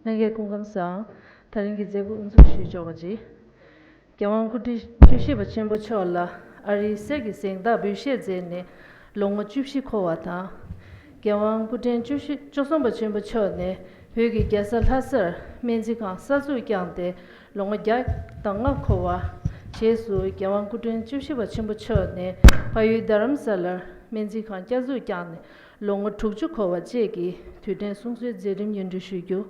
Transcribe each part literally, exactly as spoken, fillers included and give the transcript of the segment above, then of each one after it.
ལྷན་རྒྱས་སྐུ་ཁམས་བཟང་། ད་རིང་གི་མཛད་སྒོ་དབུ་འཛུགས་ཞུས་ཆོག་པ་རེད། རྒྱལ་དབང་སྐུ་ཕྲེང་བཅུ་བཞི་པ་ཆེན་པོ་མཆོག་ལ་ཨ་རིའི་གསེར་གྱི་གཟེངས་རྟགས་འབུལ་བཞེས་མཛད་ནས་ལོ་ངོ་བཅུ་བཞི་འཁོར་བ་དང་། རྒྱལ་དབང་སྐུ་ཕྲེང་བཅུ་བཞི་བཅུ་གསུམ་པ་ཆེན་པོ་མཆོག་ནས་བོད་ཀྱི་རྒྱལ་ས་ལྷ་སར་སྨན་རྩིས་ཁང་གསར་འཛུགས་བསྐྱངས་ཏེ་ལོ་ངོ་བརྒྱ་དང་ལྔ་འཁོར་བ། རྗེས་སུ་རྒྱལ་དབང་སྐུ་ཕྲེང་བཅུ་བཞི་པ་ཆེན་པོ་མཆོག་ནས་ཕ་ཡུལ་རྡ་རམ་ས་ལར་སྨན་རྩིས་ཁང་བསྐྱར་འཛུགས་བསྐྱངས་ནས་ལོ་ངོ་དྲུག་ཅུ་འཁོར་བ་བཅས་ཀྱི་དུས་དྲན་སྲུང་བརྩིའི་མཛད་རིམ་སྙན་སྒྲོན་ཞུ་རྒྱུ།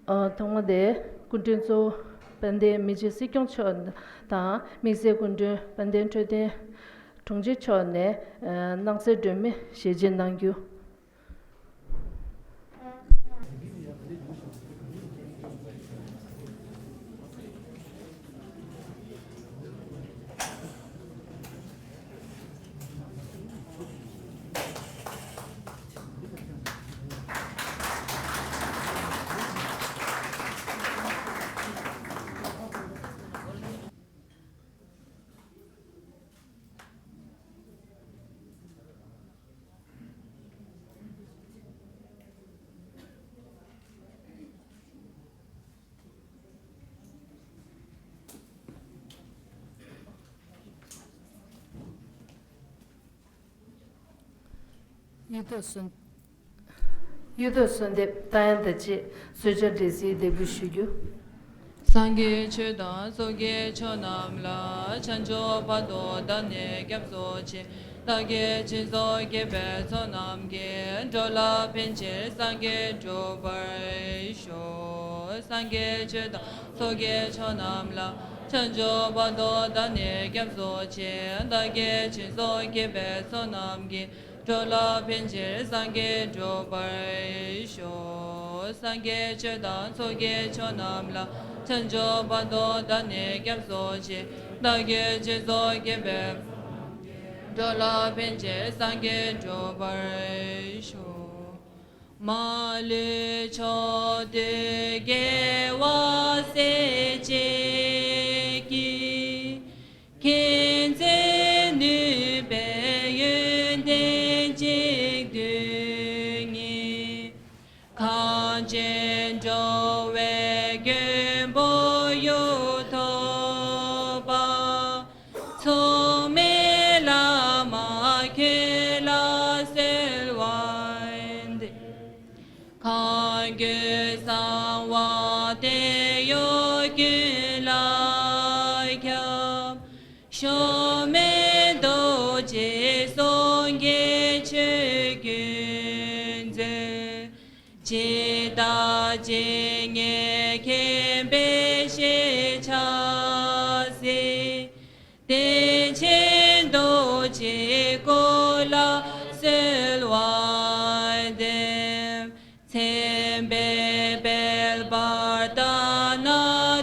ཨ། ཐོག་མ་དེ་སྐུ་མགྲོན་གཙོ་བོ་དཔལ་ལྡན་མི་རྗེ་སྲིད་སྐྱོང་མཆོག་དང་དམིགས་བསལ་སྐུ་མགྲོན་དཔལ་ལྡན་འཕྲོད་བསྟེན་དྲུང་ཆེ་མཆོག་ནས་ཨ། སྣང་གསལ་སྒྲོན་མེ་ཞལ་ཕྱེ་གནང་རྒྱུ། གཡུ་ཐོག་གསོལ། གཡུ་ཐོག་གསོལ་འདེབས་རྟ་དབྱངས་དང་བཅས་གསོལ་ཇ་འདྲེས་སེ་འདེགས་འབུལ་ཞུ་རྒྱུ། སངས་རྒྱས་ཆོས་དང་ཚོགས་ཀྱི་མཆོག་རྣམས་ལ། བྱང་ཆུབ་བར་དུ་བདག་ནི་སྐྱབས་སུ་མཆི། བདག་གིས་སྦྱིན་སོགས་བགྱིས་པའི་ཚོགས་རྣམས་ཀྱིས། འགྲོ་ལ་ཕན་ཕྱིར་སངས་རྒྱས་འགྲུབ་པར་ཤོག། སངས་རྒྱས་ཆོས་དང་ཚོགས་ཀྱི་མཆོག་རྣམས་ལ། བྱང་ཆུབ་བར་དུ་བདག་ནི་སྐྱབས་སུ་མཆི། བདག་གིས་སྦྱིན་སོགས་བགྱིས་པའི་ཚོགས་རྣམས་ཀྱིས། འགྲོ་ལ་ཕན་ཕྱིར་སངས་རྒྱས་འགྲུབ་པར་ཤོག། སངས་རྒྱས་ཆོས་དང་ཚོགས་ཀྱི་མཆོག་རྣམས་ལ། བྱང་ཆུབ་བར་དུ་བདག་ནི་སྐྱབས་སུ་མཆི། བདག་གིས་སྦྱིན་སོགས་བགྱིས་པའི། འགྲོ་ལ་ཕན་ཕྱིར་སངས་རྒྱས་འགྲུབ་པར་ཤོག། མ་ལུས་ཕྱོགས་དུས་དགེ་བ་སྲིད་ཞིའི་དཀྱིལ། མཁྱེན་བརྩེ་ནུས་པའི་ཡོན་ཏན་གཅིག་བསྡུས་ཉིད། གངས་ཅན་འགྲོ་བའི་མགོན་པོ་གཡུ་ཐོག་པ། མཚུངས་མེད་བླ་མ་ཁྱོད་ལ་གསོལ་བ་འདེབས། གང་དགོས་གསང་བ་དེ་ཡོད་ཀུན་ལ་ཁྱབ། གཞོམ་མེད་རྡོ་རྗེ་སངས་རྒྱས་ཆོས་ཀུན་མཛོད། ཇི་ལྟ་ཇི་སྙེད་མཁྱེན་པའི་ཤེས་བྱ་ཟིན། བདེ་ཆེན་རྡོ་རྗེའི་སྐུ་ལ་གསོལ་བ་འདེབས། མཚན་དཔེ་དཔལ་འབར་ལྟ་ན་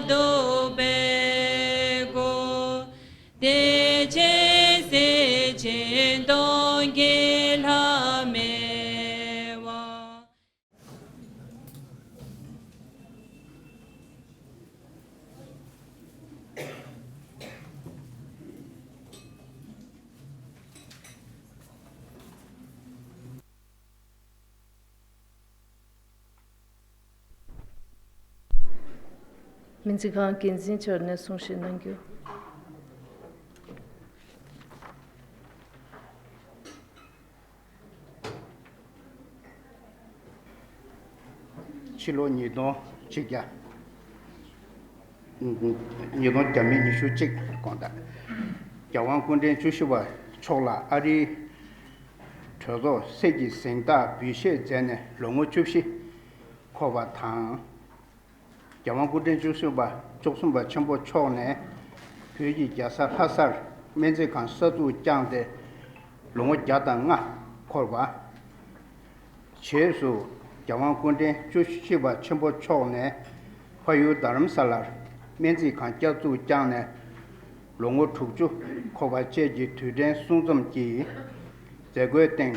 སྡུག་པའི་སྐུ། བདེ་ཆེན་གསེར་ཆེན་སྟོང་གི་ལྷ་མེ་བ། སྨན་རྩིས་ཁང་འགན་འཛིན་མཆོག་ནས་གསུང་བཤད་གནང་རྒྱུ། ཕྱི་ལོ་ཉིས་སྟོང་ཆིག་བརྒྱ། ཉིས་སྟོང་བརྒྱ་མེད་ཉི་ཤུ་གཅིག་དགོངས་དག་རྒྱལ་དབང་སྐུ་ཕྲེང་བཅུ་བཞི་པ་མཆོག་ལ་ཨ་རིའི་གྲོས་ཚོགས་གསེར་གྱི་གཟེངས་རྟགས་འབུལ་བཞེས་མཛད་ནས་ལོ་ངོ་བཅུ་བཞི་འཁོར་བ་དང་། རྒྱལ་དབང་སྐུ་ཕྲེང་བཅུ་གསུམ་པ་བཅུ་གསུམ་པ་ཆེན་པོ་མཆོག་ནས་བོད་ཀྱི་རྒྱལ་ས་ལྷ་སར་སྨན་རྩིས་ཁང་གསར་འཛུགས་བསྐྱངས་ཏེ་ལོ་ངོ་བརྒྱ་དང་ལྔ་འཁོར་བ། རྗེས་སུ་རྒྱལ་དབང་སྐུ་ཕྲེང་བཅུ་བཞི་པ་ཆེན་པོ་མཆོག་ནས་ཕ་ཡུལ་རྡ་རམ་ས་ལར་སྨན་རྩིས་ཁང་བསྐྱར་འཛུགས་བསྐྱངས་ནས་ལོ་ངོ་དྲུག་ཅུ་འཁོར་བ་བཅས་ཀྱི་དུས་དྲན་སྲུང་བརྩི་གི་མཛད་སྒོའི་སྟེང་།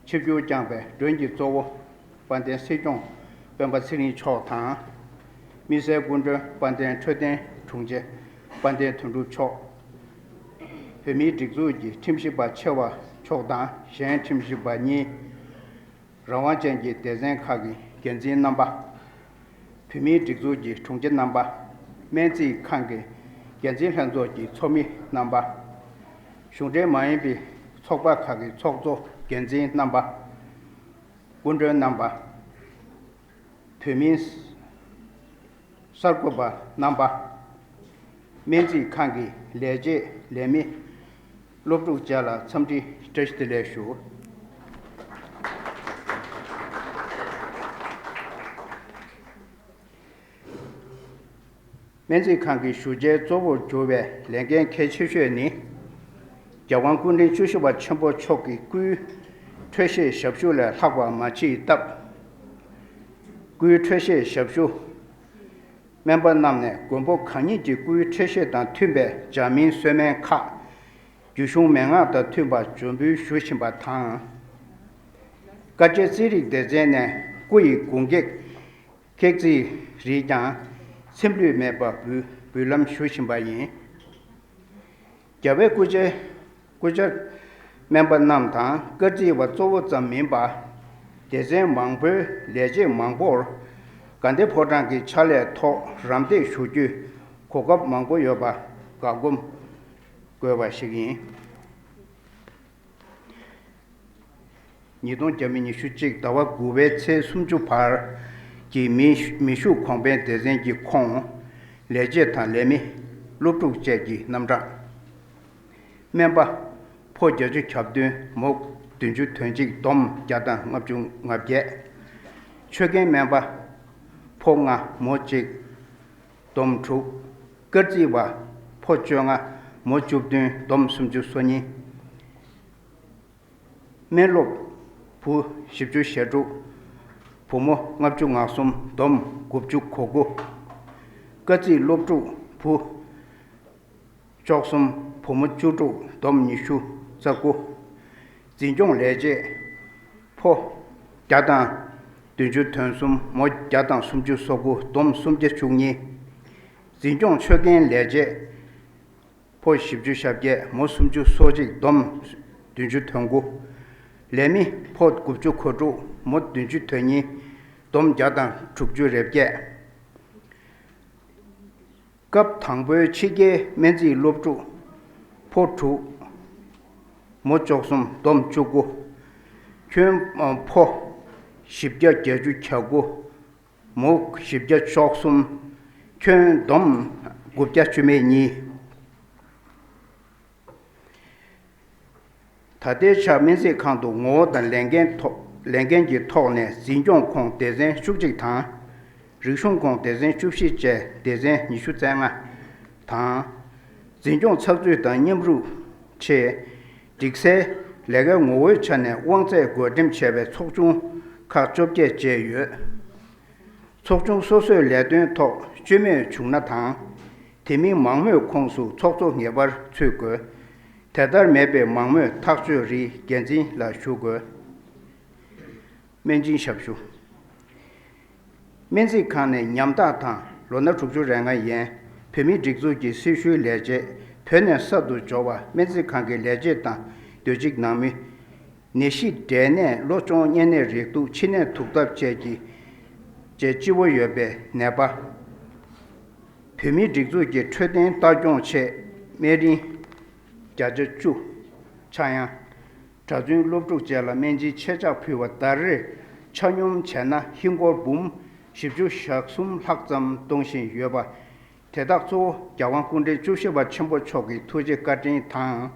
ཆིབས་བསྒྱུར་བསྐྱངས་པའི་མགྲོན་གྱི་གཙོ་བོ་དཔལ་ལྡན་སྲིད་སྐྱོང་སྤེན་པ་ཚེ་རིང་མཆོག་དང་། དམིགས་བསལ་སྐུ་མགྲོན་དཔལ་ལྡན་འཕྲོད་བསྟེན་དྲུང་ཆེ་དཔལ་ལྡན་དོན་གྲུབ་མཆོག་བོད་མིའི་སྒྲིག་འཛུགས་ཀྱི་ཁྲིམས་ཞིབ་པ་ཆེ་བ་མཆོག་དང་གཞན་ཁྲིམས་ཞིབ་པ་གཉིས། རང་དབང་ཅན་གྱི་སྡེ་ཚན་ཁག་གི་འགན་འཛིན་རྣམ་པ། བོད་མིའི་སྒྲིག་འཛུགས་ཀྱི་དྲུང་ཆེ་རྣམ་པ། སྨན་རྩིས་ཁང་གི་འགན་འཛིན་ལྷན་ཚོགས་ཀྱི་ཚོགས་མི་རྣམ་པ། གཞུང་འབྲེལ་མ་ཡིན་པའི་ཚོགས་པ་ཁག་གི་ཚོགས་གཙོ་འགན་འཛིན་རྣམ་པ། སྐུ་མགྲོན་རྣམ་པ། བོད་མིའི་གསར་འགོད་པ་རྣམ་པ། སྨན་རྩིས་ཁང་གི་ལས་བྱེད་ལས་མི། སློབ་ཕྲུག་བཅས་ལ་འཚམས་འདྲི་བཀྲ་ཤིས་བདེ་ལེགས་ཞུ། སྨན་རྩིས་ཁང་གི་ཞུ་བྱའི་གཙོ་བོར་གྱུར་བའི་ལས་འགན་གལ་ཆེ་ཤོས་ནི། རྒྱལ་དབང་སྐུ་ཕྲེང་བཅུ་བཞི་པ་ཆེན་པོ་མཆོག་གི་སྐུའི་འཕྲོད་བཞེས་ཞབས་ཞུ་ལས་ལྷག་པ་མ་མཆིས་སྟབས། སྐུའི་འཕྲོད་བཞེས་ཞབས་ཞུ། སྨན་པ་རྣམས་ནས་མགོན་པོ་གང་ཉིད་ཀྱི་སྐུའི་འཕྲོད་བཞེས་དང་མཐུན་པའི་འཇར་མིན་གསོལ་སྨན་ཁག་རྒྱུད་གཞུང་མན་ངག་དང་མཐུན་པར་འཇུ་འབུལ་ཞུ་བཞིན་པ་དང་། བཀའ་སྤྱི་རྩིས་རིག་སྡེ་ཚན་ནས་སྐུ་ཡི་དགུང་ཀེག་ཀེག་རྩིས་རིགས་ཀྱང་ཚེམས་ལུས་མེད་པར་འབུལ་འབུལ་ལམ་ཞུ་བཞིན་པ་ཡིན། རྒྱལ་བའི་སྐུ་ཕྱྭའི་སྐུ་ཕྱྭ་སྨན་པ་རྣམས་དང་སྐར་རྩིས་པ་གཙོ་བོ་ཙམ་མིན་པར། སྡེ་ཚན་མང་པོའི་ལས་བྱེད་མང་པོར་དགའ་ལྡན་ཕོ་བྲང་གི་ཕྱག་ལས་ཐོག་རམ་འདེགས་ཞུ་རྒྱུའི་གོ་སྐབས་མང་པོ་ཡོད་པ་དགའ་སྒོམ་དགོས་པ་ཞིག་ཡིན། ཉིས་སྟོང་བརྒྱ་མེད་ཉི་ཤུ་གཅིག་ཟླ་བ་དགུ་པའི་ཚེས་སུམ་ཅུ་བར་གྱི་མི་མི་ཤུགས་གོང་འཕེལ་སྡེ་ཚན་གྱི་ཁོངས་ལས་བྱེད་དང་ལས་མི། སློབ་ཕྲུག་བཅས་ཀྱི་རྣམ་གྲངས། སྨན་པ། ཕོ་བརྒྱད་ཅུ་གྱ་བདུན། མོ་བདུན་ཅུ་དོན་གཅིག་བསྡོམས་བརྒྱ་དང་ལྔ་བཅུ་ང་བརྒྱད། ཆོད་མཁན་སྨན་པ། ཕོ་ལྔ་མོ་གཅིག་བསྡོམས་དྲུག་སྐར་རྩིས་པ། ཕོ་བཅོ་ལྔ་མོ་བཅུ་བདུན་བསྡོམས་སུམ་ཅུ་སོ་གཉིས། སྨན་སློབ། བུ་བཞི་བཅུ་ཞེ་དྲུག་བུ་མོ་ལྔ་བཅུ་ང་གསུམ་བསྡོམས་དགུ་བཅུ་གོ་དགུ་སྐར་རྩིས་སློབ་ཕྲུག་བུ་བཅུ་གསུམ་བུ་མོ་བཅུ་དྲུག་བསྡོམས་ཉི་ཤུ་རྩ་དགུ་འཛིན་སྐྱོང་ལས་བྱེད། ཕོ་བརྒྱ་དང་བདུན་ཅུ་དོན་གསུམ། མོ་བརྒྱ་དང་སུམ་ཅུ་སོ་དགུ་བསྡོམས་སུམ་བརྒྱ་བཅུ་གཉིས། འཛིན་སྐྱོང་ཆོད་མཁན་ལས་བྱེད། ཕོ་བཞི་བཅུ་ཞེ་བརྒྱད། མོ་སུམ་ཅུ་སོ་གཅིག་བསྡོམས་བདུན་ཅུ་དོན་དགུ་ལས་མི། ཕོ་དགུ་བཅུ་གོ་དྲུག་མོ་བདུན་ཅུ་དོན་གཉིས། བསྡོམས་བརྒྱ་དང་དྲུག་ཅུ་རེ་བརྒྱད། སྐབས་དང་པོའི་ཕྱི་རྒྱལ་སྨན་རྩིས་སློབ་ཕྲུག་ཕོ་དྲུག་མོ་བཅུ་གསུམ་བསྡོམས་བཅུ་དགུ་ཁྱོན་ཕོ་བཞི་བརྒྱ་བརྒྱད་ཅུ་གྱ་དགུ་མོ་བཞི་བརྒྱ་བཅུ་གསུམ། ཁྱོན་བསྡོམས་དགུ་བརྒྱ་བཅུ་མེད་གཉིས། ད་ལྟའི་ཆར་སྨན་རྩིས་ཁང་དུ་ངོ་བོ་དང་ལས་འགན་ཐོག་ལས་འགན་གྱི་ཐོག་ནས་འཛིན་སྐྱོང་ཁོངས་སྡེ་ཚན་བཅུ་གཅིག་དང་། རིག་གཞུང་ཁོངས་སྡེ་ཚན་བཅུ་བཞི་བཅས་སྡེ་ཚན་ཉི་ཤུ་རྩ་ལྔ་དང་། འཛིན་སྐྱོང་ཚགས་ཚུད་དང་མཉམ་རུབ་ཆེད། སྒྲིག་གསལ་ལས་ཀའི་ངོ་བོའི་ཆ་ནས་དབང་ཚད་བགོ་འགྲེམས་བྱས་པའི་ཚོགས་ཆུང་ཁག་བཅོ་བརྒྱད་བཅས་ཡོད། ཚོགས་ཆུང་སོ་སོའི་ལས་དོན་ཐོག་སྐྱོན་མེད་བྱུང་ན་དང་། དེ་མིན་མང་མོས་ཁོངས་སུ་ཚོགས་གཙོ་ངེས་པར་ཚུད་དགོས། དེ་ལྟར་མེད་པའི་མང་མོས་ཐག་གཅོད་རིགས་འགན་འཛིན་ལ་ཞུ་དགོས། སྨན་སྦྱིན་ཞབས་ཞུ། སྨན་རྩིས་ཁང་ནས་ཉམ་ཐག་དང་ལོ་ན་དྲུག་ཅུ་རེ་ལྔ་ཡན་བོད་མིའི་སྒྲིག་འཛུགས་ཀྱི་སྲི་ཞུའི་ལས་བྱེད། བོད་ནས་གསར་དུ་འབྱོར་བ་སྨན་རྩིས་ཁང་གི་ལས་བྱེད་དང་སྡོད་སྤྱི་ནང་མི། ནད་གཞི་འབྲས་ནད། གློ་གཅོང་གཉན་ནད་རེག་དུག་མཆིན་ནད་དུག་ལྡབ་བཅས་ཀྱི་བཅས་སྤྱི་བོ་ཡོད་པའི་ནད་པ། བོད་མིའི་སྒྲིག་འཛུགས་ཀྱི་འཕྲོད་བསྟེན་ལྟ་སྐྱོང་ཆེད་སྨན་རིན་བརྒྱ་ཆ་བཅུ་ཆག་ཡང་། གྲྭ་བཙུན་སློབ་ཕྲུག་བཅས་ལ་སྨན་སྦྱིན་ཆད་ཆག་ཕུལ་བ་ཟླ་རེར་ཆ་སྙོམས་བྱས་ན་ཧིན་སྒོར་འབུམ་བཞི་བཅུ་ཞེ་གསུམ་ལྷག་ཙམ་གཏོང་བཞིན་ཡོད་པ། དེ་དག་གཙོ་བོ་རྒྱལ་དབང་སྐུ་ཕྲེང་བཅུ་བཞི་པ་ཆེན་པོ་མཆོག་གི་ཐུགས་རྗེ་བཀའ་དྲིན་དང་།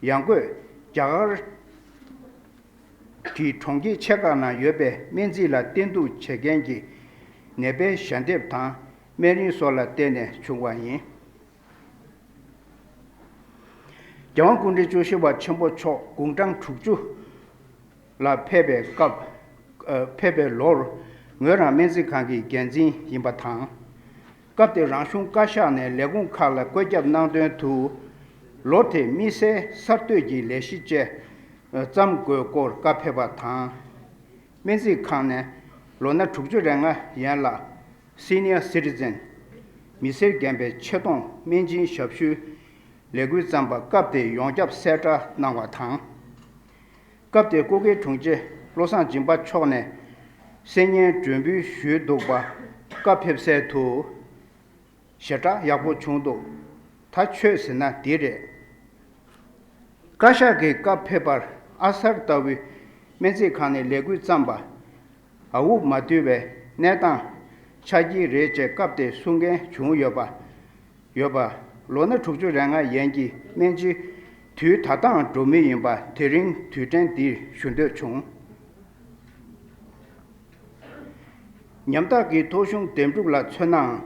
ཡང་སྒོས་རྒྱ་གར་གྱི་གྲོང་ཁྱེར་ཆེ་ཁག་ནང་ཡོད་པའི་སྨན་རྩིས་ལ་བསྟེན་གཏུགས་བྱེད་མཁན་གྱི་ནད་པའི་ཞལ་འདེབས་དང་སྨན་རིན་སོགས་ལ་བརྟེན་ནས་བྱུང་བ་ཡིན། རྒྱལ་དབང་སྐུ་ཕྲེང་བཅུ་བཞི་པ་ཆེན་པོ་མཆོག་དགུང་གྲངས་དྲུག་ཅུ་ལ་ཕེབས་པའི་སྐབས། ཨ། ཕེབས་པའི་ལོར་ངོས་རང་སྨན་རྩིས་ཁང་གི་འགན་འཛིན་ཡིན་པ་དང་། སྐབས་དེར་རང་གཞུང་བཀའ་ཤག་ནས་ལས་ཁུངས་ཁག་ལ་བཀོད་ཁྱབ་གནང་དོན་དུ། ལོ་དེའི་དམིགས་བསལ་གསར་གཏོད་ཀྱི་ལས་གཞི་བཅས་བརྩམ་དགོས་སྐོར་བཀའ་ཕེབས་པ་དང་། སྨན་རྩིས་ཁང་ནས་ལོ་ན་དྲུག་ཅུ་རེ་ལྔ་ཡན་ལ་Senior Citizen མི་སེར་རྒན་པའི་ཆེད་གཏོང་སྨན་སྦྱིན་ཞབས་ཞུའི་ལས་འགུལ་བརྩམས་པ་སྐབས་དེའི་ཡོངས་ཁྱབ་གསལ་བསྒྲགས་གནང་བ་དང་། སྐབས་དེར་སྐུ་སྒེར་དྲུང་ཆེ་བློ་བཟང་སྦྱིན་པ་མཆོག་ནས་གསན་སྙན་སྒྲོན་འབུལ་ཞུས་འདུག་པ། བཀའ་ཕེབས་སའི་དུ། ཞེ་དྲག་ཡག་པོ་བྱུང་འདུག་ད་ཆོས་ཟེར་ན་འདི་རེད། བཀའ་ཤག་གིས་བཀའ་ཕེབས་པར་ཨ་གསར་ལྟ་བུའི་སྨན་རྩིས་ཁང་ནས་ལས་འགུལ་བརྩམས་པ། འུ་མ་འདུས་པའི་གནས་སྟངས་ཆགས་ཀྱི་རེད་ཅེས་སྐབས་དེར་གསུང་མཁན་བྱུང་ཡོད་པ། ཡོད་པ། ལོ་ན་དྲུག་ཅུ་རེ་ལྔ་ཡན་གྱི་སྨན་སྤྱིའི་དུས་ད་ལྟའང་འགྲོ་མུས་ཡིན་པ་དེ་རིང་དུས་དྲན་འདིར་ཞུ་འདོད་བྱུང་། ཉམ་ཐག་གི་ཐོ་གཞུང་འདེམས་སྒྲུག་ལ་མཚོན་ནའང་།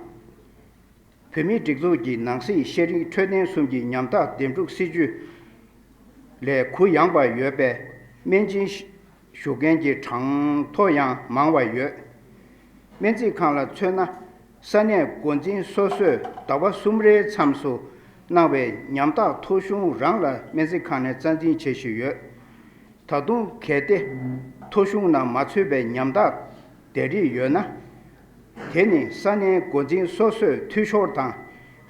བོད་མིའི་སྒྲིག་འཛུགས་ཀྱི་ནང་སྲིད་ཤེས་རིག་འཕྲོད་བསྟེན་གསུམ་གྱི་ཉམ་ཐག་འདེམས་སྒྲུག་སྲིད་ཇུས་ལས་གུ་ཡངས་པ་ཡོད་པས། སྨན་སྦྱིན་ཞུ་མཁན་གྱི་གྲངས་ཐོ་ཡང་མང་བ་ཡོད། སྨན་རྩིས་ཁང་ལ་མཚོན་ན། ས་གནས་འགོ་འཛིན་སོ་སོས་ཟླ་བ་གསུམ་རེའི་མཚམས་སུ་གནང་བའི་ཉམ་ཐག་ཐོ་གཞུང་རང་ལ་སྨན་རྩིས་ཁང་ནས་རྩ་འཛིན་བྱེད་བཞིན་ཡོད། ད་དུང་གལ་ཏེ་ཐོ་གཞུང་ནང་མ་ཚུད་པའི་ཉམ་ཐག་དེ་རིགས་ཡོད་ན། དེ་ནི་ས་གནས་འགོ་འཛིན་སོ་སོས་འཐུས་ཤོར་དང་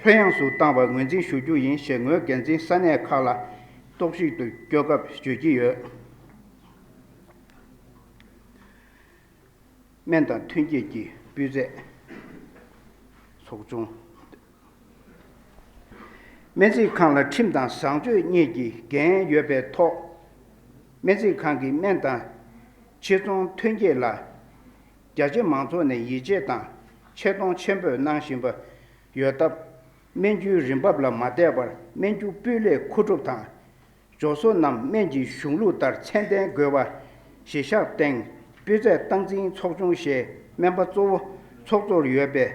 ལྷོད་ཡངས་སུ་བཏང་བར་ངོས་འཛིན་ཞུ་རྒྱུ་ཡིན་ཞེས་ངོས་འགན་འཛིན་ས་གནས་ཁག་ལ་རྟོག་ཞིབ་ཏུ་བསྐྱོད་སྐབས་བརྗོད་ཀྱི་ཡོད། སྨན་དང་ཐོན་སྐྱེད་ཀྱི་སྤུས་ཚད་ཚོགས་ཆུང་། སྨན་རྩིས་ཁང་ལ་ཁྲིམས་དང་བཟང་སྤྱོད་གཉིས་ཀྱི་འགན་ཡོད་པའི་ཐོག་སྨན་རྩིས་ཁང་གི་སྨན་དང་ཕྱིར་ཚོང་ཐོན་སྐྱེད་ལ་རྒྱ་ཆེ་མང་ཚོགས་ནས་ཡིད་ཆེས་དང་ཆེ་མཐོང་ཆེན་པོས་གནང་བཞིན་པ་ཡོད་སྟབས། སྨན་རྒྱུའི་རིན་འབབ་ལ་མ་བལྟས་པར་སྨན་རྒྱུ་སྤུས་ལེགས་མཁོ་སྒྲུབ་དང་། འབྱོར་ཚོ་རྣམས་སྨན་གྱི་གཞུང་ལུགས་ལྟར་ཚད་ལྡན་དགོས་པ་གཞི་བཞག་སྟེང་སྤུས་ཚད་སྟངས་འཛིན་ཚོགས་ཆུང་ཞེས་སྨན་པ་གཙོ་བོ་ཚོགས་གཙོར་ཡོད་པའི་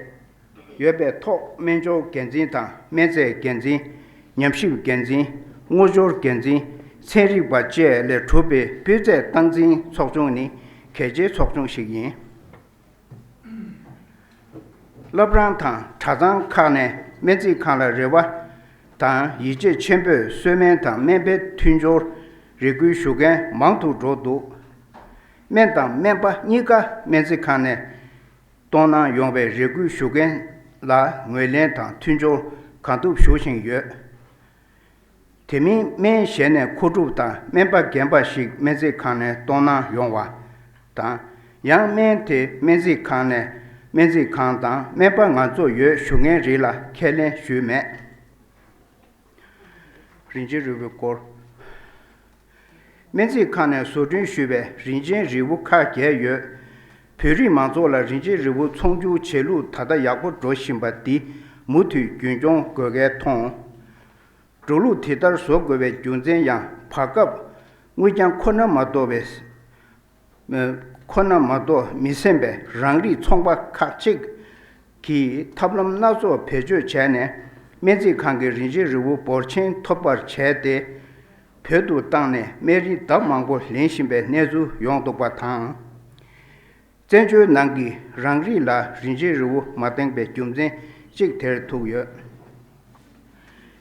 ཡོད་པའི་ཐོག་སྨན་སྦྱོར་འགན་འཛིན་དང་སྨན་རྫས་འགན་འཛིན། ཉམས་ཞིབ་འགན་འཛིན། དངུལ་སྦྱོར་འགན་འཛིན། ཚན་རིག་པ་བཅས་ལས་གྲུབ་པའི་སྤུས་ཚད་སྟངས་འཛིན་ཚོགས་ཆུང་ནི་གལ་ཆེའི་ཚོགས་ཆུང་ཞིག་ཡིན། བླ་བྲང་དང་གྲྭ་ཚང་ཁག་ནས་སྨན་རྩིས་ཁང་ལ་རེ་བ་དང་ཡིད་ཆེས་ཆེན་པོས་གསོལ་སྨན་དང་སྨན་པའི་མཐུན་སྦྱོར་རེ་སྐུལ་ཞུ་མཁན་མང་དུ་འགྲོ་འདུག་སྨན་དང་སྨན་པ་གཉིས་ཀ་སྨན་རྩིས་ཁང་ནས་གཏོང་གནང་ཡོང་བའི་རེ་སྐུལ་ཞུ་མཁན་ལ་ངོས་ལེན་དང་མཐུན་སྦྱོར་གང་ཐུབ་ཞུ་བཞིན་ཡོད། དེ་མིན་སྨན་གཞན་ནས་མཁོ་སྒྲུབ་དང་སྨན་པ་རྒན་པ་ཞིག་སྨན་རྩིས་ཁང་ནས་གཏོང་གནང་ཡོང་བ་དང་། ཡང་སྨན་དེ་སྨན་རྩིས་ཁང་ནས་སྨན་རྩིས་ཁང་དང་སྨན་པ་ང་ཚོ་ཡོད་ཞུ་མཁན་རིགས་ལ་ཁས་ལེན་ཞུས་མེད། རིན་ཆེན་རིལ་བུའི་སྐོར། སྨན་རྩིས་ཁང་ནས་བཟོ་སྐྲུན་ཞུས་པའི་རིན་ཆེན་རིལ་བུ་ཁག་བརྒྱད་ཡོད། བོད་རིགས་མང་ཚོགས་ལ་རིན་ཆེན་རིལ་བུ་ཚོང་སྒྱུར་བྱེད་ལུགས་ད་ལྟ་ཡག་པོ་འགྲོ་བཞིན་པ་འདི་མུ་མཐུད་རྒྱུན་སྐྱོང་དགོས་གལ་མཐོང་། འགྲོ་ལུགས་དེ་ལྟར་བཟོ་དགོས་པའི་རྒྱུ་མཚན་ཡང་བར་སྐབས་དངུལ་རྐྱང་ཁོ་ན་མ་གཏོགས་པའི་ཁོ་ན་མ་གཏོགས་མི་སེམས་པའི་རང་རིགས་ཚོང་པ་ཁག་ཅིག་གིས་ཐབས་ལམ་སྣ་ཚོགས་བེད་སྤྱོད་བྱས་ནས་སྨན་རྩིས་ཁང་གི་རིན་ཆེན་རིལ་བུ་འབོར་ཆེན་ཐོབ་པར་བྱས་ཏེ། བོད་དུ་བཏང་ནས་སྨན་རིན་ལྡབ་མང་པོ་ལེན་བཞིན་པའི་གནས་ཚུལ་ཡོང་འདུག་པ་དང་། བཙན་བྱོལ་ནང་གི་རང་རིགས་ལ་རིན་ཆེན་རིལ་བུ་མ་བཏང་པའི་རྒྱུ་མཚན་གཅིག་དེར་ཐུག་ཡོད།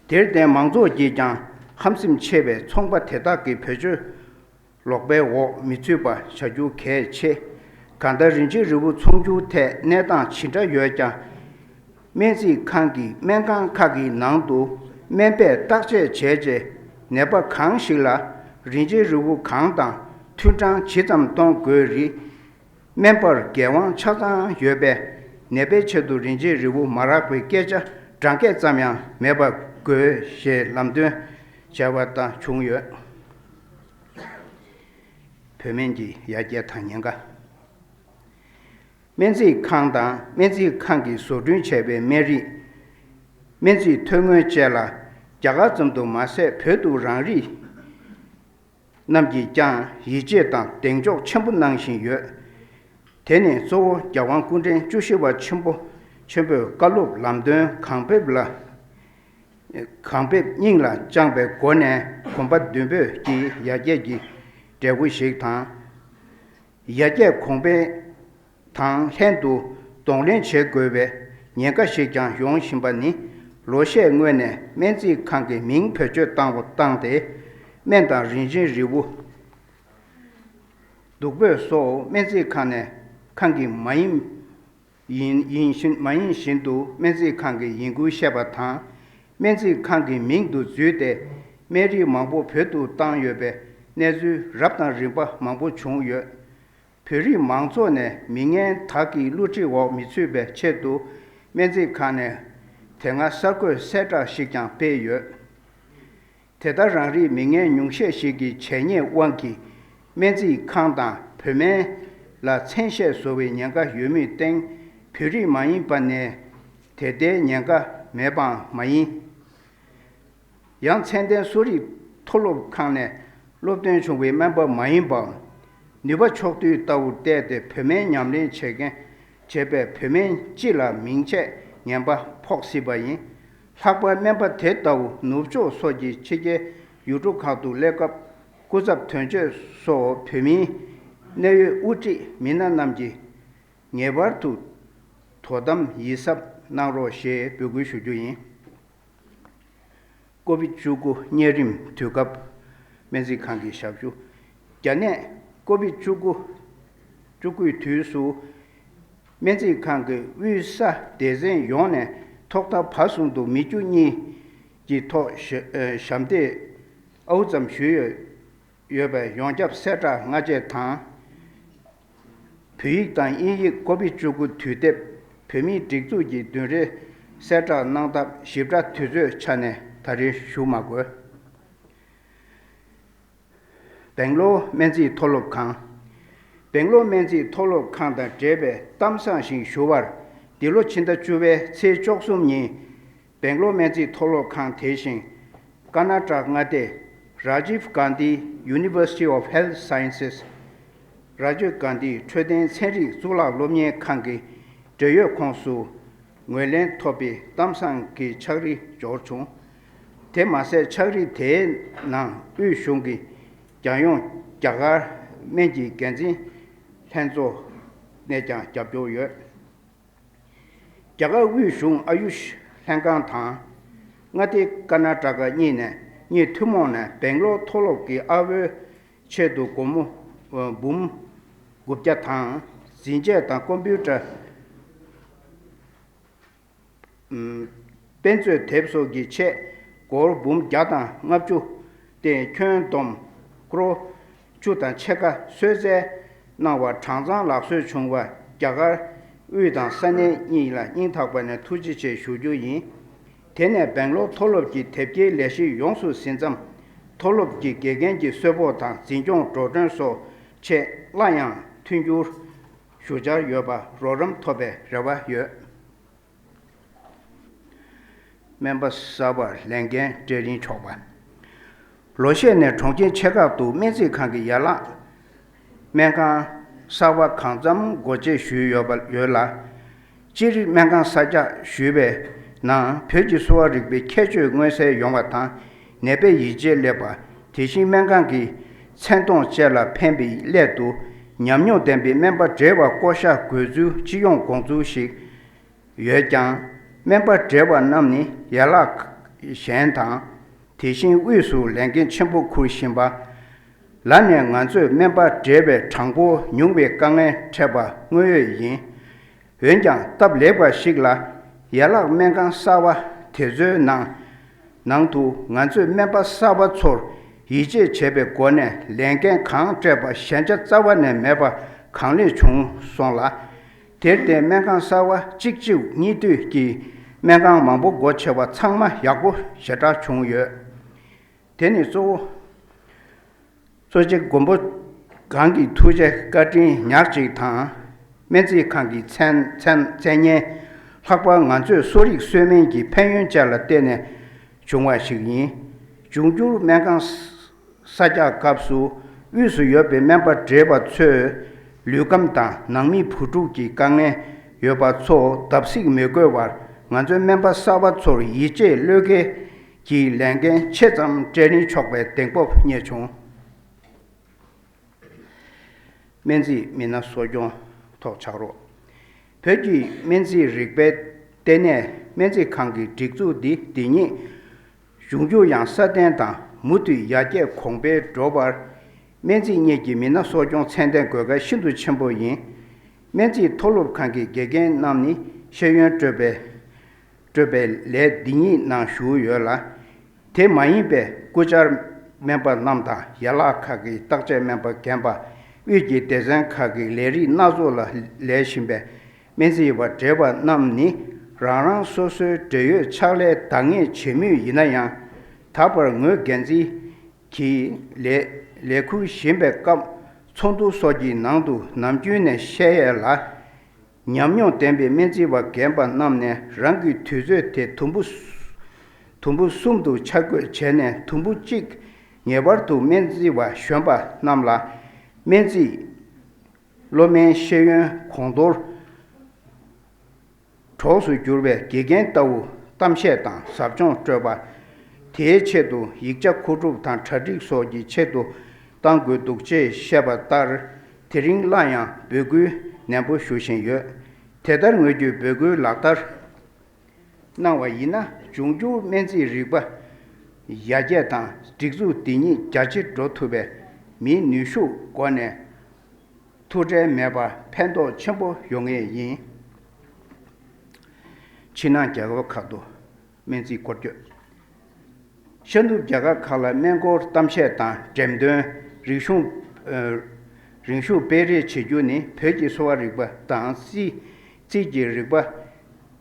དེར་བརྟེན་མང་ཚོགས་ཀྱིས་ཀྱང་ཧམ་སེམས་ཆེ་བའི་ཚོང་པ་དེ་དག་གི་བེད་སྤྱོད་ལོག་པའི་འོག་མི་ཚུད་པ་བྱ་རྒྱུ་གལ་ཆེ། གང་ལྟར་རིན་ཆེན་རིལ་བུ་ཚོང་སྒྱུར་ཐད་གནས་སྟངས་ཇི་འདྲ་ཡོད་ཀྱང་། སྨན་རྩིས་ཁང་གི་སྨན་ཁང་ཁག་གི་ནང་དུ་སྨན་པས་བརྟག་དཔྱད་བྱས་རྗེས་ནད་པ་གང་ཞིག་ལ་རིན་ཆེན་རིལ་བུ་གང་དང་མཐུན་གྲངས་ཇི་ཙམ་གཏོང་དགོས་རིགས། སྨན་པར་འགན་དབང་ཆ་ཚང་ཡོད་པས་ནད་པའི་ཆེད་དུ་རིན་ཆེན་རིལ་བུ་མ་རག་པའི་སྐད་ཆ་གྲངས་སྐད་ཙམ་ཡང་མེད་པ་དགོས་ཞེས་ལམ་སྟོན་བྱས་པ་དང་བྱུང་ཡོད། བོད་སྨན་གྱི་ཡར་རྒྱས་དང་ཉེན་ཁ། སྨན་རྩིས་ཁང་དང་སྨན་རྩིས་ཁང་གིས་བཟོ་སྐྲུན་བྱས་པའི་སྨན་རིགས། སྨན་རྩིས་ཐོན་དངོས་བཅས་ལ་རྒྱ་གར་ཙམ་དུ་མ་ཟད་བོད་དུ་རང་རིགས་རྣམས་ཀྱིས་ཀྱང་ཡིད་ཆེས་དང་གདེང་འཇོག་ཆེན་པོ་གནང་བཞིན་ཡོད། དེ་ནི་གཙོ་བོ་རྒྱལ་དབང་སྐུ་ཕྲེང་བཅུ་བཞི་པ་ཆེན་པོ་ཆེན་པོས་བཀའ་སློབ་ལམ་སྟོན་གང་ཕེབས་ལ། གང་ཕེབས་སྙིང་ལ་བཅངས་པའི་སྒོ་ནས་གོམ་པ་མདུན་སྤོས་ཀྱི་ཡར་རྒྱས་ཀྱི་འབྲས་བུ་ཞིག་དང་། ཡར་རྒྱས་གོང་འཕེལ་དང་ལྷན་དུ་གདོང་ལེན་བྱེད་དགོས་པའི་ཉེན་ཁ་ཞིག་ཀྱང་ཡོང་བཞིན་པ་ནི་ལོ་ཤས་སྔོན་ནས་སྨན་རྩིས་ཁང་གི་མིང་བེད་སྤྱོད་བཏང་བ་བཏང་སྟེ་སྨན་དང་རིན་ཆེན་རིལ་བུ་བདུག་སྤོས་སོགས་སྨན་རྩིས་ཁང་ནས་ཁང་གི་མ་ཡིན་ཡིན་ཡིན་བཞིན་མ་ཡིན་བཞིན་དུ་སྨན་རྩིས་ཁང་གི་ཡིན་ཁུལ་བཤད་པ་དང་སྨན་རྩིས་ཁང་གི་མིང་དུ་བརྫུས་ཏེ་སྨན་རིགས་མང་པོ་བོད་དུ་བཏང་ཡོད་པའི་གནས་ཚུལ་རབ་དང་རིམ་པ་མང་པོ་བྱུང་ཡོད། བོད་རིགས་མང་ཚོགས་ནས་མི་ངན་དག་གི་བསླུ་བྲིད་འོག་མི་ཚུད་པའི་ཆེད་དུ་སྨན་རྩིས་ཁང་ནས་དེ་སྔ་གསར་འགོད་གསལ་བསྒྲགས་ཤིག་ཀྱང་སྤེལ་ཡོད། དེ་ལྟར་རང་རིགས་མི་ངན་ཉུང་ཤས་ཤིག་གི་བྱས་ཉེས་དབང་གིས་སྨན་རྩིས་ཁང་དང་བོད་སྨན་ལ་མཚན་ཤས་བཟོ་བའི་ཉེན་ཁ་ཡོད་མུས་སྟེང་བོད་རིགས་མ་ཡིན་པ་ནས་དེ་ལྟའི་ཉེན་ཁ་མེད་པའང་མ་ཡིན། ཡང་ཚད་ལྡན་གསོ་རིག་མཐོ་སློབ་ཁང་ནས་སློབ་ཐོན་བྱུང་བའི་སྨན་པ་མ་ཡིན་པའམ། ནུས་པ་ཕྱོགས་བསྡུས་ལྟ་བུར་བལྟས་ཏེ་བོད་སྨན་ཉམས་ལེན་བྱེད་མཁན་བྱས་པའི་བོད་སྨན་སྤྱི་ལ་མིང་ཆད་ངན་པ་ཕོག་སྲིད་པ་ཡིན། ལྷག་པར་སྨན་པ་དེ་ལྟ་བུ་ནུབ་ཕྱོགས་སོགས་ཀྱི་ཕྱི་རྒྱལ་ཡུལ་གྲུ་ཁག་ཏུ་སླེབས་སྐབས་སྐུ་ཚབ་དོན་གཅོད་སོགས་བོད་མིའི་གནད་ཡོད་དབུ་ཁྲིད་མི་སྣ་རྣམས་ཀྱིས་ངེས་པར་དུ་དོ་དམ་ཡིད་གཟབ་གནང་རོགས་ཞེས་འབོད་སྐུལ་ཞུ་རྒྱུ་ཡིན། ཀོ་བིད་བཅུ་དགུ་གཉན་རིམས་དུས་སྐབས་སྨན་རྩིས་ཁང་གི་ཞབས་ཞུ། རྒྱ་ནད་ཀོ་བིད་བཅུ་དགུ་བཅུ་དགུའི་དུས་སུ་སྨན་རྩིས་ཁང་གི་དབུས་ས་སྡེ་ཚན་ཡོངས་ནས་ཐོག་མཐའ་བར་གསུམ་དུ་མི་རྒྱུ་གཉིས་ཀྱི་ཐོག་ཞབས་ཞབས་འདེགས་ཨའུ་ཙམ་ཞུས་ཡོད། ཡོད་པའི་ཡོངས་ཁྱབ་གསལ་བསྒྲགས་སྔ་རྗེས་དང་། བོད་ཡིག་དང་དབྱིན་ཡིག་ཀོ་བིད་བཅུ་དགུ་དུས་དེབ་བོད་མིའི་སྒྲིག་འཛུགས་ཀྱི་བདུན་རེ་གསལ་བསྒྲགས་གནང་ཐབས་ཞིབ་ཕྲ་དུས་ཚོད་ཆ་ནས་ད་རེས་ཞུ་མ་དགོས། སྦེང་ལོར་སྨན་རྩིས་མཐོ་སློབ་ཁང་། སྦེང་ལོར་སྨན་རྩིས་མཐོ་སློབ་ཁང་དང་འབྲེལ་བའི་གཏམ་བཟང་ཞིག་ཞུ་བར། འདི་ལོ་ཕྱི་ཟླ་བཅུ་པའི་ཚེས་བཅུ་གསུམ་ཉིན། སྦེང་ལོར་སྨན་རྩིས་མཐོ་སློབ་ཁང་དེ་བཞིན་ཀར་ནཱ་ཊ་མངའ་སྡེ་Rajiv Gandhi University of Health Sciences, Rajiv Gandhi འཕྲོད་བསྟེན་ཚན་རིག་གཙུག་ལག་སློབ་གཉེར་ཁང་གི་འབྲེལ་ཡོད་ཁོངས་སུ་ངོས་ལེན་ཐོབ་པའི་གཏམ་བཟང་གི་ཕྱག་བྲིས་འབྱོར་བྱུང་། དེ་མ་ཟད་ཕྱག་བྲིས་དེའི་ནང་དབུས་གཞུང་གི་རྒྱལ་ཡོངས་རྒྱ་གར་སྨན་གྱི་འགན་འཛིན་ལྷན་ཚོགས་ནས་ཀྱང་རྒྱབ་སྐྱོར་ཡོད། རྒྱ་གར་དབུས་གཞུང་ཨ་ཡུཤ་ལྷན་ཁང་དང་། མངའ་སྡེ་ཀར་ནཱ་ཊ་ཀ་གཉིས་ནས་གཉིས་ཐུན་མོང་ནས་སྦེང་ལོར་མཐོ་སློབ་ཀྱི་ཨར་པོའི་ཆེད་དུ་སྒོར་མོ་འབུམ་དགུ་བརྒྱ་དང་། འཛིན་ཆས་དང་ཀམ་པུ་ཊར་དཔེ་མཛོད་དེབ་སོགས་ཀྱི་ཆེད་སྒོར་འབུམ་བརྒྱ་དང་ལྔ་བཅུ་སྟེ། ཁྱོན་བསྡོམས་ཀྲོར་བཅུ་དང་ཕྱེད་ཀ་གསོལ་སྩལ་གནང་བར་གྲངས་ཚང་ལག་སོན་བྱུང་བར་རྒྱ་གར་དབུས་དང་ས་གནས་གཉིས་ལ་སྙིང་ཐག་པ་ནས་ཐུགས་རྗེ་ཆེ་ཞུ་རྒྱུ་ཡིན། དེ་ནས་སྦེང་ལོར་མཐོ་སློབ་ཀྱི་དེབ་སྐྱེལ་ལས་གཞི་ཡོངས་སུ་ཟིན་མཚམས། མཐོ་སློབ་ཀྱི་དགེ་རྒན་གྱི་གསོལ་ཕོགས་དང་འཛིན་སྐྱོང་འགྲོ་གྲོན་སོགས་ཆེད་སླར་ཡང་མཐུན་འགྱུར་ཞུ་འཆར་ཡོད་པ་རོགས་རམ་ཐོབ་པའི་རེ་བ་ཡོད། སྨན་པ་གསར་པར་ལས་འགན་སྤྲད་རིན་ཆོག་པ། ལོ་ཤས་ནས་གྲོང་ཁྱེར་ཆེ་ཁག་ཏུ་སྨན་རྩིས་ཁང་གི་ཡན་ལག་སྨན་ཁང་གསར་པ་གང་འཚམ་སྒོ་འབྱེད་ཞུས་ཡོད་པ་ཡོད་ལ། སྤྱིར་སྨན་ཁང་གསར་རྒྱག་ཞུས་པའི་ནང་བོད་ཀྱི་གསོ་བ་རིག་པའི་ཁྱད་ཆོས་མངོན་གསལ་ཡོང་བ་དང་། ནད་པའི་ཡིད་ཆེས་སླེབས་པ། དེ་བཞིན་སྨན་ཁང་གི་མཚན་མཐོང་བཅས་ལ་ཕན་པའི་སླད་དུ་ཉམས་མྱོང་ལྡན་པའི་སྨན་པ་བགྲེས་པ་བསྐོ་གཞག་དགོས་ཚུལ་སྤྱི་ཡོངས་དགོངས་ཚུལ་ཞིག་ཡོད་ཀྱང་། སྨན་པ་བགྲེས་པ་རྣམས་ནི་ཡན་ལག་ཞན་དང་། དེ་བཞིན་དབུས་སུ་ལས་འགན་ཆེན་པོ་འཁུར་བཞིན་པ་ལ་ནས་ང་ཚོས་སྨན་པ་བགྲེས་པའི་གྲངས་འབོར་ཉུང་བའི་དཀའ་ངལ་འཕྲད་པ་དངོས་ཡོད་ཡིན། འོན་ཀྱང་སྟབས་ལེགས་པ་ཞིག་ལ་ཡན་ལག་སྨན་ཁང་གསར་པ་དེ་ཚོའི་ནང་ནང་དུ་ང་ཚོས་སྨན་པ་གསར་པ་ཚོར་ཡིད་ཆེས་བྱེད་པའི་སྒོ་ནས་ལས་འགན་གང་སྤྲད་པ་ཞན་ཆ་རྩ་བ་ནས་མེད་པ་གང་ལེགས་བྱུང་སོང་ལ། དེར་བརྟེན་སྨན་ཁང་གསར་པ་གཅིག་གཅིག་གཉིས་མཐུད་ཀྱིས་སྨན་ཁང་མང་པོ་སྒོ་ཕྱེ་བ་ཚང་མ་ཡག་པོ་ཞེ་དྲག་བྱུང་ཡོད། དེ་ནི་གཙོ་བོ། གཙོ་ཆེ་མགོན་པོ་གང་གི་ཐུགས་རྗེ་བཀའ་དྲིན་ཉག་གཅིག་དང་། སྨན་རྩིས་ཁང་གི་མཚན་མཚན་མཚན་སྙན། ལྷག་པར་ང་ཚོས་གསོ་རིག་གསོལ་སྨན་གྱི་ཕན་ཡོན་བཅས་ལ་བརྟེན་ནས་བྱུང་བ་ཞིག་ཡིན། འབྱུང་འགྱུར་སྨན་ཁང་གསར་རྒྱག་སྐབས་སུ་དབུས་སུ་ཡོད་པའི་སྨན་པ་བགྲེས་པ་ཚོས་ལུས་ཁམས་དང་ནང་མི་བུ་ཕྲུག་གི་དཀའ་ངལ་ཡོད་པ་ཚོ་བརྡབ་གསིག་མི་དགོས་པར་ང་ཚོའི་སྨན་པ་གསར་པ་ཚོར་ཡིད་ཆེས་བློས་འགེལ་གྱི་ལས་འགན་ཆེ་ཙམ་སྤྲད་རིན་ཆོག་པའི་གདེང་སྤོབས་རྙེད་བྱུང་། སྨན་རྩིས་མི་སྣ་གསོ་སྐྱོང་ཐོག་ཆགས་རོགས། བོད་ཀྱི་སྨན་རྩིས་རིག་པའི་ལྟེ་གནས་སྨན་རྩིས་ཁང་གི་སྒྲིག་འཛུགས་འདི་འདི་ཉིད་འབྱུང་འགྱུར་ཡང་སྲ་བརྟན་དང་མུ་མཐུད་ཡར་རྒྱས་གོང་འཕེལ་འགྲོ་བར་སྨན་རྩིས་གཉེར་གྱི་མི་སྣ་གསོ་སྐྱོང་ཚད་ལྡན་དགོས་གལ་ཤིན་ཏུ་ཆེན་པོ་ཡིན། སྨན་རྩིས་མཐོ་སློབ་ཁང་གི་དགེ་རྒན་རྣམས་ནི་ཤེས་ཡོན་སྤྲོད་པའི་སྤྲོད་པའི་ལས་འདི་ཉིད་ནང་ཞུགས་ཡོད་ལ། དེ་མ་ཡིན་པའི་སྐུ་བཅར་སྨན་པ་རྣམས་དང་ཡན་ལག་ཁག་གི་བརྟག་དཔྱད་སྨན་པ་རྒན་པ་ དབུས་ཀྱི་སྡེ་ཚན་ཁག་གི་ལས་རིགས་སྣ་ཚོགས་ལ་ལས་བཞིན་པའི་སྨན་རྩིས་པ་བགྲེས་པ་རྣམས་ནི། རང་རང་སོ་སོའི་འབྲེལ་ཡོད་ཕྱག་ལས་འདང་ངེས་བྱེད་མུས་ཡིན་ན་ཡང་། ད་བར་ངོས་འགན་འཛིན་གྱིས་ལས་ལས་ཁུར་བཞིན་པའི་སྐབས། ཚོགས་འདུ་སོགས་ཀྱི་ནང་དུ་ནམ་རྒྱུན་ནས་བཤད་ཡས་ལ། ཉམས་མྱོང་ལྡན་པའི་སྨན་རྩིས་པ་རྒན་པ་རྣམས་ནས་རང་གི་དུས་ཚོད་དེ་དུམ་བུ་དུམ་བུ་གསུམ་དུ་ཆ་བགོས་བྱས་ནས། དུམ་བུ་གཅིག་ངེས་པར་དུ་སྨན་རྩིས་པ་གཞོན་པ་རྣམས་ལ་སྨན་རྩིས་སློབ་མའི་ཤེས་ཡོན་གོང་མཐོར་གྲོགས་སུ་གྱུར་བའི་དགེ་རྒན་ལྟ་བུ་གཏམ་བཤད་དང་ཟབ་སྦྱོང་སྤྲོད་པ། དེའི་ཆེད་དུ་ཡིག་ཆ་མཁོ་སྒྲུབ་དང་གྲ་སྒྲིག་སོགས་ཀྱི་ཆེད་དུ་གཏང་དགོས་འདུག་ཅེས་བཤད་པ་ལྟར། དེ་རིང་སླར་ཡང་འབོད་སྐུལ་ནན་པོ་ཞུ་བཞིན་ཡོད། དེ་ལྟར་ངོས་ཀྱིས་འབོད་སྐུལ་ལག་བསྟར་གནང་བ་ཡིན་ན། འབྱུང་འགྱུར་སྨན་རྩིས་རིག་པ་ཡར་རྒྱས་དང་སྒྲིག་འཛུགས་འདི་ཉིད་རྒྱ་ཆེར་འགྲོ་ཐུབ་པའི་མིའི་ནུས་ཤུགས་སྒོ་ནས་ཐུགས་ཁྲལ་མེད་པར་ཕན་ཐོགས་ཆེན་པོ་ཡོང་ངེས་ཡིན། ཕྱི་ནང་རྒྱལ་ཁབ་ཁག་ཏུ་སྨན་རྩིས་སྐོར་སྐྱོད། ཤར་ནུབ་རྒྱ་གར་ཁག་ལ་སྨན་སྐོར་གཏམ་བཤད་དང་འགྲེམས་སྟོན། རིག་གཞུང་། ཨ། རིག་གཞུང་སྤེལ་རེས་བྱེད་རྒྱུ་ནི་བོད་ཀྱི་གསོ་བ་རིག་པ་དང་རྩིས་རྩིས་ཀྱི་རིག་པ།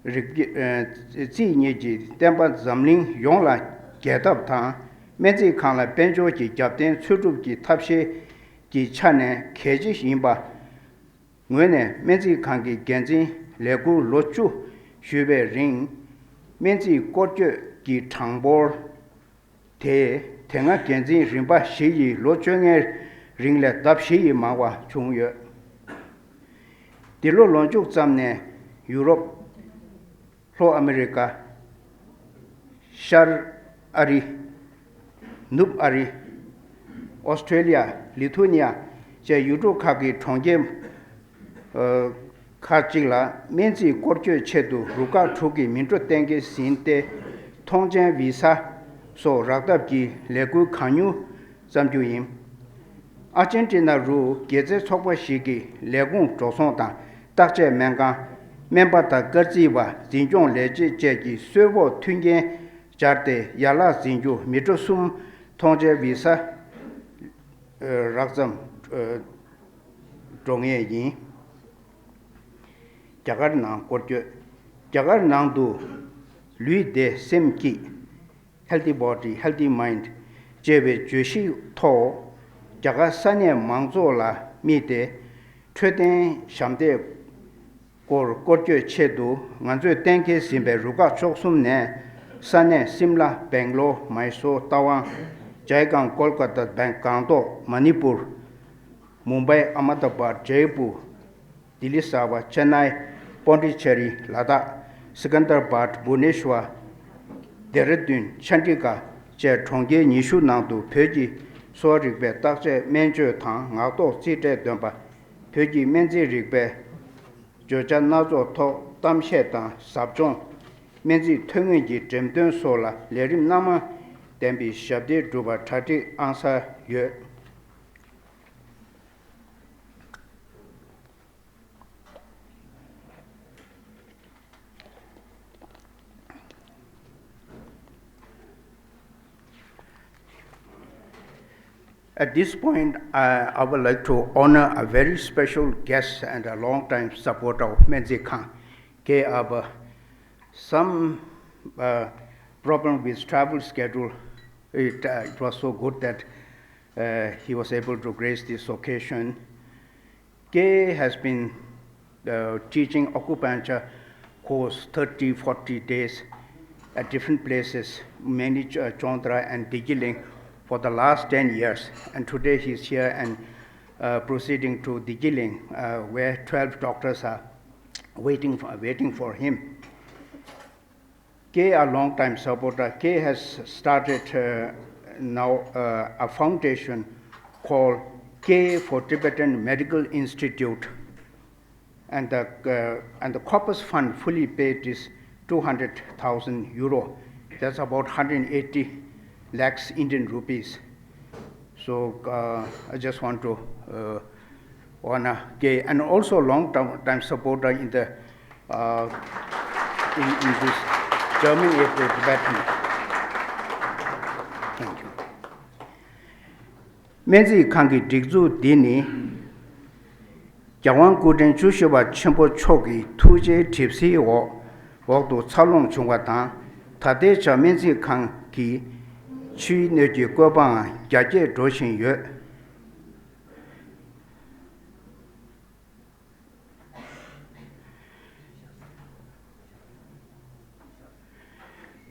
རིག་ཨ། རྩིས་གཉིས་ཀྱི་བསྟན་པ་འཛམ་གླིང་ཡོངས་ལ་རྒྱས་ཐབས་དང་། སྨན་རྩིས་ཁང་ལ་དཔལ་འབྱོར་གྱི་རྒྱབ་རྟེན་འཚོལ་སྒྲུབ་ཀྱི་ཐབས་ཤེས་ཀྱི་ཆ་ནས་གལ་ཆེ་ཡིན་པ། ངོས་ནས་སྨན་རྩིས་ཁང་གི་འགན་འཛིན་ལས་ཁུར་ལོ་བཅུ་ཞུས་པའི་རིང་། སྨན་རྩིས་སྐོར་སྐྱོད་ཀྱི་གྲངས་འབོར་དེ་དེ་སྔ་འགན་འཛིན་རིམ་པ་བཞི་ཡི་ལོ་བཅོ་ལྔའི་རིང་ལས་ལྡབ་བཞི་ཡིས་མང་བ་བྱུང་ཡོད། འདི་ལོ་ལོ་མཇུག་ཙམ་ནས་ཡུ་རོབ། ལྷོ་ཨ་མི་རི་ཀ། ཤར་ཨ་རི། ནུབ་ཨ་རི། ཨོ་སི་ཀྲེ་ལི་ཡ། ལི་ཐུ་ནི་ཡ་བཅས་ཡུལ་གྲུ་ཁག་གི་གྲོང་ཁྱེར། ཨ། ཁག་ཅིག་ལ་སྨན་རྩིས་སྐོར་སྐྱོད་ཆེད་དུ་རུ་ཁག་དྲུག་གི་མི་འགྲོ་གཏན་འཁེལ་ཟིན་ཏེ། ཐོངས་མཆན་བི་ས་སོགས་རག་ཐབས་ཀྱི་ལས་འགུལ་གང་མྱུར་བརྩམ་རྒྱུ་ཡིན། ཨར་ཇེན་ཊི་ན་རུ་སྒྱུ་རྩལ་ཚོགས་པ་ཞིག་གིས་ལས་ཁུངས་འགྲོ་སོང་དང་བརྟག་དཔྱད་སྨན་ཁང་། སྨན་པ་དང་སྐར་རྩིས་པ། འཛིན་སྐྱོང་ལས་བྱེད་བཅས་ཀྱི་གསོལ་ཕོགས་མཐུན་རྐྱེན་སྦྱར་ཏེ། ཡན་ལག་འཛིན་རྒྱུ་མི་འགྲོ་གསུམ་ཐོངས་མཆན་བི་ས་རག་ཙམ་འགྲོ་ངེས་ཡིན། རྒྱ་གར་ནང་སྐོར་སྐྱོད། རྒྱ་གར་ནང་དུ་ལུས་བདེ་སེམས་སྐྱིད། Healthy Body, Healthy Mind ཅེས་པའི་བརྗོད་གཞིའི་ཐོག་རྒྱ་གར་ས་གནས་མང་ཚོགས་ལ་དམིགས་ཏེ། འཕྲོད་བསྟེན་ཞབས་འདེགས་སྐོར་སྐོར་སྐྱོད་ཆེད་དུ་ང་ཚོས་གཏན་འཁེལ་ཟིན་པའི་རུ་ཁག་བཅུ་གསུམ་ནས། ས་གནས་སིམ་ལ། སྦེང་ལོར། མཱི་སོར། རྟ་དབང་། ཇའི་གཱང་། ཀོལ་ཀ་ཏ། སྦེང་། སྒང་ཏོག། མ་ནི་པུར། མུམ་བྷའི། ཨ་མ་ད་བཱད། ཇའི་པུར། ལྡི་ལི་གསར་པ། ཅེན་ནའི། པོན་ཌི་ཆེ་རི། ལ་དྭགས། སི་ཀན་དར་བཱད། བྷུ་ནེ་ཤྭར། ལྡེ་ར་ལྡུན། ཆན་ཌི་གྷར་བཅས་གྲོང་ཁྱེར་ཉི་ཤུ་ནང་དུ་བོད་ཀྱི་གསོ་བ་རིག་པའི་བརྟག་དཔྱད། སྨན་བཅོས་དང་ངག་ཐོག་རྩིས་འབྲས་འདོན་པ། བོད་ཀྱི་སྨན་རྩིས་རིག་པའི་བརྗོད་བྱ་སྣ་ཚོགས་ཐོག་གཏམ་བཤད་དང་ཟབ་སྦྱོང་། སྨན་རྩིས་ཐོན་དངོས་ཀྱི་འགྲེམས་སྟོན་སོགས་ལ་ལས་རིམ་སྣ་མང་ལྡན་པའི་ཞབས་འདེགས་སྒྲུབ་པར་གྲ་སྒྲིག་ཨང་གསར་ཡོད། At this point, I, I would like to honor a very special guest and a long-time supporter of Menzies Khan, K. Arbour. Some uh, problem with travel schedule. It, uh, it was so good that uh, he was able to grace this occasion. Kay has been uh, teaching acupuncture course thirty, forty days at different places, mainly Ch- Chondra and Digiling, for the last ten years. And today he's here and uh, proceeding to Digiling, uh, where twelve doctors are waiting for, waiting for him. Kay, a long-time supporter, Kay has started uh, now uh, a foundation called Kay for Tibetan Medical Institute, and the uh, and the corpus fund fully paid is two hundred thousand euro. That's about one hundred eighty lakhs Indian rupees. So uh, I just want to uh, honor Kay, and also long time, time supporter in the uh, in, in this German aid to Tibetan. Thank you. སྨན་རྩིས་ཁང་གི་སྒྲིག་འཛུགས་འདི་ནི་ རྒྱལ་དབང་སྐུ་ཕྲེང་བཅུ་བཞི་པ་ཆེན་པོ་མཆོག་གི་ཐུགས་རྗེའི་གྲིབ་བསིལ་འོག་འོག་ཏུ་འཚར་ལོངས་བྱུང་བ་དང་། ད་ལྟའི་ཆར་སྨན་རྩིས་ཁང་གི་ཕྱིའི་སྣོད་ཀྱི་བཀོད་པའང་རྒྱ་སྐྱེད་འགྲོ་བཞིན་ཡོད།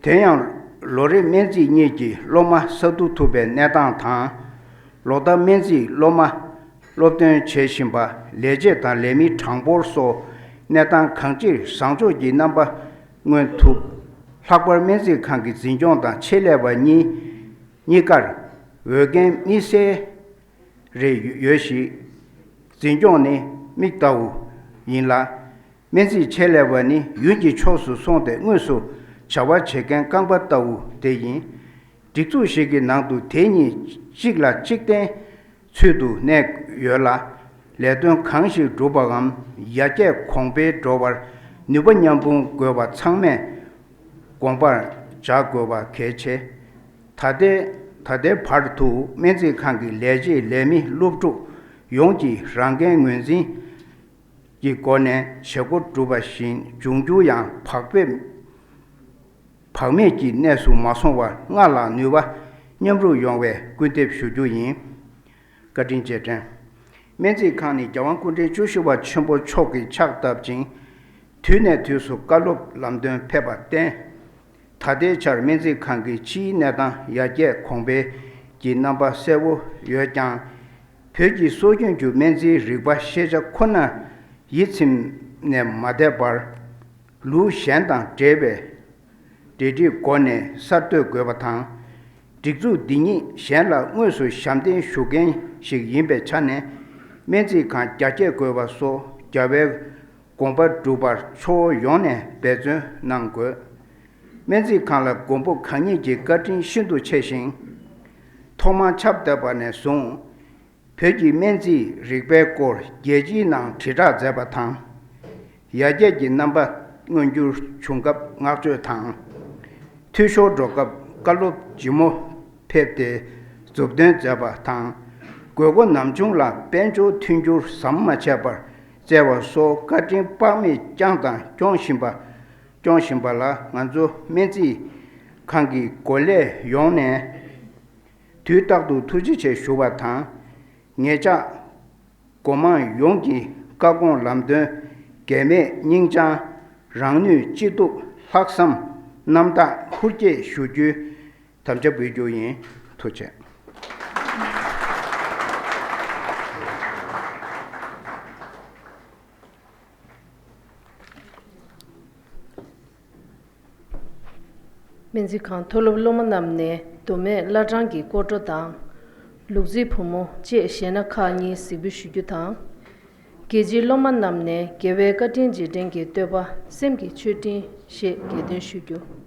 དེ་ཡང་ལོ་རེ་སྨན་རྩིས་གཉིས་ཀྱི་སློབ་མ་གསར་དུ་ཐུག་པའི་གནས་སྟངས་དང་། ལོ་ལྟར་སྨན་རྩིས་སློབ་མ་སློབ་ཐོན་བྱེད་བཞིན་པ། ལས་བྱེད་དང་ལས་མི་གྲངས་འབོར་སོགས་གནས་སྟངས་གང་ཅིར་བཟང་ཕྱོགས་ཀྱི་རྣམ་པ་མངོན་ཐུབ། ལྷག་པར་སྨན་རྩིས་ཁང་གི་འཛིན་སྐྱོང་དང་ཆེད་ལས་པ་གཉིས་གཉིས་ཀར་འོས་འགན་དམིགས་བསལ་རེ་ཡོད་ཞིང་། འཛིན་སྐྱོང་ནི་མིག་ལྟ་བུ་ཡིན་ལ། སྨན་རྩིས་ཆེད་ལས་པ་ནི་ཡུན་གྱི་ཕྱོགས་སུ་སོང་སྟེ་དངོས་སུ་བྱ་བ་བྱེད་མཁན་རྐང་པ་ལྟ་བུ་དེ་ཡིན། སྒྲིག་འཛུགས་ཤིག་གི་ནང་དུ་དེ་གཉིས་གཅིག་ལ་གཅིག་བརྟེན་ཚུལ་དུ་གནས་ཡོད་ལ། ལས་དོན་གང་ཞིག་སྒྲུབ་པའམ་ཡར་རྒྱས་གོང་འཕེལ་འགྲོ་བར་ནུས་པ་མཉམ་སྤུངས་དགོས་པ་ཚང་མས་དགོངས་པར་འཇགས་དགོས་པ་གལ་ཆེ། ད་ལྟའི་ད་ལྟའི་བར་དུ་སྨན་རྩིས་ཁང་གི་ལས་བྱེད་ལས་མི་སློབ་ཕྲུག་ཡོངས་ཀྱིས་རང་འགན་ངོས་འཛིན་གྱི་སྒོ་ནས་བྱེད་སྒོ་བསྒྲུབས་པ་བཞིན་འབྱུང་འགྱུར་ཡང་བག་ཕེབས་བག་མེད་ཀྱི་གནས་སུ་མ་སོང་བར་སྔར་ལྷག་ནུས་པ་མཉམ་རུབ་ཡོང་བའི་སྐུལ་འདེབས་ཞུ་རྒྱུ་ཡིན། བཀའ་དྲིན་རྗེས་དྲན། སྨན་རྩིས་ཁང་ནི་རྒྱལ་དབང་སྐུ་ཕྲེང་བཅུ་བཞི་པ་ཆེན་པོ་མཆོག་གིས་ཕྱག་བཏབ་ཅིང་། དུས་ནས་དུས་སུ་བཀའ་སློབ་ལམ་སྟོན་ཕེབས་པར་བརྟེན། ད་ལྟའི་ཆར་སྨན་རྩིས་ཁང་གི་ཕྱིའི་གནས་སྟངས་ཡར་རྒྱས་གོང་འཕེལ་གྱི་རྣམ་པ་གསལ་བོ་ཡོད་ཀྱང་། བོད་ཀྱི་སྲོལ་རྒྱུན་གྱི་སྨན་རྩིས་རིག་པ་ཤེས་བྱ་ཁོ་ན་ཡིད་ཚིམ་ནས་མ་བསྡད་པར། ལུགས་གཞན་དང་འབྲེལ་བའི་འབྲེལ་འདྲིས་སྒོ་ནས་གསར་གཏོད་དགོས་པ་དང་། སྒྲིག་འཛུགས་འདི་ཉིད་གཞན་ལ་དངོས་སུ་ཞབས་འདེགས་ཞུ་མཁན་ཞིག་ཡིན་པའི་ཆ་ནས། སྨན་རྩིས་ཁང་རྒྱ་སྐྱེད་དགོས་པ་སོགས་རྒྱལ་བའི་དགོངས་པ་སྒྲུབ་པར་ཕྱོགས་ཡོངས་ནས་འབད་བརྩོན་གནང་དགོས། སྨན་རྩིས་ཁང་ལ་མགོན་པོ་གང་ཉིད་ཀྱི་བཀའ་དྲིན་ཤིན་ཏུ་ཆེ་ཞིང་། ཐོག་མར་ཕྱག་བཏབ་པ་ནས་བཟུང་། བོད་ཀྱི་སྨན་རྩིས་རིག་པའི་སྐོར་རྒྱལ་སྤྱིའི་ནང་དྲིལ་བསྒྲགས་མཛད་པ་དང་། ཡར་རྒྱས་ཀྱི་རྣམ་པ་མངོན་འགྱུར་བྱུང་སྐབས་བསྔགས་བརྗོད་དང་། འཐུས་ཤོར་འགྲོ་སྐབས་བཀའ་སློབ་ལྗིད་མོ་ཕེབས་ཏེ་མཛུབ་སྟོན་མཛད་པ་དང་། དགོས་མཁོ་ནམ་བྱུང་ལ་དཔལ་འབྱོར་མཐུན་འགྱུར་ཟམ་མ་ཆད་པར་བསྩལ་བ་སོགས་བཀའ་དྲིན་དཔག་མེད་བསྐྱངས་དང་སྐྱོང་བཞིན་པ། སྐྱོང་བཞིན་པ་ལ་ང་ཚོ་སྨན་རྩིས་ཁང་གི་འགོ་ལས་ཡོངས་ནས་དུས་རྟག་ཏུ་ཐུགས་རྗེ་ཆེ་ཞུ་བ་དང་། ངེད་ཅག་སྒོ་མང་ཡོངས་ཀྱི་བཀའ་དགོངས་ལམ་སྟོན་འགལ་མེད་སྙིང་བཅངས། རང་ནུས་ཅི་ཐུབ་ལྷག་བསམ་རྣམ་དག་ཧུར་བསྐྱེད་ཞུ་རྒྱུའི་དམ་བཅའ་འབུལ་རྒྱུ་ཡིན། ཐུགས་རྗེ་ཆེ། སྨན་རྩིས་ཁང་མཐོ་སློབ་སློབ་མ་རྣམས་ནས་མདོ་སྨད་བླ་བྲང་གི་སྐོར་བྲོ་དང་། ལུག་རྫིའི་བུ་མོ་བཅས་གཞས་སྣ་ཁག་གཉིས་གཟིགས་འབུལ་ཞུ་རྒྱུ་དང་། རྒྱལ་སྤྱིའི་སློབ་མ་རྣམས་ནས་རྒྱལ་བའི་བཀའ་དྲིན་རྗེས་དྲན་གྱི་བསྟོད་པ་སེམས་ཀྱི་མཆོད་སྤྲིན་ཞེས་རྒྱལ་འདོན་ཞུ་རྒྱུ།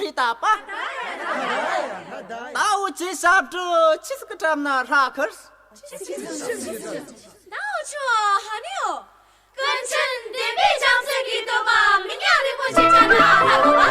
རེད་ད་པ། ད་འུ་ཅི་ཞབས་བྲོ་ཆི་ཟིག་གི་འགྲམ་ན་ཧྲ་ཁར། ད་འུ་ཆོ་ཧ་ནི་ཡོ། ཀུན་མཁྱེན་བདེན་པའི་བྱང་སེམས་ཀྱི་སྟོན་པ་མི་ཉག་རིན་པོ་ཆེ་ཅན་ལ་ལྷ་གོ་བ།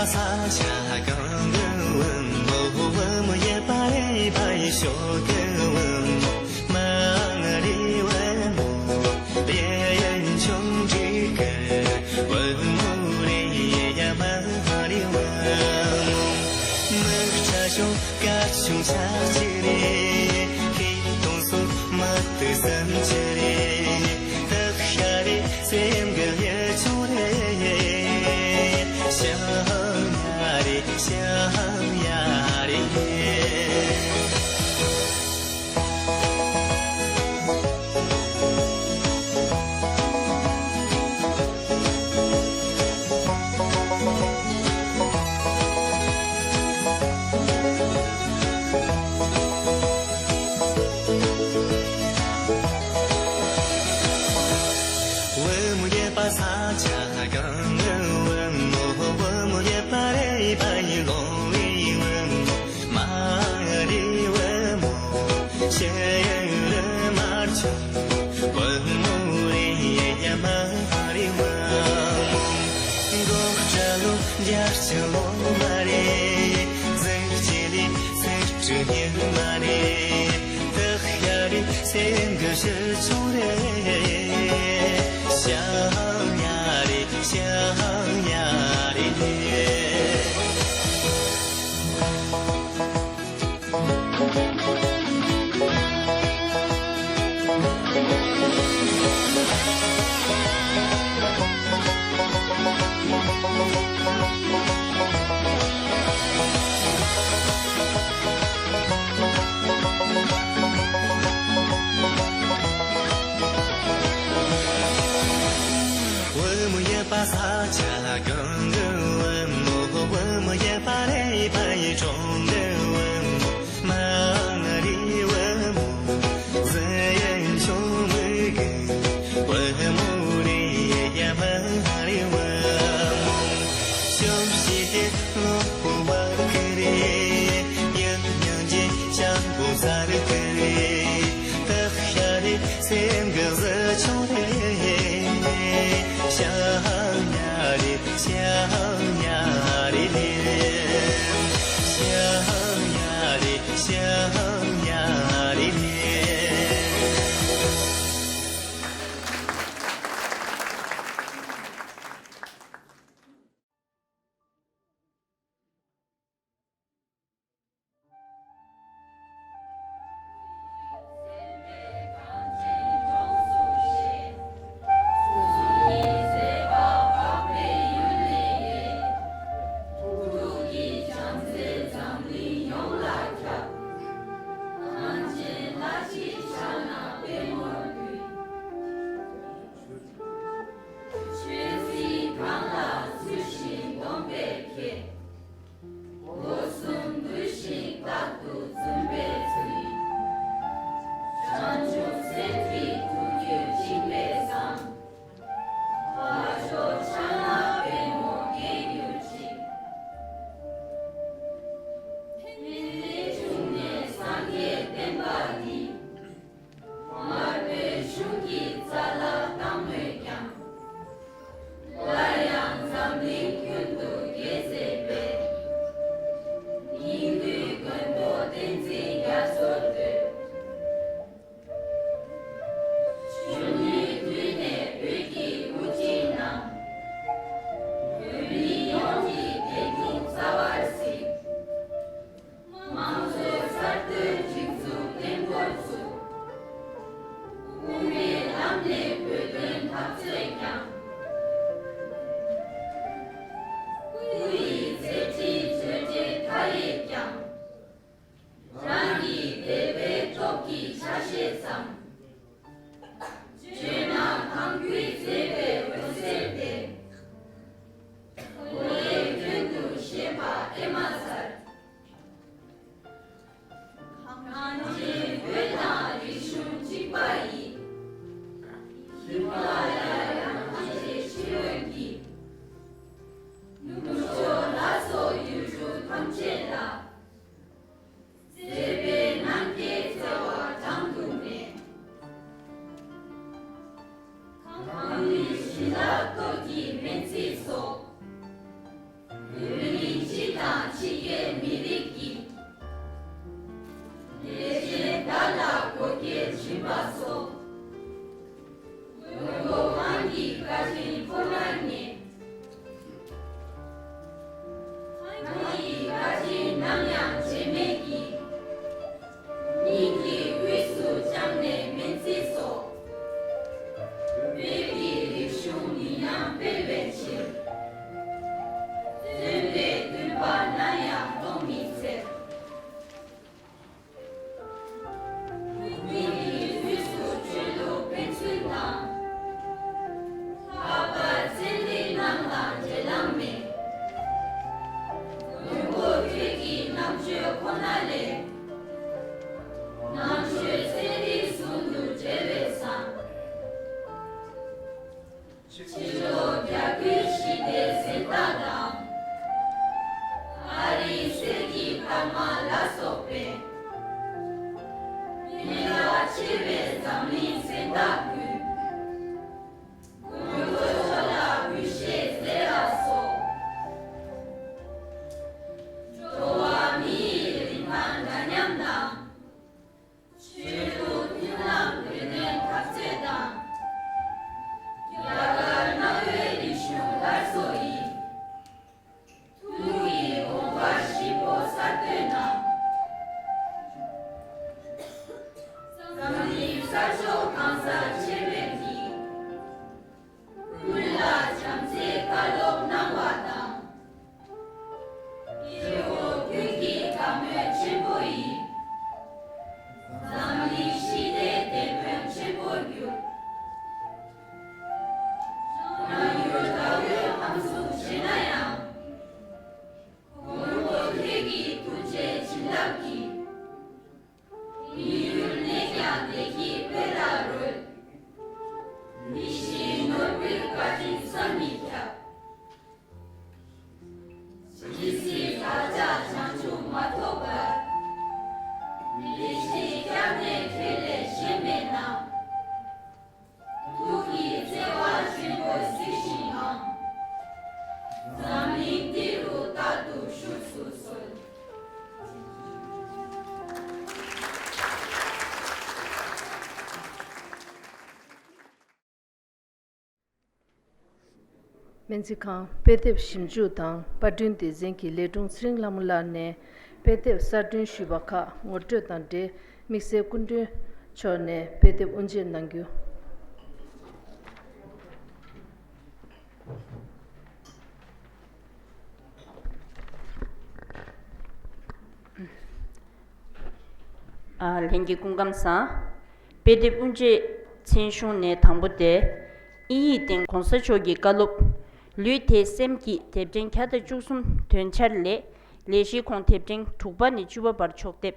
ས་ཆ་གང་གི་བུ་མོ། བུ་མོ་ཡོད་པ་རེད་པ་ཡི་ཤོག་གི་བུ་མོ། མ་རེད་བུ་མོ། གཡས་གཡོན་ཆུང་འདྲིས་ཀྱི་བུ་མོ་རེད་ཡ། མ་རེད་བུ་མོ། མི་ཁྲ་ཤོག་དཀར་ཆུང་ཆགས་ཀྱི་རེད། ཁྱི་སྟོང་སོགས་མ་དུ་བསམ་གྱི་རེད། སྟག་ཤ་རེད། སེམས་ཀྱི་ཡ་ཆུང་རེད། ཤ་ཡ་རེད། ཤ་ཡ་རེད། བུ་མོ་ཡོད་པ་ས་ཆ་གང་གི་བུ་མོ། བུ་མོ་ཡོད་པ་རེད་པ་ཡི་ལོང་བའི་བུ་མོ། མ་རེད་བུ་མོ། ཤེས་ཡོན་རི་མར་ཆུང་བུ་མོ་རེད་ཡ། མ་རེད་བུ་མོ། མགོ་སྐྲ་ལོ་རྒྱ་ཆེ་ལོ་མ་རེད། གཟི་བརྗིད་ལས་སེར་བྲི་ཉི་མ་རེད། སྟག་ཤ་རེད། སེམས་ཀྱི་ཞུ་ཆུང་རེད། ཤ་ཡ་རེད། ཤ་ཡ་རེད། བུ་མོ་ཡོད་པ་ས་ཆ་གང་གི་བུ་མོ། བུ་མོ་ཡོད་པ་རེད་པ་ཡི་གྲོང་གི་བུ་མོ། མ་རེད་བུ་མོ། གཟི་ཡོན་ཆུང་མི་གི་བུ་མོ་རེད་ཡ། མ་རེད་བུ་མོ། ཤོམ་ཞིག་གི་ལོ་བུ་བར་གི་རེད། ཡང་ཉང་གི་ཅང་བུ་ཟར་གི་རེད། སྟག་ཤ་རེད། སེམས་ཀྱི་གཟི་ཆུང་རེད། ཤ་ཡ་རེད། ཤ་ཡ་རེད། ཤ་ཡ་རེད། ཤ་ཡ་རེད། ཆོས་སྲིད་གང་ལ་ཚུལ་བཞིན་སྡོམ་པའི་ཁྱེད། སྒོ་གསུམ་འདུལ་ཞིང་རྟག་ཏུ་བཙུན་པའི་ཚུལ། བྱང་ཆུབ་སེམས་ཀྱི་ཐུགས་རྒྱུད་བཅིངས་པས་བཟང་། ལྷ་མཆོག་ཕྱག་ན་པདྨོ་རྒྱས་གྱུར་ཅིག། ཕན་བདེའི་འབྱུང་གནས་སངས་རྒྱས་བསྟན་པ་འདི། དམར་པོའི་གཞུང་གི་རྩ་ལ་བཏང་མོད་ཀྱང་། སླར་ཡང་འཛམ་གླིང་ཀུན་ཏུ་རྒྱས་མཛད་པའི། སྙིགས་དུས་མགོན་པོ་བསྟན་འཛིན་རྒྱ་མཚོར་བསྟོད། གཞོན་ནུའི་དུས་ནས་བོད་ཀྱི་དབུ་ཁྲིད་རྣམས། བོད་མི་ཡོངས་ཀྱི་བདེ་སྡུག་རྩ་བར་གཟིགས། དམངས་གཙོའི་གསར་གཏོད་སྒྲིག་འཛུགས་བརྟན་པོར་བཙུགས། སྐུ་ངལ་ལམ་ནས་བོད་དོན་འཐབ་རྩོད་ཀྱང་། སྐུ་ཡི་མཛད་འཕྲིན་བརྗོད་བྲལ་མཐའ་ཡས་ཀྱང་། རང་གི་འདོད་པའི་སྟོབས་ཀྱིས་ཆ་ཤས་ཙམ། བརྗོད་ན་གང་སྐུའི་མཛད་པའི་འོད་ཟེར་ལྡན། གོ་ལའི་ཁྱོན་དུ་བཞད་པ་ཨེ་མ་ཚར། གངས་ཅན་བོད་དང་རིག་གཞུང་གཅིག་པ་ཡི། ཧི་མ་ལ་ཡ་རྒྱལ་རབས་ཀྱི་སྤྱི་བོ་གི། ནུབ་ཕྱོགས་ལ་སོགས་ཡུལ་གྲུ་ཐམས་ཅད་ལ། མཛད་པའི་རྣམ་རྒྱལ་བརྩེ་བ་བགྲང་དུ་མེད། གངས་རིའི་བྱིན་རླབས་སྟོབས་ཀྱིས་སྨན་རྩིས་སོགས། བོད་མི་ སྨན་རྩིས་ཁང་དཔེ་དེབ་ཞིབ་འཇུག་དང་པར་སྐྲུན་སྡེ་ཚན་གྱི་ལས་དྲུང་ཚེ་རིང་ལྷ་མོ་ལགས་ནས་དཔེ་དེབ་གསར་སྐྲུན་ཞུས་པ་ཁག་ངོ་སྤྲོད་དང་འབྲེལ། དམིགས་བསལ་སྐུ་མགྲོན་མཆོག་ནས་དཔེ་དེབ་དབུ་འབྱེད་གནང་རྒྱུ། ཨ། ལྷན་རྒྱས་སྐུ་ཁམས་བཟང་། དཔེ་དེབ་དབུ་འབྱེད་མཚན་གཞུང་ནས་དང་པོ་དེ། དབྱིན་ཡིག་སྟེང་གོང་ས་མཆོག་གི་བཀའ་སློབ། ལུས་དེས་སེམས་ཀྱིས། དེབ་ཕྲེང་བརྒྱ་དང་བཅུ་གསུམ་དོན་འཆར་ལས། ལས་གཞིའི་ཁོངས་དེབ་ཕྲེང་དྲུག་པ་ནས་བཅུ་པ་བར་ཕྱོགས་དེབ།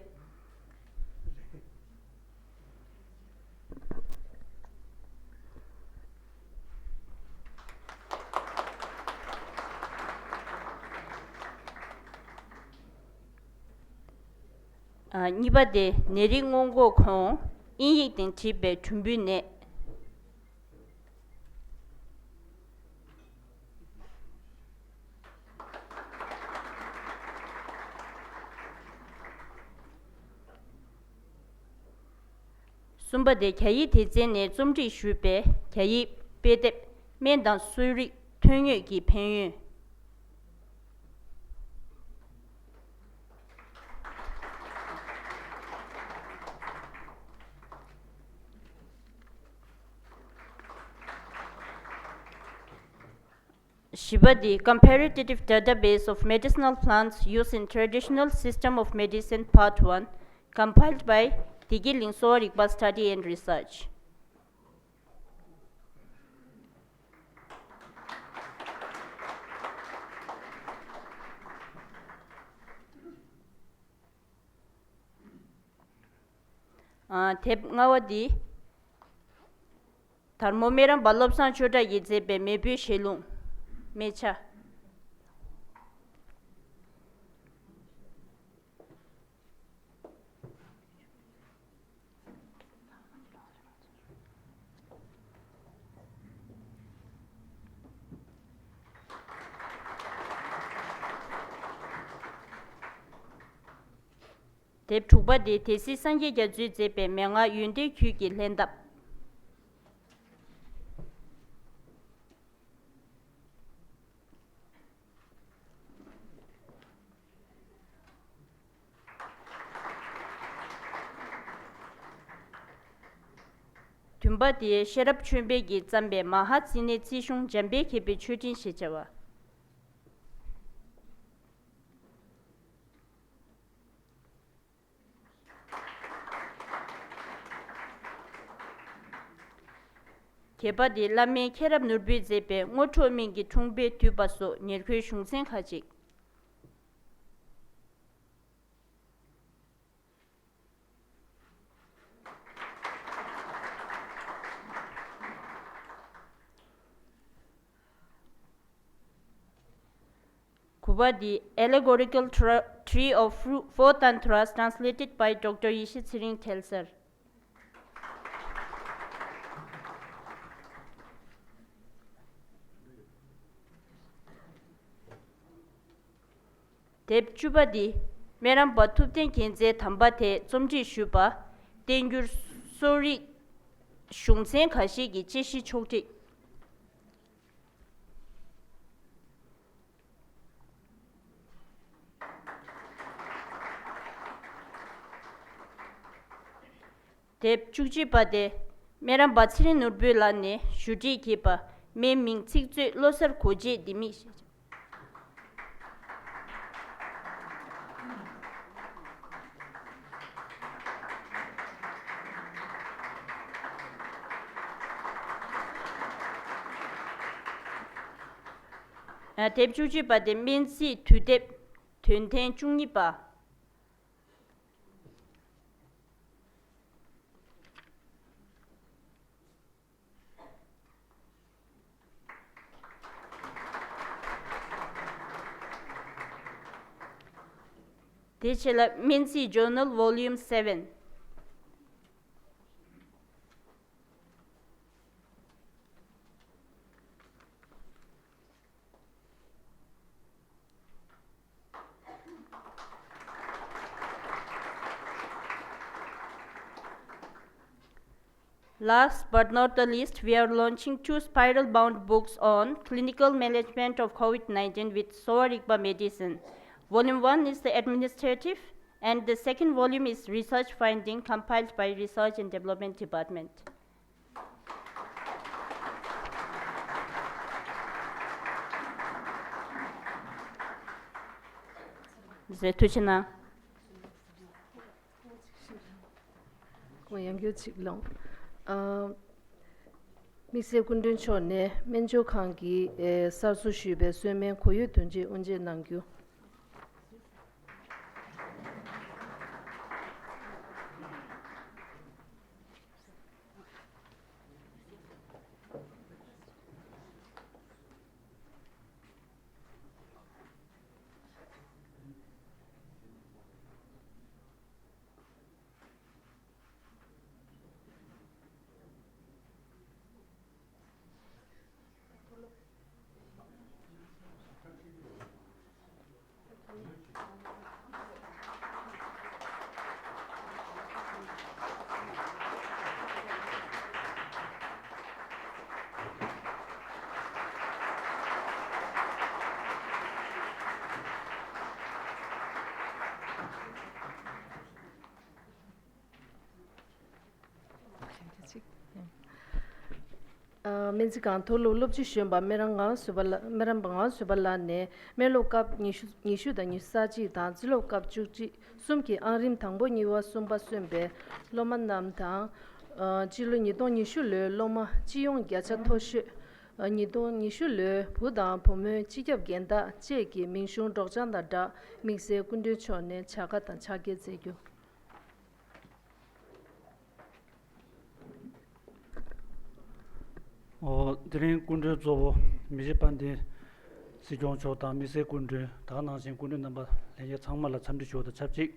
ཨ། གཉིས་པ་དེ་ནད་རིགས་སྔོན་འགོག་ཁོངས་དབྱིན་ཡིག་སྟེང་བྲིས་པའི་གྲུམ་བུའི་ནད། གསུམ་པ་དེ་རྒྱ་ཡིག་སྡེ་ཚན་ནས་རྩོམ་སྒྲིག་ཞུས་པའི་རྒྱ་ཡིག་དཔེ་དེབ། སྨན་དང་གསོ་རིག་ཐོན་དངོས་ཀྱི་ཕན་ཡོན། བཞི་པ་འདི། Comparative Database of Medicinal Plants Used in Traditional System of Medicine, Part one, compiled by བདེ་སྐྱིད་གླིང་གསོ་བ་རིག་པ་Study and Research. ཨ། དེབ་ལྔ་པ་འདི། དར་མོ་སྨན་རམས་པ་བློ་བཟང་ཆོས་གྲགས་ཀྱིས་མཛད་པའི་མེས་པོའི་ཞལ་ལུང་། སྨན་ཆ། དེབ་དྲུག་པ་དེ། སྡེ་སྲིད་སངས་རྒྱས་རྒྱ་མཚོས་མཛད་པའི་མན་ངག་ཡོན་ཏན་རྒྱུད་ཀྱི་ལྷན་ཐབས། བདུན་པ་དེ། ཤེས་རབ་ཆོས་འཕེལ་གྱིས་བརྩམས་པའི་མ་ཧཱ་ཙི་ནའི་རྩིས་གཞུང་འཇམ་དཔལ་མཁས་པའི་མཆོད་སྤྲིན་ཞེས་བྱ་བ། བརྒྱད་པ་དེ། བླ་སྨན་མཁྱེན་རབ་ནོར་བུས་མཛད་པའི་སྔོ་འཁྲུགས་སྨན་གྱི་འཁྲུངས་དཔེ་བསྡུས་པ་སོགས་ཉེར་མཁོའི་གཞུང་ཚན་ཁག་ཅིག། དགུ་པ་འདི། Allegorical Tra- Tree of Fru- Four Tantras, translated by Doctor ཡེ་ཤེས་ཚེ་རིང་འཕྲལ་སར། དེབ་བཅུ་པ་འདི། སྨན་རམས་པ་ཐུབ་བསྟན་རྒྱལ་མཚན་དམ་པ་དེས་རྩོམ་སྒྲིག་ཞུས་པ། བསྟན་འགྱུར་གསོ་རིག་གཞུང་ཚན་ཁ་ཤས་ཀྱི་དཔྱད་གཞི་ཕྱོགས་སྒྲིག། དེབ་བཅུ་གཅིག་པ་དེ། སྨན་རམས་པ་ཚེ་རིང་ནོར་བུ་ལགས་ནས་ཞུ་སྒྲིག་བགྱིས་པ། སྨན་མིང་ཚིག་མཛོད་བློ་གསར་གོ་འབྱེད་ལྡེ་མིག་ཨ། དེབ་བཅུ་གཅིག་པ་དེ། སྨན་རྩིས་དུས་དེབ། དོན་ཐེངས་བཅུ་གཉིས་པ། དེ་རྗེས་ལ་སྨན་རྩིས་Journal Volume seven། Last but not the least, we are launching two spiral bound books on clinical management of COVID nineteen with Sowa Rigpa medicine. Volume one is the administrative, and the second volume is research finding compiled by Research and Development Department. ཟེར་ཐུགས་ཆེ་གནང་། ཁོང་ཡང་བསྐྱར་ཅིག་ལོངས། ཨ། དམིགས་བསལ་སྐུ་མགྲོན་མཆོག་ནས་སྨན་སྦྱོར་ཁང་གི་ཨེ་གསར་བཟོ་ཞུས་པའི་གསོལ་སྨན་གོ་ཡོད་དོན་གཅོད་དབུ་འབྱེད་གནང་རྒྱུ། ཨ། སྨན་རྩིས་ཁང་མཐོ་སློབ་སློབ་སྤྱི་གཞོན་པ་སྨན་རམས་ངག་བཟོད་པ་ལགས། སྨན་རམས་པ་ངག་བཟོད་པ་ལགས་ནས་སྨན་སློབ་སྐབས་ཉི་ཤུ་ཉི་ཤུ་དང་ཉི་ཤུ་རྩ་གཅིག་དང་རྩིས་སློབ་སྐབས་བཅུ་གཅིག་གསུམ་གྱི་ཨང་རིམ་དང་པོ་གཉིས་པ་གསུམ་པ་སོན་པའི་སློབ་མ་རྣམས་དང་། ཨ། སྤྱི་ལོ་ཉིས་སྟོང་ཉི་ཤུ་ལོའི་སློབ་མ་སྤྱི་ཡོངས་བརྒྱ་ཆ་མཐོ་ཤོས། ཨ། ཉིས་སྟོང་ཉི་ཤུ་ལོའི་བུ་དང་བུ་མོའི་སྤྱི་ཁྱབ་རྒན་བདག་བཅས་ཀྱི་མིང་གཞུང་སྒྲོག་སྦྱང་དང་སྦྲགས་དམིགས་བསལ་སྐུ་མགྲོན་མཆོག་ནས་བྱ་དགའ་དང་ཕྱག་འཁྱེར་སྩལ་རྒྱུ། ཨོ། དེ་རིང་སྐུ་མགྲོན་གཙོ་བོ་མི་རྗེ་དཔལ་ལྡན་སྲིད་སྐྱོང་མཆོག་དང་དམིགས་བསལ་སྐུ་མགྲོན། ད་ག་ནང་བཞིན་སྐུ་མགྲོན་རྣམ་པ་ལྷན་རྒྱས་ཚང་མ་ལ་འཚམས་འདྲི་ཞུ་བ་དང་ཆབས་ཅིག་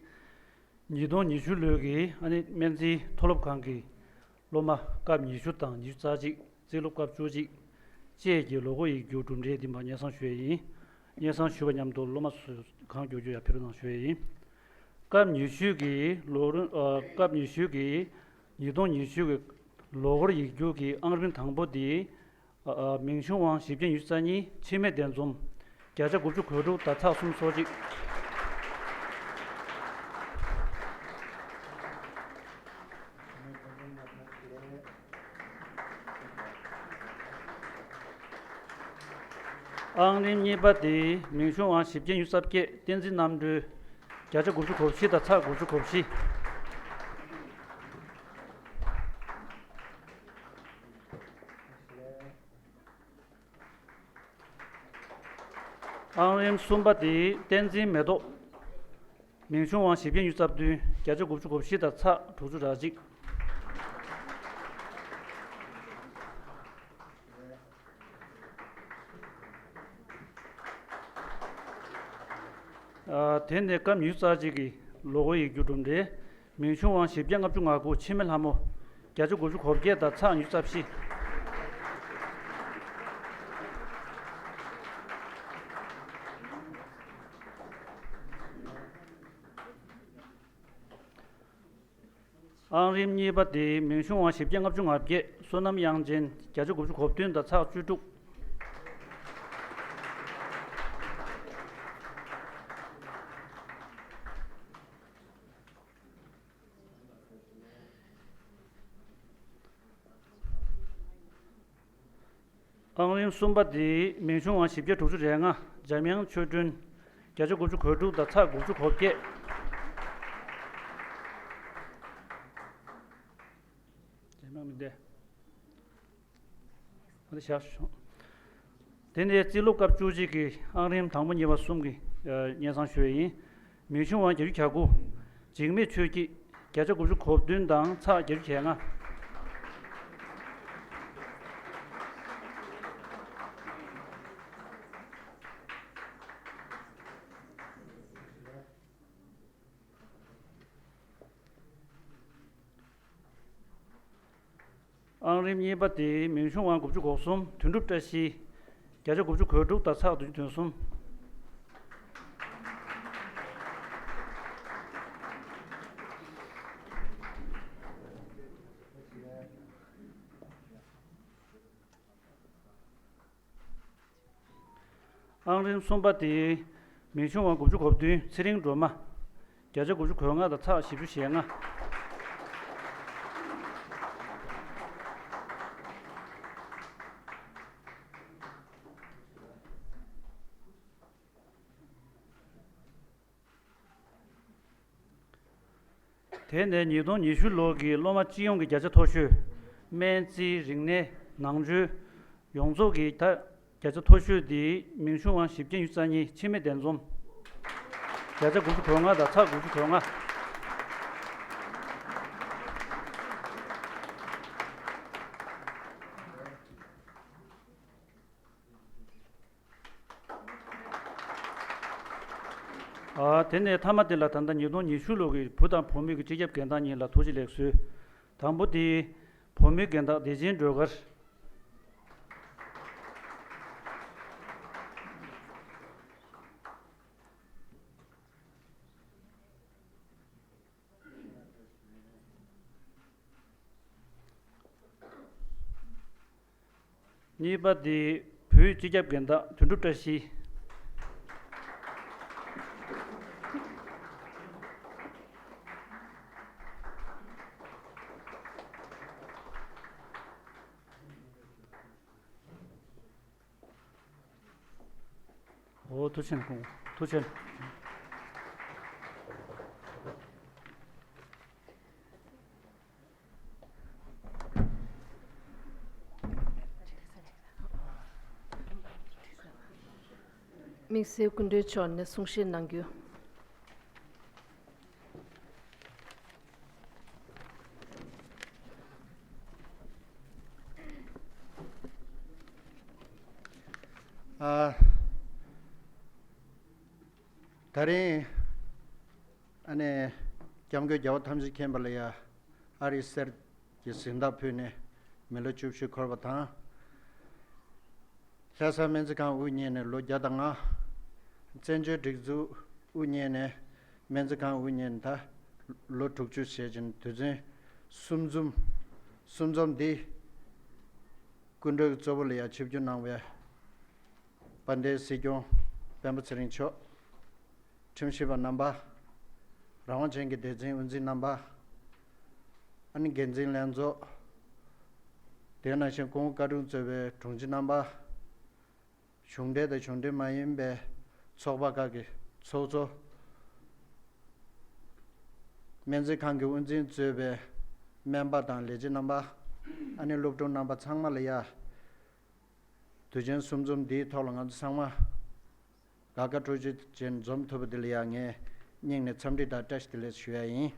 ཉིས་སྟོང་ཉི་ཤུ་ལོའི་གི་ཨ་ནི་སྨན་རྩིས་མཐོ་སློབ་ཁང་གི་སློབ་མ་སྐབས་ཉི་ཤུ་དང་ཉི་ཤུ་རྩ་གཅིག་རྩིས་སློབ་སྐབས་བཅུ་གཅིག་བཅས་ཀྱི་ལོ་འཁོར་ཡིག་སྒྱུར་གྲུབ་འབྲས་འདི་མ་སྙན་སེང་ཞུ་ཡས་ཡིན། སྙན་སེང་ཞུ་བ་མཉམ་དུ་སློབ་མ་ཚོས་གང་མགྱོགས་མགྱོགས་ཡར་ཕེབས་རོགས་གནང་ཞུ་ཡས་ཡིན། སྐབས་ཉི་ཤུ་གི་ལོ་རིམ། ཨ། སྐབས་ཉི་ཤུ་གི་ཉིས་སྟོང་ཉི་ཤུ་གི་ལོ་འཁོར་ཡིག་སྒྱུར་གྱི་ཨང་རིམ་དང་པོ་དེ། ཨ། ཨ། མིང་གཞུང་དབང་བཞི་བརྒྱ་ཉི་ཤུ་རྩ་གཉིས། འཆི་མེད་བདེ་འཛོམས་བརྒྱ་ཆ་དགུ་བཅུ་གོ་དྲུག་དང་ཚེག་སུམ་ཅུ་སོ་གཅིག་ཨང་རིམ་གཉིས་པ་དེ་མིང་གཞུང་དབང་བཞི་བརྒྱ་ཉི་ཤུ་རྩ་བརྒྱད། བསྟན་འཛིན་རྣམ་གྲོལ་བརྒྱ་ཆ་དགུ་བཅུ་གོ་བཞི་དང་ཚེག་དགུ་བཅུ་གོ་བཞི། ཨང་རིམ་གསུམ་པ་དེ་བསྟན་འཛིན་མེ་ཏོག་མིང་གཞུང་དབང་བཞི་བརྒྱ་ཉི་ཤུ་རྩ་བདུན། བརྒྱ་ཆ་དགུ་བཅུ་གོ་བཞི་དང་ཚེག་དྲུག་ཅུ་རེ་གཅིག་ཨ། དེ་ནས་སྐབས་ཉི་ཤུ་རྩ་གཅིག་གི་ལོ་འཁོར་ཡིག་སྒྱུར་གྲུབ་འབྲས། མིང་གཞུང་དབང་བཞི་བརྒྱ་ལྔ་བཅུ་ང་དགུ། འཆི་མེད་ལྷ་མོ་བརྒྱ་ཆ་དགུ་བཅུ་གོ་བརྒྱད་དང་ཚེག་ཉི་ཤུ་རྩ་བཞི། ཨང་རིམ་གཉིས་པ་དེ་མིང་གཞུང་དབང་བཞི་བརྒྱ་ལྔ་བཅུ་ང་བརྒྱད། བསོད་ནམས་དབྱངས་ཅན་བརྒྱ་ཆ་དགུ་བཅུ་གོ་བདུན་དང་ཚེག་བཅུ་དྲུག་ཨང་རིམ་གསུམ་པ་དེ་མིང་གཞུང་དབང་བཞི་བརྒྱ་དྲུག་ཅུ་རེ་ལྔ། འཇམ་དབྱངས་ཆོས་སྒྲོན་བརྒྱ་ཆ་དགུ་བཅུ་གོ་དྲུག་དང་ཚེག་དགུ་བཅུ་གོ་བརྒྱད། འཇམ་དབྱངས་མི་འདུག་འདི་བཞག་ཤོག་དེ་ནས་རྩིས་སློབ་སྐབས་བཅུ་གཅིག་གི་ཨང་རིམ་དང་པོ་གཉིས་པ་གསུམ་གྱི་ཨ་སྙན་སེང་ཞུ་ཡས་ཡིན། མིང་གཞུང་དབང་བརྒྱད་ཅུ་གྱ་དགུ། འཇིགས་མེད་ཆོས་སྐྱིད་བརྒྱ་ཆ་དགུ་བཅུ་གོ་བདུན་དང་ཚེག་བརྒྱད་ཅུ་གྱ་ལྔ། ཨང་རིམ་གཉིས་པ་དེ་མིང་གཞུང་དབང་དགུ་བཅུ་གོ་གསུམ། དོན་གྲུབ་བཀྲ་ཤིས་བརྒྱ་ཆ་དགུ་བཅུ་གོ་དྲུག་དང་ཚེག་བདུན་ཅུ་དོན་གསུམ། ཨང་རིམ་གསུམ་པ་དེ། མིང་ཆུང་བ་དགུ་བཅུ་གོ་བདུན། ཚེ་རིང་སྒྲོལ་མ། བརྒྱ་ཆ་དགུ་བཅུ་གོ་ལྔ་དང་ཚེག་བཞི་བཅུ་ཞེ་ལྔ། དེ་ནས་ཉིས་སྟོང་ཉི་ཤུ་ལོ་གི་སློབ་མ་སྤྱི་ཡོངས་ཀྱི་བརྒྱ་ཆ་མཐོ་ཤོས། སྨན་རྩིས། རིག་གནས། ནང་ཆོས། ཡོངས་རྫོགས་ཀྱི་ད་བརྒྱ་ཆ་མཐོ་ཤོས་དེ་མིང་ཆུང་བ་བཞི་བརྒྱ་ཉི་ཤུ་རྩ་གཉིས། འཆི་མེད་གདན་འཛོམས། བརྒྱ་ཆ་དགུ་བཅུ་གོ་ལྔ་དང་ཚེག་དགུ་བཅུ་གོ་ལྔ། ཨ། དེ་ནས་མཐའ་མ་དེ་ལ་ད་ལྟ་ཉིས་སྟོང་ཉི་ཤུ་ལོ་གི་བུ་དང་བུ་མོ་གི་སྤྱི་ཁྱབ་རྒན་བདག་གཉིས་ལ་ཐུགས་རྗེ་ལེགས་གསོལ། དང་པོ་དེ། བུ་མོའི་རྒན་བདག་བདེ་ཆེན་སྒྲོལ་དཀར། གཉིས་པ་དེ། བུའི་སྤྱི་ཁྱབ་རྒན་བདག་དོན་གྲུབ་བཀྲ་ཤིས། འོ། ཐུགས་རྗེ་ཆེ། ཐུགས་རྗེ་ཆེ། དམིགས་བསལ་སྐུ་མགྲོན་མཆོག་ནས་གསུང་བཤད་གནང་རྒྱུ། ཨ། ད་རིང་ཨ་ནི་སྐྱབས་མགོན་རྒྱལ་བ་ཐམས་ཅད་མཁྱེན་པ་ལ་ཡ་ཨ་རིའི་གསེར་གྱི་གཟེངས་རྟགས་ཕུལ་ནས་མི་ལོ་བཅུ་བཞི་འཁོར་བ་དང་། ལྷ་ས་སྨན་རྩིས་ཁང་དབུ་བརྙེས་ནས་ལོ་བརྒྱ་དང་ལྔ། བཙན་བྱོལ་སྒྲིག་འཛུགས་དབུ་བརྙེས་ནས་སྨན་རྩིས་ཁང་དབུ་བརྙེས་ནས་ད་ལོ་དྲུག་ཅུ་བྱས་ཀྱིན་དུས་ཚོད་གསུམ་འཛོམས། གསུམ་འཛོམས་འདི་སྐུ་མགྲོན་གཙོ་བོ་ལ་ཡང་ཆིབས་བསྒྱུར་གནང་བའི་དཔལ་ལྡན་སྲིད་སྐྱོང་སྤེན་པ་ཚེ་རིང་མཆོག་ཁྲིམས་ཞིབ་པ་རྣམ་པ། རང་དབང་ཅན་གྱི་སྡེ་ཚན་དབུ་འཛིན་རྣམ་པ། ཨ་ནི་འགན་འཛིན་ལྷན་ཚོགས། དེ་ནང་བཞིན་སྐུ་ངོ་བཀའ་དྲུང་གཙོས་པའི་དྲུང་ཆེ་རྣམ་པ། གཞུང་འབྲེལ་དང་གཞུང་འབྲེལ་མ་ཡིན་པའི་ཚོགས་པ་ཁག་གི་ཚོགས་གཙོ། སྨན་རྩིས་ཁང་གི་དབུ་འཛིན་གཙོས་པའི་སྨན་པ་དང་ལས་བྱེད་རྣམ་པ། ཨ་ནི་སློབ་ཕྲུག་རྣམ་པ་ཚང་མ་ལ་ཡ། དུས་ཆེན་གསུམ་འཛོམས་འདིའི་ཐོག་ལ་ང་ཚོ་ཚང་མ་དགའ་དགའ་སྤྲོ་སྤྲོ་བྱས་འཛོམས་ཐུབ་པ་འདི་ལ་ཡང་ངས་སྙིང་ནས་འཚམས་འདྲི་དང་བཀྲ་ཤིས་བདེ་ལེགས་ཞུ་ཡ་ཡིན།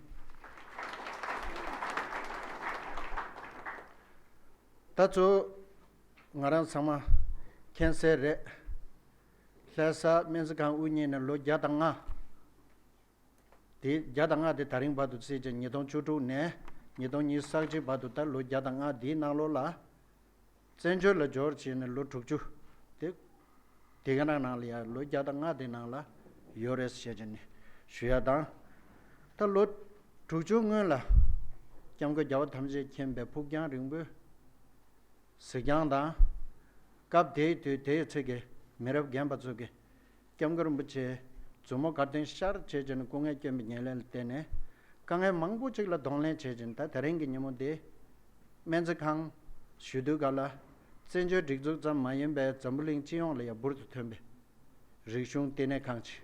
ད་ཚོ་ང་རང་ཚང་མ་མཁྱེན་གསལ་རེད། ལྷ་ས་སྨན་རྩིས་ཁང་དབུ་བརྙེས་ནས་ལོ་བརྒྱ་དང་ལྔ། དེ་བརྒྱ་དང་ལྔ་དེ་ད་རིང་བར་དུ་བརྩིས་ཀྱང་ཉིས་སྟོང་བཅུ་དྲུག་ནས་ཉིས་སྟོང་ཉི་ཤུ་རྩ་གཅིག་བར་དུ་ད་ལོ་བརྒྱ་དང་ལྔ་དེའི་ནང་ལོགས་ལ། བཙན་བྱོལ་ལ་འབྱོར་བྱས་ནས་ལོ་དྲུག་ཅུ་དེ། དེ་ག་ནང་ནང་ལ་ཡང་ལོ་བརྒྱ་དང་ལྔ་དེ་ནང་ལ་ཡོད་རེད་ཟེར་བྱས་ནས་ཞུ་ཡ་དང་། ད་ལོ་དྲུག་ཅུ་སྔོན་ལ་སྐྱབས་མགོན་རྒྱལ་བ་ཐམས་ཅད་མཁྱེན་པའི་ཕུགས་རྒྱང་རིང་པོའི་གཟིགས་རྒྱང་དང་། སྐབས་དེའི་དུས་དེའི་ཚེ་གི་མི་རབས་རྒན་པ་ཚོ་གིས་སྐྱབས་མགོན་རིན་པོ་ཆེ་མཛུབ་མོ་དཀར་ལྡན་ཤར་བྱས་བྱས་ནས་སྐུ་ངལ་བསྐྱོན་པའི་ཉེར་ལེན་ལ་བརྟེན་ནས་དཀའ་ངལ་མང་པོ་ཅིག་ལ་གདོང་ལེན་བྱས་བྱས་ནས་ད་དེ་རིང་གི་ཉིན་མོ་འདི་སྨན་རྩིས་ཁང་ཞུ་དུས་ག་ལ་བཙན་བྱོལ་སྒྲིག་འཛུགས་ཙམ་མ་ཡིན་པའི་འཛམ་བུ་གླིང་སྤྱི་ཡོངས་ལ་ཡང་འབུར་དུ་ཐོན་པའི་རིག་གཞུང་བསྟི་གནས་ཁང་ཅིག་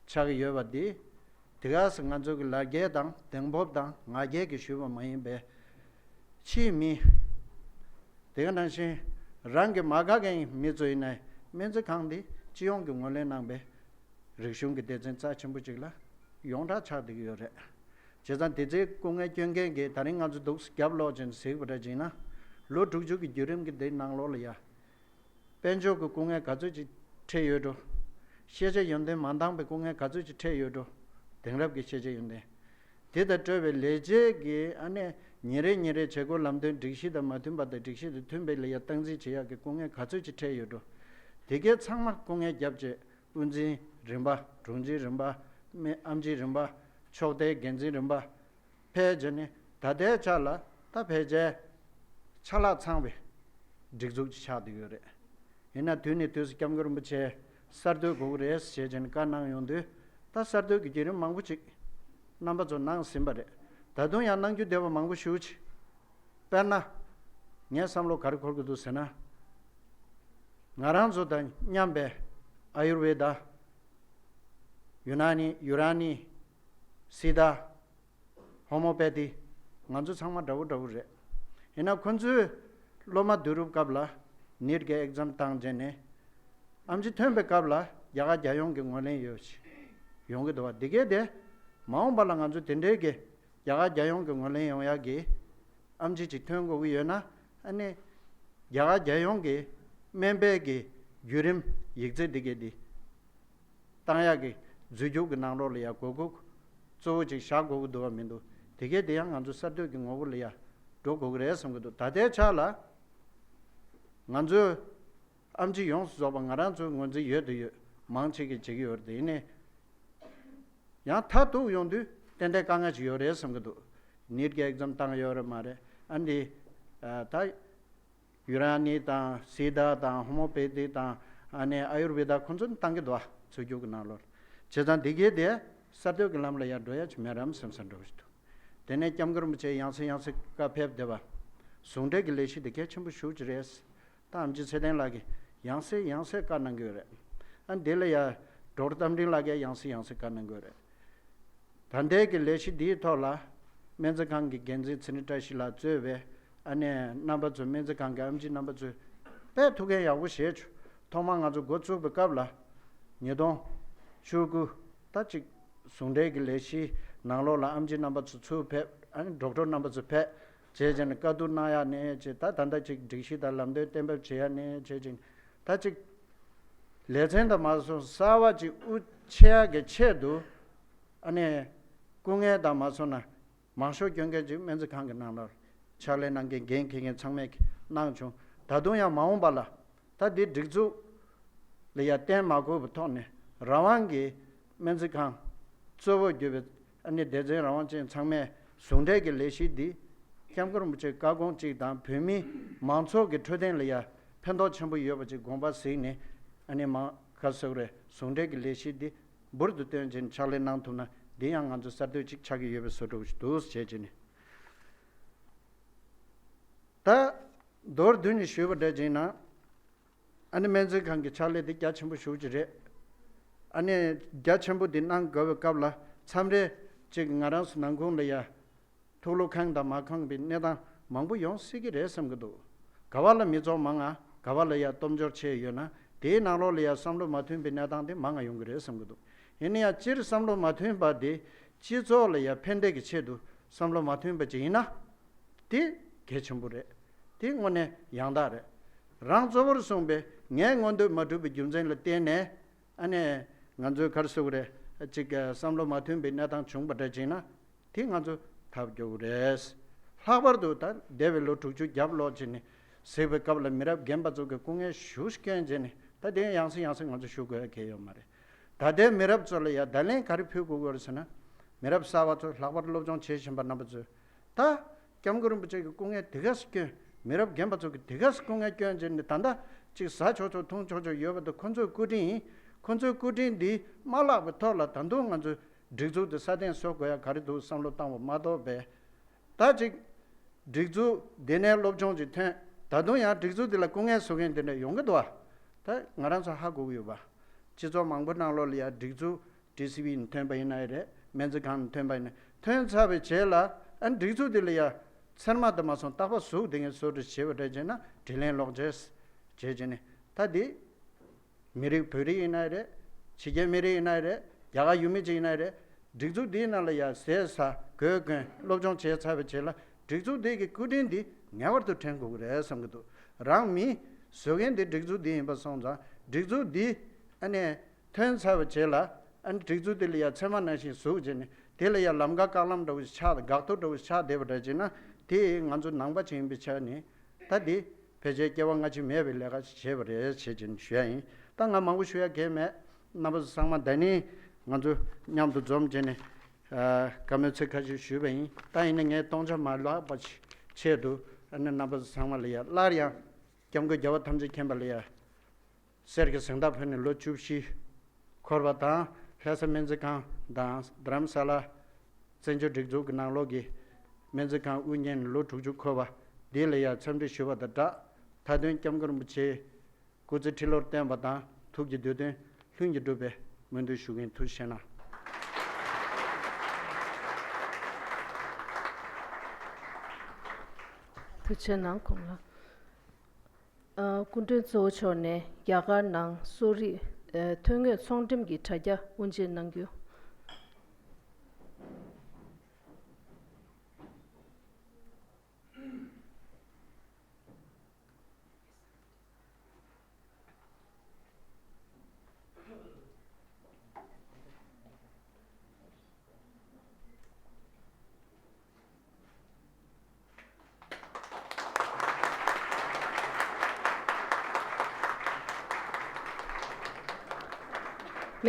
ཆགས་ཀྱི་ཡོད་པ་འདི། དེ་ག་སེ་ང་ཚོ་གི་ལ་རྒྱལ་དང་གདེང་སྤོབས་དང་ང་རྒྱལ་གྱིས་ཞུས་པ་མ་ཡིན་པའི་ཕྱིའི་མི། དེ་ག་ནང་བཞིན་རང་གི་མ་དགའ་མཁན་མི་ཚོ་ཡིན་ནའི་སྨན་རྩིས་ཁང་འདི་སྤྱི་ཡོངས་ཀྱིས་ངོས་ལེན་གནང་པའི་རིག་གཞུང་གི་སྡེ་ཚན་རྩ་ཆེན་པོ་ཅིག་ལ་ཡོངས་གྲགས་ཆགས་བསྡད་ཀྱི་ཡོད་རེད། བྱས་ཙང་དེ་ཚོའི་སྐུ་ངལ་སྐྱོན་མཁན་གྱིས་ད་རིང་ང་ཚོ་འདུག་སེ་རྒྱབ་ལོག་ཅིག་གཟིགས་པ་འདྲ་ཅིག་ན། ལོ་དྲུག་ཅུ་གི་བརྒྱུད་རིམ་གྱི་འདིའི་ནང་ལོགས་ལ་ཡ། དཔལ་འབྱོར་གྱི་སྐུ་ངལ་ག་ཚོད་ཅིག་འཕྲད་ཡོད་འགྲོ། ཤེས་བྱ་ཡོན་ཏན་མ་འདང་པའི་སྐུ་ངལ་ག་ཚོད་ཅིག་འཕྲད་ཡོད་འགྲོ། དེང་རབས་ཀྱི་ཤེས་བྱ་ཡོན་ཏན། དེ་དང་སྤྲོད་པའི་ལས་བྱེད་ཀྱི་ཨ་ནི་ཉིན་རེ་ཉིན་རེ་བྱེད་སྒོ་ལམ་སྟོན་སྒྲིག་གཞི་དང་མ་མཐུན་པ་དང་སྒྲིག་གཞི་དང་མཐུན་པའི་ལ་ཡ་སྟངས་འཛིན་བྱེད་ཡག་གི་སྐུ་ངལ་ག་ཚོད་ཅིག་འཕྲད་ཡོད་འགྲོ། དེ་གའི་ཚང་མ་སྐུ་ངལ་བརྒྱབ་བྱས་དབུ་འཛིན་རིམ་པ། དྲུང་ཆེ་རིམ་པ། སྨན་ཨེམ་ཆི་རིམ་པ། ཕྱོགས་མཐའི་འགན་འཛིན་རིམ་པ། ཕལ་ཆེར་ནི་ད་ལྟའི་ཆ་ལ་ད་ཕལ་ཆེར་ཆ་ལག་ཚང་བའི་སྒྲིག་འཛུགས་ཅིག་ཆགས་བསྡད་ཡོད་རེད། ཡིན་ན་དུས་ནས་དུས་སུ་སྐྱབས་མགོན་རིན་པོ་ཆེ་ གསར་གཏོད་དགོས་ཀྱི་རེད་ཞེས་བྱས་ནས་བཀའ་གནང་ཡོང་དུས། ད་གསར་གཏོད་ཀྱི་བརྒྱུད་རིམ་མང་པོ་ཅིག་རྣམ་པ་ཚོ་གནང་ཟིན་པ་རེད། ད་དུང་ཡང་གནང་རྒྱུ་བསྡད་པ་མང་པོ་ཞེ་པོ་ཅིག་དཔེར་ན། ངའི་བསམ་བློ་ག་རེ་འཁོར་གྱི་འདུག་ཟེར་ན། ང་རང་ཚོ་དང་མཉམ་པའི་ཨ་ཡུར་ཝེ་ད། ཡུ་ན་ནི། ཡུ་ར་ནི། སི་ད། ཧོ་མོ་པེ་ཏི། ང་ཚོ་ཚང་མ་འདྲ་བོ་འདྲ་བོ་རེད། ཡིན་ན་ཁོ་ཚོས་སློབ་མ་བསྡུ་རུབ་སྐབས་ལ་ནིཊ་གི་ཨེག་ཛམ་བཏང་རྗེས་ནས། ཨེམ་ཆི་ཐོན་པའི་སྐབས་ལ་རྒྱ་གར་རྒྱལ་ཡོངས་ཀྱི་ངོས་ལེན་ཡོད་ཞིག་ཡོང་གི་འདུག་བ། འདི་གས་དེ་མ་འོངས་པ་ལ་ང་ཚོ་དེ་འདྲའི་གི་རྒྱ་གར་རྒྱལ་ཡོངས་ཀྱི་ངོས་ལེན་ཡོང་ཡག་གི་ཨེམ་ཆི་ཅིག་ཐོན་དགོས་ཀྱི་ཡོད་ན། ཨ་ནི་རྒྱ་གར་རྒྱལ་ཡོངས་ཀྱི་སྨན་པའི་གི་བརྒྱུད་རིམ་ཡིག་ཚད་འདི་གས་འདི་བཏང་ཡག་གི་འཛུལ་རྒྱུག་གི་ནང་ལོགས་ལ་ཡ་དགོས་མཁོ་གཙོ་བོ་ཅིག་བཞག་དགོས་ཀྱི་འདུག་བ་མི་འདུག་དེ་གས་དེ་ཡང་ང་ཚོ་གསར་གཏོད་ཀྱི་ངོ་བོ་ལ་ཡ་འགྲོ་དགོས་ཀྱི་རེད་བསམ་གྱི་འདུག་ད་ལྟའི་ཆ་ལ་ང་ཚོས་ཨེམ་ཆི་ཡོངས་སུ་རྫོགས་པ་ང་རང་ཚོའི་ངོས་འཛིན་ཡོད་དུ་ཡོད། མང་ཆེ་གིས་བྱེད་ཀྱི་ཡོད་རེད། དེ་ཡིན་ནའི་ཡང་མཐར་གཏུགས་ཡོང་དུས་ཏན་ཏན་དཀའ་ངལ་ཞིག་ཡོད་རེད་བསམ་གྱི་འདུག་ནིཊ་གི་ཨེག་ཛམ་བཏང་ཡོད་རེད་མ་རེད། ཨ་འདི་ཨ་ད་ཡུ་ར་ནི་དང་སི་ད་དང་ཧོ་མོ་པེ་ཏི་དང་ཨ་ནི་ཨ་ཡུར་ཝེ་ད་ཁོ་ཚོ་ནི་བཏང་གི་འདུག་ཨ། འཛུལ་རྒྱུག་གི་ནང་ལོགས། བྱས་ཙང་འདི་གས་དེ་གསར་གཏོད་ཀྱི་ལམ་ལ་ཡར་འགྲོ་ཡ་ཅིག་མེད་རམ་བསམ་ས་འདྲ་བོ་ཞིག་འདུག་དེ་ནས་སྐྱབས་མགོན་རིན་པོ་ཆེ་ཡང་སེ་ཡང་སེ་བཀའ་ཕེབས་བསྡད་པ། ཟུང་འབྲེལ་གྱི་ལས་གཞི་འདི་གལ་ཆེན་པོ་ཞེ་པོ་ཅིག་རེད། ད་ཨེམ་ཆི་ཚེ་བརྟན་ལགས་ཀྱིས་ཡང་སེ་ཡང་སེ་བཀའ་གནང་གི་ཡོད་རེད། ཨ་འདི་ལ་ཡ་ཌོག་ཊར་རྟ་མགྲིན་ལགས་ཀྱིས་ཡང་སེ་ཡང་སེ་བཀའ་གནང་གི་ཡོད་རེད། ད་ལྟའི་གི་ལས་གཞི་འདིའི་ཐོག་ལ་སྨན་རྩིས་ཁང་གི་འགན་འཛིན་ཚེ་རིང་བཀྲ་ཤིས་ལགས་གཙོས་པའི་ཨ་ནེ་རྣམ་པ་ཚོས་སྨན་རྩིས་ཁང་གི་ཨེམ་ཆི་རྣམ་པ་ཚོས་དཔེ་ཐུགས་འགན་ཡག་པོ་བཞེས་བྱུང་། ཐོག་མར་ང་ཚོ་འགོ་བཙུགས་པའི་སྐབས་ལ་ཉིས་སྟོང་བཅུ་དགུ་ད་ཅིག་ཟུང་འབྲེལ་གྱི་ལས་གཞིའི་ནང་ལོགས་ལ་ཨེམ་ཆི་རྣམ་པ་ཚོ་ཚུར་ཕེབས། ཨ་ནི་ཌོག་ཊར་རྣམ་པ་ཚོ་ཕེབས། བྱས་བྱས་ནས་བཀའ་བསྡུར་གནང་ཡག་ནས་བྱས། ད་ད་ལྟ་ཅིག་སྒྲིག་གཞི་དང་ལམ་སྟོན་གཏན་འབེབས་བྱེད་ཡག་ནས་བྱས་བྱས། ད་ཅིག་ལེ་ཚན་དང་མ་སོང་གསར་བ་ཅིག་དབུ་ཆེ་ཡག་གི་ཆེད་དུ་ཨ་ནི་སྐུ་ངལ་དང་མ་སོང་ན་མང་ཤོས་སྐྱོན་མཁན་ཅིག་སྨན་རྩིས་ཁང་གི་ནང་ལ་ཕྱག་ལས་གནང་མཁན་འགན་འཁྱེར་མཁན་ཚང་མས་གནང་བྱུང་། ད་དུང་ཡང་མ་འོངས་པ་ལ་ད་འདི་སྒྲིག་འཛུགས་ལ་ཡ་བརྟེན་མ་དགོས་པའི་ཐོག་ནས་རང་དབང་གི་སྨན་རྩིས་ཁང་གཙོ་བོ་གྱུར་པའི་ཨ་ནི་སྡེ་ཚན་རང་དབང་ཅན་ཚང་མས་ཟུང་འབྲེལ་གྱི་ལས་གཞི་འདི་སྐྱབས་མགོན་རིན་པོ་ཆེའི་བཀའ་དགོངས་གཅིག་དང་བོད་མི་མང་ཚོགས་ཀྱི་འཕྲོད་བསྟེན་ལ་ཡ་ཕན་ཐོགས་ཆེན་པོ་ཡོད་པ་ཅིག་དགོངས་པ་གཟིགས་ནས། ཨ་ནི་མང་ག་ཟེར་དགོས་རེད། ཟུང་འབྲེལ་གྱི་ལས་གཞི་འདི་འབུར་དུ་བཏོན་བྱས་ནས་ཕྱག་ལས་གནང་ཐུབ་ན་འདི་ཡང་ང་ཚོ་གསར་གཏོད་ཅིག་ཆགས་ཀྱི་ཡོད་པའི་བཟོ་འདྲ་ཞིག་འདུག་བྱས་བྱས་ནས། ད་མདོར་བསྡུས་ནས་ཞུས་པ་འདྲ་བྱས་ན། ཨ་ནི་སྨན་རྩིས་ཁང་གི་ཕྱག་ལས་དེ་རྒྱ་ཆེན་པོ་ཞེ་པོ་ཅིག་རེད། ཨ་ནི་རྒྱ་ཆེན་པོ་དེ་གནང་དགོས་པའི་སྐབས་ལ་མཚམས་རེ་ཅིག་ང་རང་ཚོ་ནང་ཁུལ་ལ་ཡ་ཐུགས་བློ་ཁེངས་དང་མ་ཁེངས་པའི་གནས་སྟངས་མང་པོ་ཡོང་སྲིད་ཀྱི་རེད་བསམ་གྱི་འདུག་ག་བ་ལ་མི་ཚོགས་མང་ང་ག་བ་ལ་ཡ་སྟོབས་འབྱོར་ཆེ་ཡོད་ན་དེའི་ནང་ལོགས་ལ་ཡ་བསམ་བློ་མ་མཐུན་པའི་གནས་སྟངས་དེ་མང་ང་ཡོང་གི་རེད་བསམ་གྱི་འདུག་ཡིན་ན་ཡང་སྤྱིར་བསམ་བློ་མ་མཐུན་པ་དེ་སྤྱི་ཚོགས་ལ་ཡ་ཕན་བདེ་གི་ཆེད་དུ་བསམ་བློ་མ་མཐུན་པ་ཅིག་ཡིན་ན། དེ་གལ་ཆེན་པོ་རེད། དེ་དངོས་གནས་ཡང་དག་རེད། རང་གཙོ་བོར་བཟུང་པའི་ངའི་མངོན་འདོད་མ་གྲུབ་པའི་རྒྱུ་མཚན་ལ་བརྟེན་ནས་ཨ་ནི་ང་ཚོའི་ག་རེ་ཟེར་དགོས་རེད། ཅིག་བསམ་བློ་མ་མཐུན་པའི་གནས་སྟངས་བྱུང་པ་འདྲ་ཅིག་ན་དེ་ང་ཚོ་ཐབས་སྐྱོ་བོ་རེད། ལྷག་པར་དུ་ད་འདས་པའི་ལོ་དྲུག་ཅུ་རྒྱབ་ལོག་ཅིག་ནས་གཟིགས་པའི་སྐབས་ལ་མི་རབས་རྒན་པ་ཚོ་གི་སྐུ་ངལ་ཞེ་པོ་ཅིག་བསྐྱོན་བྱས་ནས་ད་དེ་ཡང་སེ་ཡང་སེ་ང་ཚོ་ཞུ་དགོས་ཡ་གལ་ཡོད་མ་རེད། ད་ལྟའི་མི་རབས་ཚོ་ལ་ཡ་བརྡ་ལན་ག་རེ་ཕུལ་དགོས་ཀྱི་ཡོད་རེད་ཟེར་ན། མི་རབས་གསར་བ་ཚོ་ལྷག་པར་སློབ་སྦྱོང་བྱེད་བཞིན་པ་རྣམ་པ་ཚོས། ད་སྐྱབས་མགོན་རིན་པོ་ཆེ་གི་སྐུ་ངལ་དེ་ག་ཙམ་བསྐྱོན། མི་རབས་རྒན་པ་ཚོ་གི་དེ་ག་ཙམ་སྐུ་ངལ་བསྐྱོན་བྱས་ནས་ད་ལྟ་ཅིག་ཟ་ཆོག་ཆོག་འཐུང་ཆོག་ཆོག་ཡོད་པ་དེ་ཁོ་ཚོའི་སྐུ་དྲིན་ཡིན། ཁོ་ཚོའི་སྐུ་དྲིན་འདི་མ་བརླག་པའི་ཐོག་ལ་ད་དུང་ང་ཚོས་སྒྲིག་འཛུགས་དེ་སྲ་བརྟན་བཟོ་དགོས་ཡ་ག་རེ་འདུག་བསམ་བློ་བཏང་བ་མ་གཏོགས་པས། ད་ཅིག་སྒྲིག་འཛུགས་འདི་ནས་སློབ་སྦྱོང་ཅིག་ཐོན། ད་དུང་ཡང་སྒྲིག་འཛུགས་འདི་ལ་སྐུ་ངལ་བཟོ་མཁན་དེ་འདྲ་ཡོང་གི་འདུག་བ། ད་ང་རང་ཚོ་ཧ་གོ་གི་ཡོད་པ། སྤྱི་ཚོགས་མང་པོ་ནང་ལོགས་ལ་ཡ་སྒྲིག་འཛུགས་ཌི་སི་བི་ནས་ཐོན་པ་ཡིན་ན་ཡང་རེད། སྨན་རྩིས་ཁང་ནས་ཐོན་པ་ཡིན་ན་ཐོན་ཚར་བའི་རྗེས་ལ་ཨ་ནི་སྒྲིག་འཛུགས་འདི་ལ་ཡ་ཚེར་མ་དང་མ་སོང་རྟག་པར་ཟུག་བསྡད་མཁན་བཟོ་འདྲ་བྱས་པ་འདྲ་བྱས་ན་དྲིན་ལན་ལོག་བྱས་བྱས་བྱས་ནས་ད་འདི། མི་རིགས་བོད་རིགས་ཡིན་ན་རེད། ཕྱི་རྒྱལ་མི་རིགས་ཡིན་ན་རེད། རྒྱ་གར་ཡུལ་མི་ཅིག་ཡིན་ན་རེད། སྒྲིག་འཛུགས་འདིའི་ནང་ལ་ཡ་ཟས་ཟ་གོས་གོན་སློབ་སྦྱོང་བྱས་ཚར་བའི་རྗེས་ལ་སྒྲིག་འཛུགས་འདི་གི་སྐུ་དྲིན་འདི་ངེས་པར་དུ་དྲན་དགོས་ཀྱི་རེད་བསམ་གྱི་འདུག་རང་མི་བཟོ་མཁན་འདི་སྒྲིག་འཛུགས་འདི་ཡིན་པ་སོང་ཙང་སྒྲིག་འཛུགས་འདི་ཨ་ནི་ཐོན་ཚར་བའི་རྗེས་ལ་ཨ་ནི་སྒྲིག་འཛུགས་འདི་ལ་ཡ་ཚེར་མ་ནང་བཞིན་ཟུག་བྱས་ནས་དེ་ལ་ཡ་ལམ་ཀ་རྐང་ལམ་འདྲ་བོ་ཞིག་ཆགས་འགག་ཐོ་འདྲ་བོ་ཞིག་ཆགས་བསྡད་པ་འདྲ་བྱས་ན་དེ་ང་ཚོ་ནང་པ་ཅིག་ཡིན་པའི་ཆ་ནས། ད་འདི་ཕལ་ཆེར་སྐྱེ་བ་སྔ་ཕྱི་མེད་པའི་ལས་ཀ་ཞིག་བྱས་པ་རེད་ཞེས་ཀྱིན་ཞུ་ཡ་ཡིན། ད་ང་མང་པོ་ཞུ་ཡ་གང་ཡང་མེད། རྣམ་པ་ཚོ་ཚང་མ་ད་ནི་ང་ཚོ་མཉམ་དུ་འཛོམས་བྱས་ནས་ཨ་བཀའ་མོལ་ཚིག་ཁ་ཤས་ཞུས་པ་ཡིན། ད་ཡིན་ན་ངས་སྟོང་ཆ་མ་ལྷག་པ་ཆེད་དུ་ཨ་ནི་རྣམ་པ་ཚོ་ཚང་མ་ལ་ཡ་སླར་ཡང་སྐྱབས་མགོན་རྒྱལ་བ་ཐམས་ཅད་མཁྱེན་པ་ལ་ཡ་ གསེར་གྱི་གཟེངས་རྟགས་ཕུལ་ནས་ལོ་བཅུ་བཞི་འཁོར་བ་དང་། ལྷ་ས་སྨན་རྩིས་ཁང་དང་རྡ་རམ་ས་ལ་བཙན་བྱོལ་སྒྲིག་འཛུགས་ཀྱི་ནང་ལོགས་ཀྱི་སྨན་རྩིས་ཁང་དབུ་བརྙེས་ནས་ལོ་དྲུག་ཅུ་འཁོར་བ་འདི་ལ་ཡང་འཚམས་འདྲི་ཞུ་བ་དང་སྦྲགས། མཐའ་དོན་སྐྱབས་མགོན་རིན་པོ་ཆེའི་སྐུ་ཚེ་ཁྲི་ལོར་བརྟན་པ་དང་། ཐུགས་ཀྱི་འདོད་དོན་ལྷུན་གྱིས་འགྲུབ་པའི་སྨོན་འདུན་ཞུ་གི་ཡིན། ཐུགས་རྗེ་གནང་། ཐུགས་རྗེ་གནང་ཁོང་ལ། ཨ། སྐུ་མགྲོན་གཙོ་བོ་མཆོག་ནས་རྒྱ་གར་ནང་གསོ་རིག་ཨ། ཐོན་དངོས་ཚོང་འགྲེམས་ཀྱི་དྲ་རྒྱ་དབུ་འབྱེད་གནང་རྒྱུ།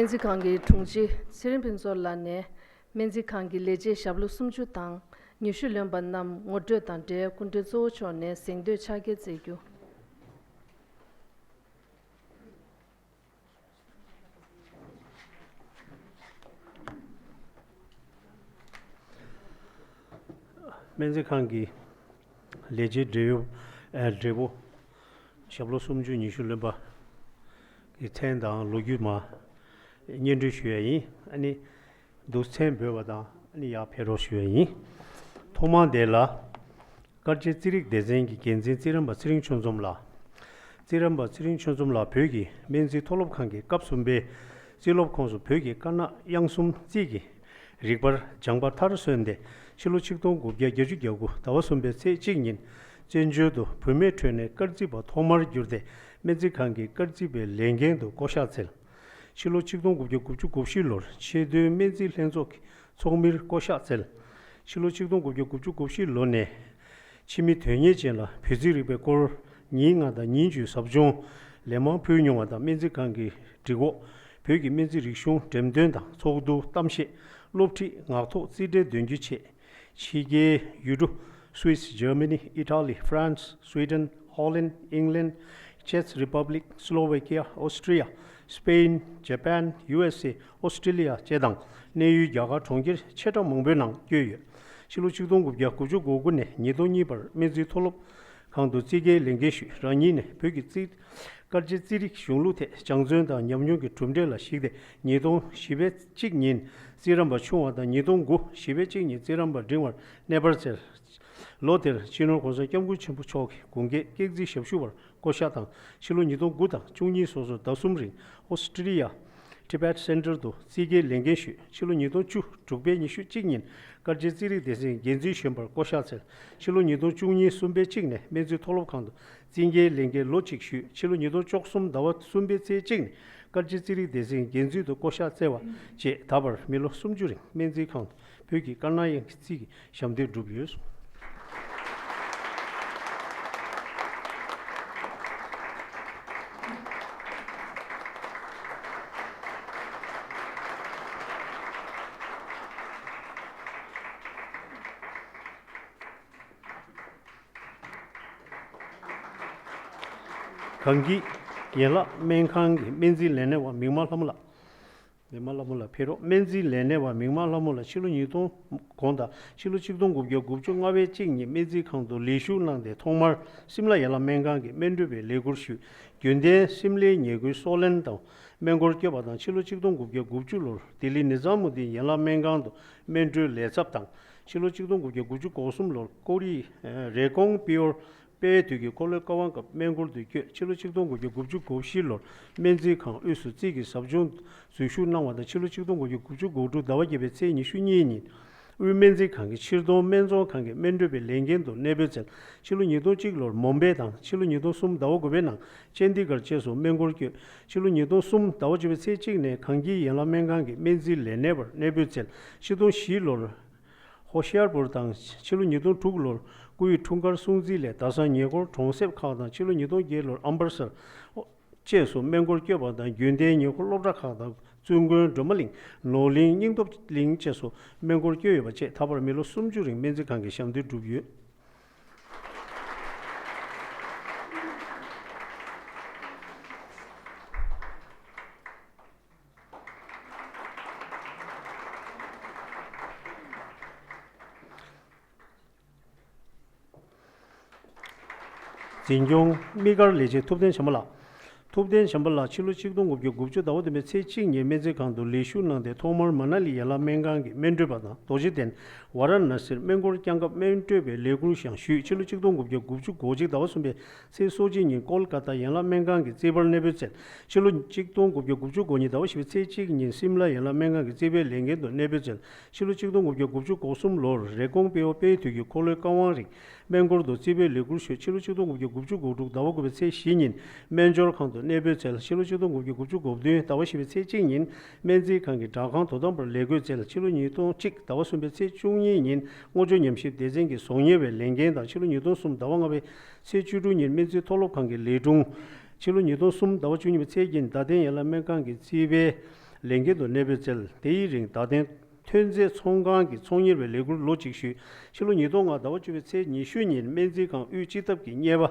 སྨན་རྩིས་ཁང་གི་དྲུང་ཆེ་ཚེ་རིང་ཕུན་ཚོགས་ལགས་ནས། སྨན་རྩིས་ཁང་གི་ལས་བྱེད་ཞབས་ལོ་སུམ་ཅུ་དང་ཉི་ཤུ་ལོན་པ་རྣམས་ངོ་སྤྲོད་དང་འབྲེལ་སྐུ་མགྲོན་གཙོ་བོ་མཆོག་ནས་གཟེངས་བསྟོད་ཕྱག་འཁྱེར་སྩལ་རྒྱུ། སྨན་རྩིས་ཁང་གི་ལས་བྱེད་བགྲེས་ཡོད། ཨ། བགྲེས་པོ་ཞབས་ལོ་སུམ་ཅུ་ཉི་ཤུ་ལོན་པ་གི་མཚན་དང་ལོ་རྒྱུས་མར་སྙན་སྒྲོན་ཞུ་ཡ་ཡིན། ཨ་ནི་འདུག་མཚན་འབོད་པ་དང་། ཨ་ནི་ཡར་ཕེབས་རོགས་ཞུ་ཡ་ཡིན། ཐོག་མར་དེ་ལ་དཀར་མཛེས་རྩིས་རིག་སྡེ་ཚན་གྱི་འགན་འཛིན་རྩིས་རམས་པ་ཚེ་རིང་ཆོས་འཛོམས་ལགས། རྩིས་རམས་པ་ཚེ་རིང་ཆོས་འཛོམས་ལགས་བོད་ཀྱི་སྨན་རྩིས་མཐོ་སློབ་ཁང་གི་སྐབས་གསུམ་པའི་རྩིས་སློབ་ཁོངས་སུ་བོད་ཀྱི་དཀར་ནག་དབྱངས་གསུམ་རྩིས་ཀྱི་རིག་པར་སྦྱངས་པ་མཐར་སོན་ཏེ། ཕྱི་ལོ་ཆིག་སྟོང་དགུ་བརྒྱ་བརྒྱད་ཅུ་གྱ་དགུ་ཟླ་བ་གསུམ་པའི་ཚེས་གཅིག་ཉིན་བཙན་བྱོལ་དུ་བུད་མེད་ཁྲོད་ནས་སྐར་རྩིས་པ་ཐོག་མར་གྱུར་ཏེ། སྨན་རྩིས་ཁང་གི་སྐར་རྩིས་པའི་ལས་འགན་དུ་བསྐོ་གཞག་བསྩལ། ཕྱི་ལོ་ཆིག་སྟོང་དགུ་བརྒྱ་དགུ་བཅུ་གོ་བཞི་ལོར་ཆེས་མཐོའི་སྨན་རྩིས་ལྷན་ཚོགས་ཀྱི་ཚོགས་མིར་བསྐོ་གཞག་བསྩལ། ཕྱི་ལོ་ཆིག་སྟོང་དགུ་བརྒྱ་དགུ་བཅུ་གོ་བཞི་ལོ་ནས་ཕྱི་མི་དོན་གཉེར་ཅན་ལ་བོད་རྩིས་རིག་པའི་སྐོར་ཉིན་ལྔ་དང་ཉིན་བཅུའི་ཟབ་སྦྱོང་ལན་མང་ཕུལ་མྱོང་བ་དང་། སྨན་རྩིས་ཁང་གི་སྒྲིག་འགོག་བོད་ཀྱི་སྨན་རྩིས་རིག་གཞུང་འགྲེམས་སྟོན་དང་། ཚོགས་འདུ། གཏམ་བཤད། སློབ་ཁྲིད། ངག་ཐོག་རྩིས་འབྲེལ་འདོན་རྒྱུ་བཅས། ཕྱི་རྒྱལ་ཡུལ་གྲུ། Swiss, Germany, Italy, France, Sweden, Holland, England, Czech Republic, Slovakia, Austria, Spain, Japan, U S A, Australia བཅས་དང་། གནས་ཡུལ་རྒྱ་གར་གྲོང་ཁྱེར་ཆེ་ཕྲ་མང་པོའི་ནང་བསྐྱོད་ཡོད། ཕྱི་ལོ་ཆིག་སྟོང་དགུ་བརྒྱ་དགུ་བཅུ་གོ་དགུ་ནས་ཉིས་སྟོང་གཉིས་བར་སྨན་རྩིས་མཐོ་སློབ་ཁང་དུ་རྩིས་དགེའི་ལས་འགན་ཞུས། རང་ཉིད་ནས་བོད་ཀྱི་རྩིས། དཀར་མཛེས་རྩིས་རིག་གཞུང་ལུགས་ཐད་སྦྱང་བརྩོན་དང་ཉམས་མྱོང་གི་གྲུབ་འབྲས་ལ་གཞིགས་ཏེ། ཉིས་སྟོང་བཞི་པའི་གཅིག་ཉིན་རྩིས་རམས་པ་ཆུང་བ་དང་། ཉིས་སྟོང་དགུ་བཞི་པའི་གཅིག་ཉིན་རྩིས་རམས་པ་འབྲིང་བར་གནས་སྤར་བསྩལ། ལོ་དེར་སྤྱི་ནོར་༸གོང་ས་༸སྐྱབས་མགོན་ཆེན་པོ་མཆོག་གི་དགུང་སྐད་སྐྱག་རྫི་ཞབས་ཞུ་བར་བསྐོ་གཞག་དང་། ཕྱི་ལོ་ཉིས་སྟོང་དགུ་དང་བཅུ་གཉིས་སོ་སོར་ཟླ་གསུམ་རིང་ཨོ་སི་ཀྲི་ལི་ཡ་Tibet Center དུ་རྩིས་དགེའི་ལས་འགན་ཞུས། ཕྱི་ལོ་ཉིས་སྟོང་བཅུ་དྲུག་པའི་ཉི་ཤུ་གཅིག་ཉིན་དཀར་མཛེས་རྩིས་རིག་སྡེ་ཚན་འགན་འཛིན་གཞོན་པར་བསྐོ་གཞག་བསྩལ། ཕྱི་ལོ་ཉིས་སྟོང་བཅུ་གཉིས་གསུམ་པའི་གཅིག་ནས་སྨན་རྩིས་མཐོ་སློབ་ཁང་དུ་རྩིས་དགེའི་ལས་འགན་ལོ་གཅིག་ཞུས། ཕྱི་ལོ་ཉིས་སྟོང་བཅུ་གསུམ་ཟླ་བ་གསུམ་པའི་ཚེས་གཅིག་ནས་དཀར་མཛེས་རྩིས་རིག་སྡེ་ཚན་འགན་འཛིན་དུ་བསྐོ་གཞག་བསྩལ་བ་བཅས། ད་བར་མི་ལོ་སུམ་ཅུ་རིང་སྨན་རྩིས་ཁང་དུ་བོད་ཀྱི་དཀར་ནག་དབྱངས་ཀྱི་རྩིས་ཀྱི་ཞབས་འདེགས་བསྒྲུབས་ཡོད། གངས་སྐྱིད་ཡན་ལག་སྨན་ཁང་གི་སྨན་རྩིས་ལས་སྣེ་བ་མིག་དམར་ལྷ་མོ་ལགས། མིག་དམར་ལྷ་མོ་ལགས་ཕེབས་རོགས། སྨན་རྩིས་ལས་སྣེ་བ་མིག་དམར་ལྷ་མོ་ལགས་ཕྱི་ལོ་ཉིས་སྟོང་གོང་དང་ཕྱི་ལོ་ཆིག་སྟོང་དགུ་བརྒྱ་དགུ་བཅུ་ལྔ་པའི་གཅིག་ཉིན་སྨན་རྩིས་ཁང་དུ་ལས་ཞུགས་གནང་སྟེ། ཐོག་མར་སིམ་ལ་ཡན་ལག་སྨན་ཁང་གི་སྨན་སྤྲོད་པའི་ལས་ཁུར་ཞུས། རྒྱུན་ལྡན་སིམ་ལའི་ཉེས་ཁུལ་སོག་ལེན་དུ་སྨན་སྐོར་བསྐྱོད་པ་དང་། ཕྱི་ལོ་ཆིག་སྟོང་དགུ་བརྒྱ་དགུ་བཅུ་ལོར་ལྡི་ལི་ནི་ཛམ་མུ་དིན་ཡན་ལག་སྨན་ཁང་དུ་སྨན་སྤྲོད་ལས་ཚབ་དང་། ཕྱི་ལོ་ཆིག་སྟོང་དགུ་བརྒྱ་དགུ་བཅུ་གོ་གསུམ་ལོར་ཀོ་རི་ཡའི་རེ་ཀོང་པིའོར་དཔལ་དུས་ཀྱི་འཁོར་ལོའི་བཀའ་དབང་སྐབས་སྨན་སྐོར་དུ་བསྐྱོད། ཕྱི་ལོ་ཆིག་སྟོང་དགུ་བརྒྱ་དགུ་བཅུ་གོ་བཞི་ལོར་སྨན་རྩིས་ཁང་དབུས་སུ་རྩིས་ཀྱི་ཟབ་སྦྱོང་འཛུལ་ཞུགས་གནང་བ་དང་། ཕྱི་ལོ་ཆིག་སྟོང་དགུ་བརྒྱ་དགུ་བཅུ་གོ་དྲུག་ཟླ་བ་བརྒྱད་པའི་ཚེས་ཉི་ཤུ་གཉིས་ཉིན་དབུས་སྨན་རྩིས་ཁང་གི་ཕྱིར་གཏོང་སྨན་བཙོང་ཁང་གི་སྨན་སྤྲོད་པའི་ལས་འགན་དུ་གནས་སྤོས་བསྩལ། ཕྱི་ལོ་ཉིས་སྟོང་གཅིག་ལོར་མུམ་བྷེ་དང་། ཕྱི་ལོ་ཉིས་སྟོང་གསུམ་ཟླ་བ་དགུ་པའི་ནང་ཅན་དི་གྷར་བཅས་སུ་སྨན་སྐོར་བསྐྱོད། ཕྱི་ལོ་ཉིས་སྟོང་གསུམ་ཟླ་བ་བཅུ་པའི་ཚེས་གཅིག་ནས་གངས་སྐྱིད་ཡན་ལག་སྨན་ཁང་གི་སྨན་རྩིས་ལས་སྣེ་བར་གནས་སྤོས་བསྩལ། ཕྱི་ལོ་ཉིས་སྟོང་བཞི་ལོར་ཧོ་ཤི་ཡར་པུར་དང་། ཕྱི་ལོ་ཉིས་སྟོང་དྲུག་ལོར་ཀུ་ཡི་འཁྲུངས་སྐར་སྲུང་བརྩི་ལས་རྡ་ས་ཉེ་འཁོར་གྲོང་གསེབ་ཁག་དང་། ཕྱི་ལོ་ཉིས་སྟོང་བརྒྱད་ལོར་ཨམ་བར་སར་བཅས་སུ་སྨན་སྐོར་བསྐྱོད་པ་དང་། རྒྱུན་ལྡན་ཉེ་འཁོར་སློབ་གྲྭ་ཁག་དང་། བཙུན་དགོན། སྒྲོལ་མ་གླིང་། ནོར་གླིང་། སྙིང་སྟོབས་གླིང་བཅས་སུ་སྨན་སྐོར་བསྐྱོད་ཡོད་པ་བཅས། ད་བར་མི་ལོ་སུམ་ཅུ་རིང་སྨན་རྩིས་ཁང་གི་ཞབས་འདེགས་བསྒྲུབས་ཡོད། འཛིན་སྐྱོང་། དམིགས་བཀར་ལས་བྱེད་ཐུབ་བསྟན་བྱམས་པ་ལགས། ཐུབ་བསྟན་བྱམས་པ་ལགས་ཕྱི་ལོ་ཆིག་སྟོང་དགུ་བརྒྱ་དགུ་བཅུ་ཟླ་བ་བདུན་པའི་ཚེས་གཅིག་ཉིན་སྨན་རྩིས་ཁང་དུ་ལས་ཞུགས་གནང་སྟེ། ཐོག་མར་མ་ན་ལི་ཡན་ལག་སྨན་ཁང་གི་སྨན་སྤྲོད་པ་དང་རྡོ་རྗེ་གདན་ཝཱ་ར་ཎ་སིར་སྨན་སྐོར་བསྐྱངས་སྐབས་སྨན་སྤྲོད་པའི་ལས་ཁུར་ཡང་ཞུས། ཕྱི་ལོ་ཆིག་སྟོང་དགུ་བརྒྱ་དགུ་བཅུ་གོ་གཅིག་ཟླ་བ་གསུམ་པའི་ཚེས་སོ་གཅིག་ཉིན་ཀོལ་ཀ་ཏཱ་ཡན་ལག་སྨན་ཁང་གི་རྩིས་པར་གནས་སྤོས་བསྩལ། ཕྱི་ལོ་ཆིག་སྟོང་དགུ་བརྒྱ་དགུ་བཅུ་གོ་གཉིས་ཟླ་བ་བཞི་པའི་ཚེས་གཅིག་ཉིན་སིམ་ལ་ཡན་ལག་སྨན་ཁང་གི་རྩིས་པའི་ལས་འགན་དུ་གནས་སྤོས་བསྩལ། ཕྱི་ལོ་ཆིག་སྟོང་དགུ་བརྒྱ་དགུ་བཅུ་གོ་གསུམ་ལོར་རེབ་གོང་དཔལ་བ་དཔལ་དུས་ཀྱི་འཁོར་ལོའི་བཀའ་དབང་རིང་སྨན་སྐོར་དུ་རྩིས་པའི་ལས་ཁུར་ཞུས། ཕྱི་ལོ་ཆིག་སྟོང་དགུ་བརྒྱ་དགུ་བཅུ་གོ་དྲུག་ཟླ་བ་དགུ་པའི་ཚེས་བཞི་ཉིན་སྨན་སྦྱོར་ཁང་དུ་གནས་སྤོས་བསྩལ། ཕྱི་ལོ་ཆིག་སྟོང་དགུ་བརྒྱ་དགུ་བཅུ་གོ་བདུན་ཟླ་བ་བཞི་པའི་ཚེས་གཅིག་ཉིན་སྨན་རྩིས་ཁང་གི་སྦྲག་ཁང་དོ་དམ་པར་ལས་བགོས་བསྩལ། ཕྱི་ལོ་ཉིས་སྟོང་གཅིག་ཟླ་བ་གསུམ་པའི་ཚེས་བཅུ་གཉིས་ཉིན་སྔོ་ཆུ་ཉམས་ཞིབ་སྡེ་ཚན་གྱི་གཟུགས་གཉེར་བའི་ལས་འགན་དང་། ཕྱི་ལོ་ཉིས་སྟོང་གསུམ་ཟླ་བ་ལྔ་པའི་ཚེས་བཅུ་དྲུག་ཉིན་སྨན་རྩིས་མཐོ་སློབ་ཁང་གི་ལས་དྲུང་། ཕྱི་ལོ་ཉིས་སྟོང་གསུམ་ཟླ་བ་བཅུ་གཉིས་པའི་ཚེས་བརྒྱད་ཉིན་རྡ་སྟེང་ཡན་ལག་སྨན་ཁང་གི་རྩིས་པའི་ལས་འགན་དུ་གནས་སྤོས་བསྩལ། དེའི་རིང་རྡ་སྟེང་ཐོན་རྫས་ཚོང་ཁང་གི་ཚོང་གཉེར་བའི་ལས་ཁུར་ལོ་གཅིག་ཞུས། ཕྱི་ལོ་ཉིས་སྟོང་ལྔ་ཟླ་བ་བཅུ་པའི་ཚེས་ཉི་ཤུ་ཉིན་སྨན་རྩིས་ཁང་དབུས་སྤྱི་ཐབ་ཀྱི་གཉེར་པ་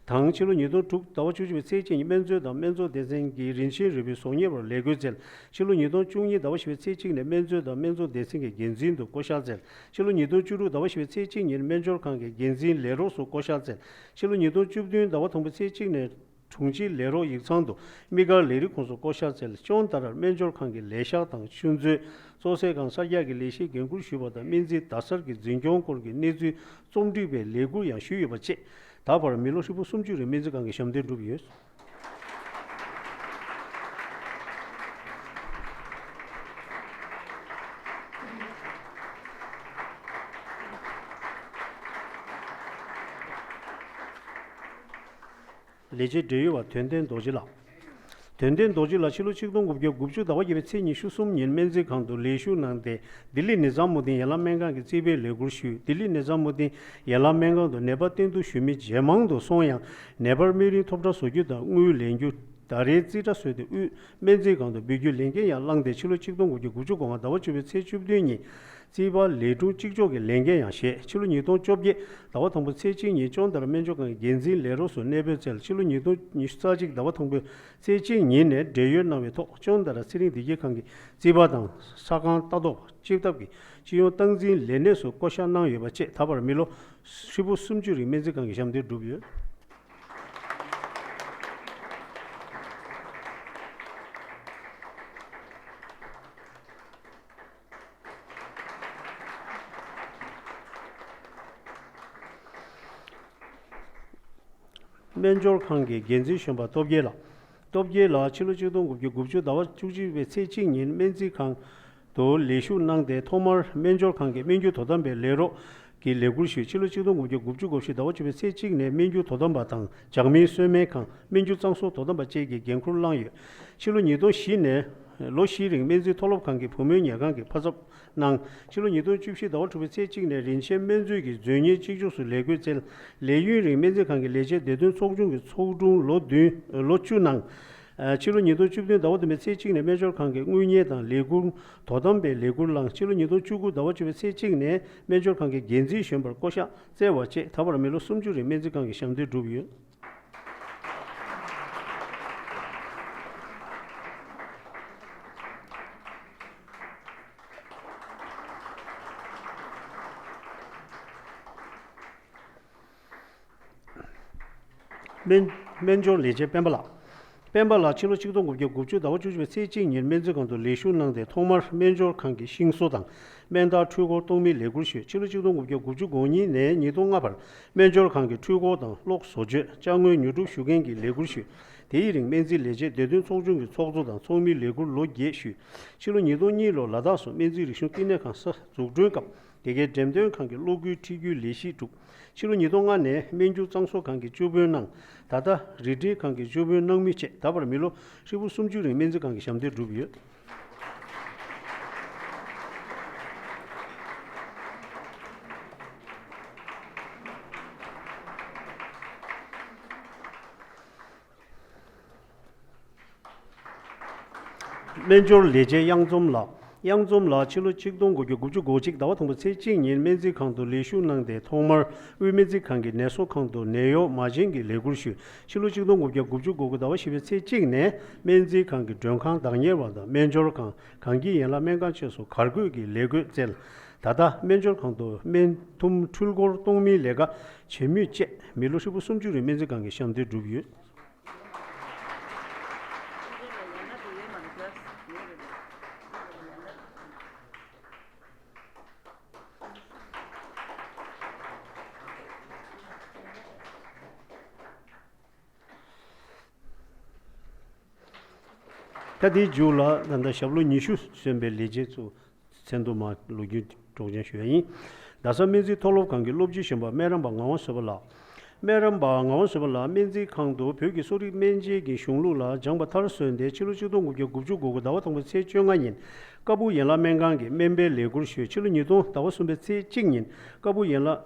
དང་། ཕྱི་ལོ་ཉིས་སྟོང་དྲུག་ཟླ་བ་བཅུ་གཅིག་པའི་ཚེས་གཅིག་ཉིན་སྨན་རྩིས་དང་སྨན་བཙོང་སྡེ་ཚན་གྱི་རིན་ཆེན་རིལ་པོའི་གཟུགས་གཉེར་པར་ལས་བགོས་བསྩལ། ཕྱི་ལོ་ཉིས་སྟོང་བཅུ་གཉིས་ཟླ་བ་བཞི་པའི་ཚེས་གཅིག་ནས་སྨན་རྩིས་དང་སྨན་བཙོང་སྡེ་ཚན་གྱི་འགན་འཛིན་དུ་བསྐོ་བཞག་བསྩལ། ཕྱི་ལོ་ཉིས་སྟོང་བཅུ་དྲུག་ཟླ་བ་བཞི་པའི་ཚེས་གཅིག་ཉིན་སྨན་སྦྱོར་ཁང་གི་འགན་འཛིན་ལས་རོགས་སུ་བསྐོ་བཞག་བསྩལ། ཕྱི་ལོ་ཉིས་སྟོང་བཅུ་བདུན་ཟླ་བ་དང་པོའི་ཚེས་གཅིག་ནས་དྲུང་ཆེའི་ལས་རོགས་ཡིག་ཚང་དུ་དམིགས་བཀར་ལས་རིགས་ཁོངས་སུ་བསྐོ་བཞག་བསྩལ། སྐྱོང་ལྟར་སྨན་སྦྱོར་ཁང་གི་ལས་ཤག་དང་ཆུ་མཛོད། བཙོང་སའི་ཁང་གསར་རྒྱག་གི་ལས་གཞིའི་འགན་འཁུར་ཞུས་པ་དང་། སྨན་རྩིས་བརྡ་གསར་གྱི་འཛིན་སྐྱོང་སྐོར་གྱི་གནས་ཚུལ་རྩོམ་སྒྲིག་པའི་ལས་ཁུར་ཡང་ཞུས་ཡོད་པ་བཅས། ད་བར་མི་ལོ་ཧྲིལ་པོ་སུམ་ཅུ་རིང་སྨན་རྩིས་ཁང་གི་ཞབས་འདེགས་བསྒྲུབས་ཡོད། ལས་བྱེད་འབྲེལ་ཡོད་པ་དོན་ལྡན་རྡོ་རྗེ་ལགས། དོན་ལྡན་རྡོ་རྗེ་ལགས་ཕྱི་ལོ་ཆིག་སྟོང་དགུ་བརྒྱ་དགུ་བཅུ་ཟླ་བ་བརྒྱད་པའི་ཚེས་ཉི་ཤུ་གསུམ་ཉིན་སྨན་རྩིས་ཁང་དུ་ལས་ཞུགས་གནང་སྟེ། ལྡི་ལི་ནི་ཛམ་མུ་དིན་ཡན་ལག་སྨན་ཁང་གི་རྩིས་པའི་ལས་ཁུར་ཞུས། ལྡི་ལི་ནི་ཛམ་མུ་དིན་ཡན་ལག་སྨན་ཁང་དུ་ནད་པ་བསྟེན་གཏུག་ཞུ་མི་ཇེ་མང་དུ་སོང་ཡང་། ནད་པར་སྨན་རིན་ཐོབ་ཁྲལ་བཟོ་རྒྱུ་དང་དངུལ་ལེན་རྒྱུ། ཟླ་རེའི་རྩིས་ཁྲ་བཟོས་ཏེ་དབུས་སྨན་རྩིས་ཁང་དུ་འབུལ་རྒྱུའི་ལས་འགན་ཡང་བླངས་ཏེ། ཕྱི་ལོ་ཆིག་སྟོང་དགུ་བརྒྱ་དགུ་བཅུ་གོ་ལྔ་ཟླ་བ་བཅུ་པའི་ཚེས་བཅུ་བདུན་ཉིན་རྩིས་པ་ལས་དྲུང་གཅིག་ལྕོགས་ཀྱི་ལས་འགན་ཡང་བཞེས། ཕྱི་ལོ་ཉིས་སྟོང་བཅོ་བརྒྱད་ཟླ་བ་དང་པོའི་ཚེས་གཅིག་ཉིན་སྐྱོང་ལྟར་སྨན་སྦྱོར་ཁང་གི་འགན་འཛིན་ལས་རོགས་སུ་གནས་སྤོས་བསྩལ། ཕྱི་ལོ་ཉིས་སྟོང་ཉི་ཤུ་རྩ་གཅིག་ཟླ་བ་དང་པོའི་ཚེས་གཅིག་ཉིན་ནས་བགྲེས་ཡོལ་གནང་བའི་ཐོག་སྐྱོང་ལྟར་ཚེ་རིང་བདེ་སྐྱིད་ཁང་གི་རྩིས་པ་དང་ས་ཁང་ལྟ་རྟོག་པ། སྤྱི་ཐབ་ཀྱི་སྤྱི་ཡོངས་སྟངས་འཛིན་ལས་སྣེ་སུ་བསྐོ་བཞག་གནང་ཡོད་པ་བཅས། ད་བར་མི་ལོ་ཧྲིལ་པོ་སུམ་ཅུ་རིང་སྨན་རྩིས་ཁང་གི་ཞབས་འདེགས་བསྒྲུབས་ཡོད། སྨན་སྦྱོར་ཁང་གི་འགན་འཛིན་གཞོན་པ་སྟོབས་རྒྱལ་ལགས། སྟོབས་རྒྱལ་ལགས་ཕྱི་ལོ་ཆིག་སྟོང་དགུ་བརྒྱ་དགུ་བཅུ་ཟླ་བ་བཅུ་གཅིག་པའི་ཚེས་གཅིག་ཉིན་སྨན་རྩིས་ཁང་དུ་ལས་ཞུགས་གནང་སྟེ། ཐོག་མར་སྨན་སྦྱོར་ཁང་གི་སྨན་རྒྱུ་དོ་དམ་པའི་ལས་རོགས་ཀྱི་ལས་ཁུར་ཞུས། ཕྱི་ལོ་ཆིག་སྟོང་དགུ་བརྒྱ་དགུ་བཅུ་གོ་བཞི་ཟླ་བ་བཅུ་པའི་ཚེས་གཅིག་ནས་སྨན་རྒྱུ་དོ་དམ་པ་དང་འཇག་མིན་གསོལ་སྨན་ཁང་། སྨན་རྒྱུ་གཙང་བཟོ་དོ་དམ་པ་བཅས་ཀྱི་འགན་འཁུར་བླངས་ཡོད། ཕྱི་ལོ་ཉིས་སྟོང་བཞི་ནས་ལོ་བཞི་རིང་སྨན་རྩིས་མཐོ་སློབ་ཁང་གི་བུ་མོའི་ཉལ་ཁང་གི་ཕ་ཚབ་གནང་། ཕྱི་ལོ་ཉིས་སྟོང་བཅུ་བཞི་ཟླ་བ་དྲུག་པའི་ཚེས་གཅིག་ནས་རིན་ཆེན་སྨན་རྩིས་ཀྱི་མཛོད་གཉེར་གཅིག་ལྕོགས་སུ་ལས་བགོས་བསྩལ། ལས་ཡུན་རིང་སྨན་རྩིས་ཁང་གི་ལས་བྱེད་བདེ་དོན་ཚོགས་ཆུང་གི་ཚོགས་དྲུང་ལོ་བདུན། ལོ་བཅུ་གནང་། ཕྱི་ལོ་ཉིས་སྟོང་བཅུ་བདུན་ཟླ་བ་བདུན་པའི་ཚེས་གཅིག་ནས་སྨན་སྦྱོར་ཁང་གི་དངུལ་གཉེར་དང་ལས་ཁུངས་དོ་དམ་པའི་ལས་ཁུར་བླངས། ཕྱི་ལོ་ཉིས་སྟོང་བཅུ་དགུ་ཟླ་བ་བཅུ་པའི་ཚེས་གཅིག་ནས་སྨན་སྦྱོར་ཁང་གི་འགན་འཛིན་གཞོན་པར་བསྐོ་གཞག་བསྩལ་བ་བཅས། ད་བར་མི་ལོ་སུམ་ཅུ་རིང་སྨན་རྩིས་ཁང་གི་ཞབས་འདེགས་བསྒྲུབས་ཡོད། སྨན་སྨན་སྦྱོར་ལས་བྱེད་སྤེན་པ་ལགས། སྤེན་པ་ལགས་ཕྱི་ལོ་ཆིག་སྟོང་དགུ་བརྒྱ་དགུ་བཅུ་ཟླ་བ་བཅུ་བཞི་པའི་ཚེས་གཅིག་ཉིན་སྨན་རྩིས་ཁང་དུ་ལས་ཞུགས་གནང་སྟེ། ཐོག་མར་སྨན་སྦྱོར་ཁང་གི་ཤིང་བཟོ་དང་སྨན་རྟགས་འཕྲུལ་འཁོར་གཏོང་མིའི་ལས་ཁུར་ཞུས། ཕྱི་ལོ་ཆིག་སྟོང་དགུ་བརྒྱ་དགུ་བཅུ་གོ་གཉིས་ནས་ཉིས་སྟོང་ལྔ་བར་སྨན་སྦྱོར་ཁང་གི་འཕྲུལ་འཁོར་དང་གློག་བཟོ་བཅོས་ཅ་དངོས་ཉོ་སྒྲུབ་ཞུ་མཁན་གྱི་ལས་ཁུར་ཞུས། དེའི་རིང་སྨན་རྩིས་ལས་བྱེད་བདེ་དོན་ཚོགས་ཆུང་གི་ཚོགས་གཙོ་དང་ཚོགས་མིའི་ལས་ཁུར་ལོ་བརྒྱད་ཞུས། ཕྱི་ལོ་ཉིས་སྟོང་གཉིས་ལོར་ལ་དྭགས་སུ་སྨན་རྩིས་རིག་གཞུང་བསྟི་གནས་ཁང་གསར་འཛུགས་སྐྲུན་སྐབས། དེ་གའི་འགྲེམས་སྟོན་ཁང་གི་གློག་སྒུལ་འཕྲུལ་གྱི་ལས་གཞི་བསྒྲུབས། ཕྱི་ལོ་ཉིས་སྟོང་ལྔ་ནས་སྨན་རྒྱུ་གཙང་བཟོ་ཁང་གི་བཅུ་དཔོན་གནང་། ད་ལྟ་རི་ཁྲོད་ཁང་གི་བཅུ་དཔོན་གནང་མུས་བཅས། ད་བར་མི་ལོ་ཧྲིལ་པོ་སུམ་ཅུ་རིང་སྨན་རྩིས་ཁང་གི་ཞབས་འདེགས་བསྒྲུབས་ཡོད། སྨན་སྦྱོར་ལས་བྱེད་གཡང་འཛོམས་ལགས། གཡང་འཛོམས་ལགས། ཕྱི་ལོ་ཆིག་སྟོང་དགུ་བརྒྱ་དགུ་བཅུ་གོ་གཅིག་ཟླ་བ་དང་པོའི་ཚེས་གཅིག་ཉིན་སྨན་རྩིས་ཁང་དུ་ལས་ཞུགས་གནང་སྟེ། ཐོག་མར་དབུས་སྨན་རྩིས་ཁང་གི་ནད་གསོ་ཁང་དུ་ནད་གཡོག་མ་བྱན་གྱི་ལས་ཁུར་ཞུས། ཕྱི་ལོ་ཆིག་སྟོང་དགུ་བརྒྱ་དགུ་བཅུ་གོ་དགུ་ཟླ་བ་བཞི་པའི་ཚེས་གཅིག་ནས་སྨན་རྩིས་ཁང་གི་མགྲོན་ཁང་བདག་གཉེར་བ་དང་སྨན་སྦྱོར་ཁང་། གངས་སྐྱིད་ཡན་ལག་སྨན་ཁང་བཅས་སུ་གར་བསྐོས་ཀྱི་ལས་བགོས་བསྩལ། ད་ལྟ་སྨན་སྦྱོར་ཁང་དུ་སྨན་ཐུམ་འཕྲུལ་འཁོར་གཏོང་མིའི་ལས་ཀ་བྱེད་མུས་བཅས། མི་ལོ་ཧྲིལ་པོ་སུམ་ཅུ་རིང་སྨན་རྩིས་ཁང་གི་ཞབས་འདེགས་བསྒྲུབས་ཡོད། ད་དེའི་མཇུག་ལ་ད་ལྟ་ཞབས་ལོ་ཉི་ཤུ་སོན་པའི་ལས་བྱེད་ཚོ་མཚན་ཐོ་མར་ལོ་རྒྱུས་སྒྲོག་སྦྱང་ཞུ་ཡ་ཡིན། རྡ་ས་སྨན་རྩིས་མཐོ་སློབ་ཁང་གི་སློབ་སྤྱི་གཞོན་པ་སྨན་རམས་པ་ངག་དབང་བཟོད་པ་ལགས། སྨན་རམས་པ་ངག་དབང་བཟོད་པ་ལགས་སྨན་རྩིས་ཁང་དུ་བོད་ཀྱི་གསོ་རིག་སྨན་དཔྱད་ཀྱི་གཞུང་ལུགས་ལ་སྦྱངས་པ་མཐར་སོན་ཏེ། ཕྱི་ལོ་ཆིག་སྟོང་དགུ་བརྒྱ་དགུ་བཅུ་གོ་དགུ་ཟླ་བ་དང་པོའི་ཚེས་བཅོ་ལྔ་ཉིན་ཀ་སྦུག་ཡན་ལག་སྨན་ཁང་གི་སྨན་པའི་ལས་ཁུར་ཞུས། ཕྱི་ལོ་ཉིས་སྟོང་ཟླ་བ་གསུམ་པའི་ཚེས་གཅིག་ཉིན་ཀ་སྦུག་ཡན་ལག་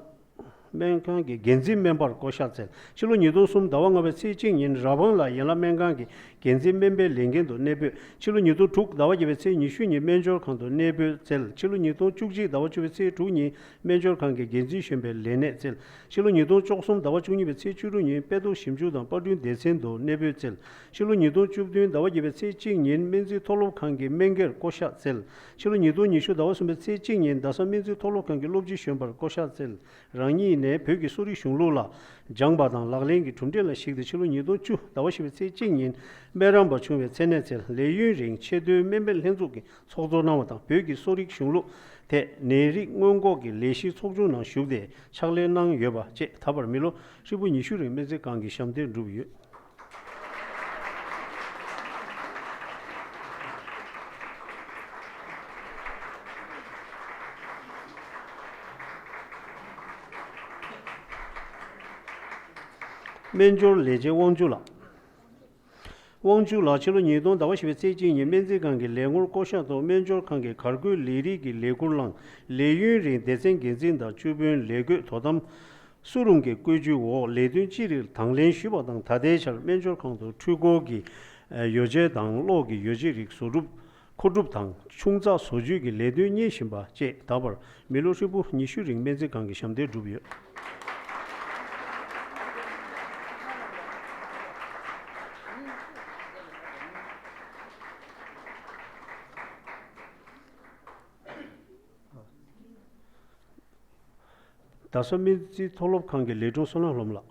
སྨན་ཁང་གི་འགན་འཛིན་སྨན་པར་བསྐོ་གཞག་བསྩལ། ཕྱི་ལོ་ཉིས་སྟོང་གསུམ་ཟླ་བ་ལྔ་པའི་ཚེས་གཅིག་ཉིན་ར་བང་ལ་ཡན་ལག་སྨན་ཁང་གི་འགན་འཛིན་སྨན་པའི་ལས་འགན་དུ་གནས་སྤོས། ཕྱི་ལོ་ཉིས་སྟོང་དྲུག་ཟླ་བ་བརྒྱད་པའི་ཚེས་ཉི་ཤུ་ཉིན་སྨན་སྦྱོར་ཁང་དུ་གནས་སྤོས་བསྩལ། ཕྱི་ལོ་ཉིས་སྟོང་བཅུ་གཅིག་ཟླ་བ་བཅུ་པའི་ཚེས་དྲུག་ཉིན་སྨན་སྦྱོར་ཁང་གི་འགན་འཛིན་གཞོན་པའི་ལས་གནས་བསྩལ། ཕྱི་ལོ་ཉིས་སྟོང་བཅུ་གསུམ་ཟླ་བ་བཅུ་གཉིས་པའི་ཚེས་བཅུ་དྲུག་ཉིན་དཔེ་སྟོན་ཞིབ་འཇུག་དང་པར་སྐྲུན་སྡེ་ཚན་དུ་གནས་སྤོས་བསྩལ། ཕྱི་ལོ་ཉིས་སྟོང་བཅུ་བདུན་ཟླ་བ་བརྒྱད་པའི་ཚེས་གཅིག་ཉིན་སྨན་རྩིས་མཐོ་སློབ་ཁང་གི་སྨན་སྒེར་བསྐོ་གཞག་བསྩལ། ཕྱི་ལོ་ཉིས་སྟོང་ཉི་ཤུ་ཟླ་བ་གསུམ་པའི་ཚེས་གཅིག་ཉིན་རྡ་ས་སྨན་རྩིས་མཐོ་སློབ་ཁང་གི་སློབ་སྤྱི་གཞོན་པར་བསྐོ་གཞག་བསྩལ། རང་ཉིད་ནས་བོད་ཀྱི་གསོ་རིག་གཞུང་ལུགས་ལ་སྦྱངས་པ་དང་ལག་ལེན་གྱི་གྲུབ་འབྲས་ལ་གཞིགས་ཏེ། ཕྱི་ལོ་ཉིས་སྟོང་བཅུ་ཟླ་བ་བཞི་པའི་ཚེས་གཅིག་ཉིན་སྨན་རམས་པ་ཆུང་བའི་མཚན་གནས་བསྩལ། ལས་ཡུན་རིང་ཆེས་མཐོའི་སྨན་པའི་ལྷན་ཚོགས་ཀྱི་ཚོགས་གཙོ་གནང་བ་དང་། བོད་ཀྱི་གསོ་རིག་གཞུང་ལུགས་ཐད་ནད་རིགས་སྔོན་འགོག་གི་ལས་གཞིའི་ཚོགས་ཆུང་ནང་ཞུགས་ཏེ་ཕྱག་ལས་གནང་ཡོད་པ་བཅས། ད་བར་མི་ལོ་ཧྲིལ་པོ་ཉི་ཤུ་རིང་སྨན་རྩིས་ཁང་གི་ཞབས་འདེགས་བསྒྲུབས་ཡོད། སྨན་སྦྱོར་ལས་བྱེད་དབང་ཕྱུག་ལགས། དབང་ཕྱུག་ལགས་ཕྱི་ལོ་ཉིས་སྟོང་ཟླ་བ་བཞི་པའི་ཚེས་གཅིག་ཉིན་སྨན་རྩིས་ཁང་གི་ལས་ངོར་བསྐོ་གཞག་ཐོག་སྨན་སྦྱོར་ཁང་གི་གར་བསྐོའི་ལས་རིགས་ཀྱི་ལས་ཁུར་བླངས། ལས་ཡུན་རིང་སྡེ་ཚན་འགན་འཛིན་དང་བཅུ་དཔོན་ལས་བགོས་དོ་དམ་སུ་རུང་གི་བཀོད་ཇུས་འོག་ལས་དོན་ཅི་རིགས་དང་ལེན་ཞུས་པ་དང་། ད་ལྟའི་ཆར་སྨན་སྦྱོར་ཁང་དུ་འཕྲུལ་འཁོར་གྱི་ཡོ་བྱད་དང་གློག་གི་ཡོ་བྱད་རིགས་བཟོ་སྒྲུབ། མཁོ་སྒྲུབ་དང་ཆུང་ཙག་བཟོ་བཅོས་ཀྱི་ལས་དོན་གཉེར་བཞིན་པ་བཅས། ད་བར་མི་ལོ་ཧྲིལ་པོ་ཉི་ཤུ་རིང་སྨན་རྩིས་ཁང་གི་ཞབས་འདེགས་བསྒྲུབས་ཡོད། རྡ་ས་སྨན་རྩིས་མཐོ་སློབ་ཁང་གི་ལས་དྲུང་བསོད་ནམས་ལྷ་མོ་ལགས།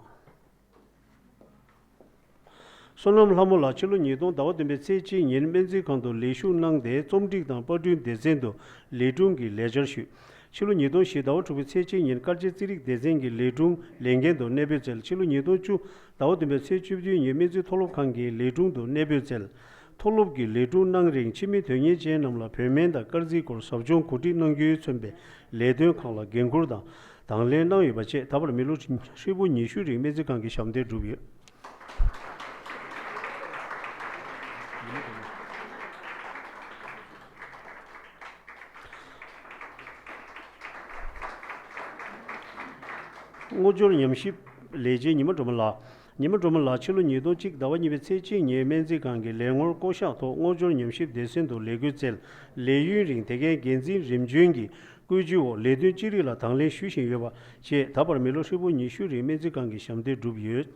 བསོད་ནམས་ལྷ་མོ་ལགས་ཕྱི་ལོ་ཉིས་སྟོང་ཟླ་བ་བདུན་པའི་ཚེས་གཅིག་ཉིན་སྨན་རྩིས་ཁང་དུ་ལས་ཞུགས་གནང་སྟེ། རྩོམ་སྒྲིག་དང་པར་སྐྲུན་སྡེ་ཚན་དུ་ལས་དྲུང་གི་ལས་བྱར་ཞུགས། ཕྱི་ལོ་ཉིས་སྟོང་བཞི་ཟླ་བ་དྲུག་པའི་ཚེས་གཅིག་ཉིན་སྐར་ཆའི་རྩིས་རིག་སྡེ་ཚན་གྱི་ལས་དྲུང་ལས་འགན་དུ་གནས་སྤོས་བསྩལ། ཕྱི་ལོ་ཉིས་སྟོང་བཅུ་ཟླ་བ་བདུན་པའི་ཚེས་བཅུ་བདུན་ཉིན་སྨན་རྩིས་མཐོ་སློབ་ཁང་གི་ལས་དྲུང་དུ་གནས་སྤོས་བསྩལ། མཐོ་སློབ་ཀྱི་ལས་དྲུང་གནང་རིང་ཕྱི་མི་དོན་གཉེར་ཅན་རྣམས་ལ་བོད་སྨན་དང་དཀར་རྩིས་སྐོར་ཟབ་སྦྱོང་གོ་སྒྲིག་གནང་རྒྱུས་མཚོན་པའི་ལས་དོན་ཁག་ལ་འགན་འཁུར་དང་དང་ལེན་གནང་ཡོད་པ་བཅས། ད་བར་མི་ལོ་ཧྲིལ་པོ་ཉི་ཤུ་རིང་སྨན་རྩིས་ཁང་གི་ཞབས་འདེགས་བསྒྲུབས་ཡོད། སྔོ་སྦྱོར་ཉམས་ཞིབ་ལས་བྱེད་ཉི་མ་སྒྲོལ་མ་ལགས། ཉི་མ་སྒྲོལ་མ་ལགས་ཕྱི་ལོ་ཉིས་སྟོང་གཅིག་ཟླ་བ་གཉིས་པའི་ཚེས་གཅིག་ཉིན་སྨན་རྩིས་ཁང་གི་ལས་ངོར་བསྐོ་གཞག་ཐོག་སྔོ་སྦྱོར་ཉམས་ཞིབ་སྡེ་ཚན་དུ་ལས་བགོས་བསྩལ། ལས་ཡུན་རིང་དེ་གའི་འགན་འཛིན་རིམ་བྱོན་གྱི་བཀོད་ཇུས་འོག་ལས་དོན་ཅི་རིགས་ལ་དང་ལེན་ཞུ་བཞིན་ཡོད་པ་བཅས། ད་བར་མི་ལོ་ཧྲིལ་པོ་ཉི་ཤུ་རིང་སྨན་རྩིས་ཁང་གི་ཞབས་འདེགས་བསྒྲུབས་ཡོད།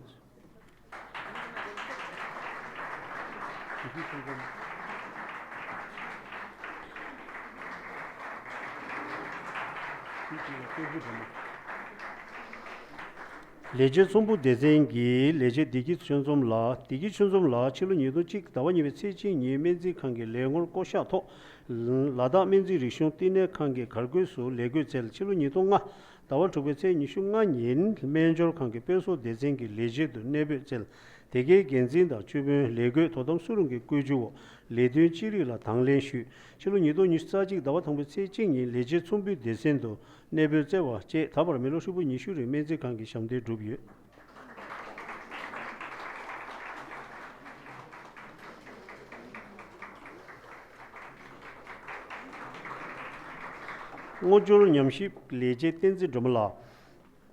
ལས་བྱེད་ཚོང་པ་སྡེ་ཚན་གྱི་ལས་བྱེད་བདེ་སྐྱིད་ཆོས་འཛོམས་ལགས། བདེ་སྐྱིད་ཆོས་འཛོམས་ལགས་ཕྱི་ལོ་ཉིས་སྟོང་གཅིག་ཟླ་བ་གཉིས་པའི་ཚེས་གཅིག་ཉིན་སྨན་རྩིས་ཁང་གི་ལས་ངོར་བསྐོ་གཞག་ཐོག་ལ་དྭགས་སྨན་རྩིས་རིག་གཞུང་བསྟི་གནས་ཁང་གི་གར་བསྐོས་སུ་ལས་བགོས་བསྩལ། ཕྱི་ལོ་ཉིས་སྟོང་ལྔ་ཟླ་བ་དྲུག་པའི་ཚེས་ཉི་ཤུ་ལྔ་ཉིན་སྨན་སྦྱོར་ཁང་གི་དཔེ་བཟོ་སྡེ་ཚན་གྱི་ལས་བྱེད་དུ་གནས་སྤོས་བསྩལ། དེ་གའི་འགན་འཛིན་དང་བཅུ་དཔོན་ལས་བགོས་དོ་དམ་སུ་རུང་གི་བཀོད་ཇུས་འོག་ལས་དོན་ཅི་རིགས་ལ་དང་ལེན་ཞུས། ཕྱི་ལོ་ཉིས་སྟོང་ཉི་ཤུ་རྩ་གཅིག་ཟླ་བ་དང་པོའི་ཚེས་གཅིག་ཉིན་ལས་བྱེད་ཚོང་དཔོན་སྡེ་ཚན་དུ་གནས་སྤོས་བསྩལ་བ་བཅས། ད་བར་མི་ལོ་ཧྲིལ་པོ་ཉི་ཤུ་རིང་སྨན་རྩིས་ཁང་གི་ཞབས་འདེགས་བསྒྲུབས་ཡོད། སྔོ་སྦྱོར་ཉམས་ཞིབ་ལས་བྱེད་བསྟན་འཛིན་སྒྲོལ་མ་ལགས།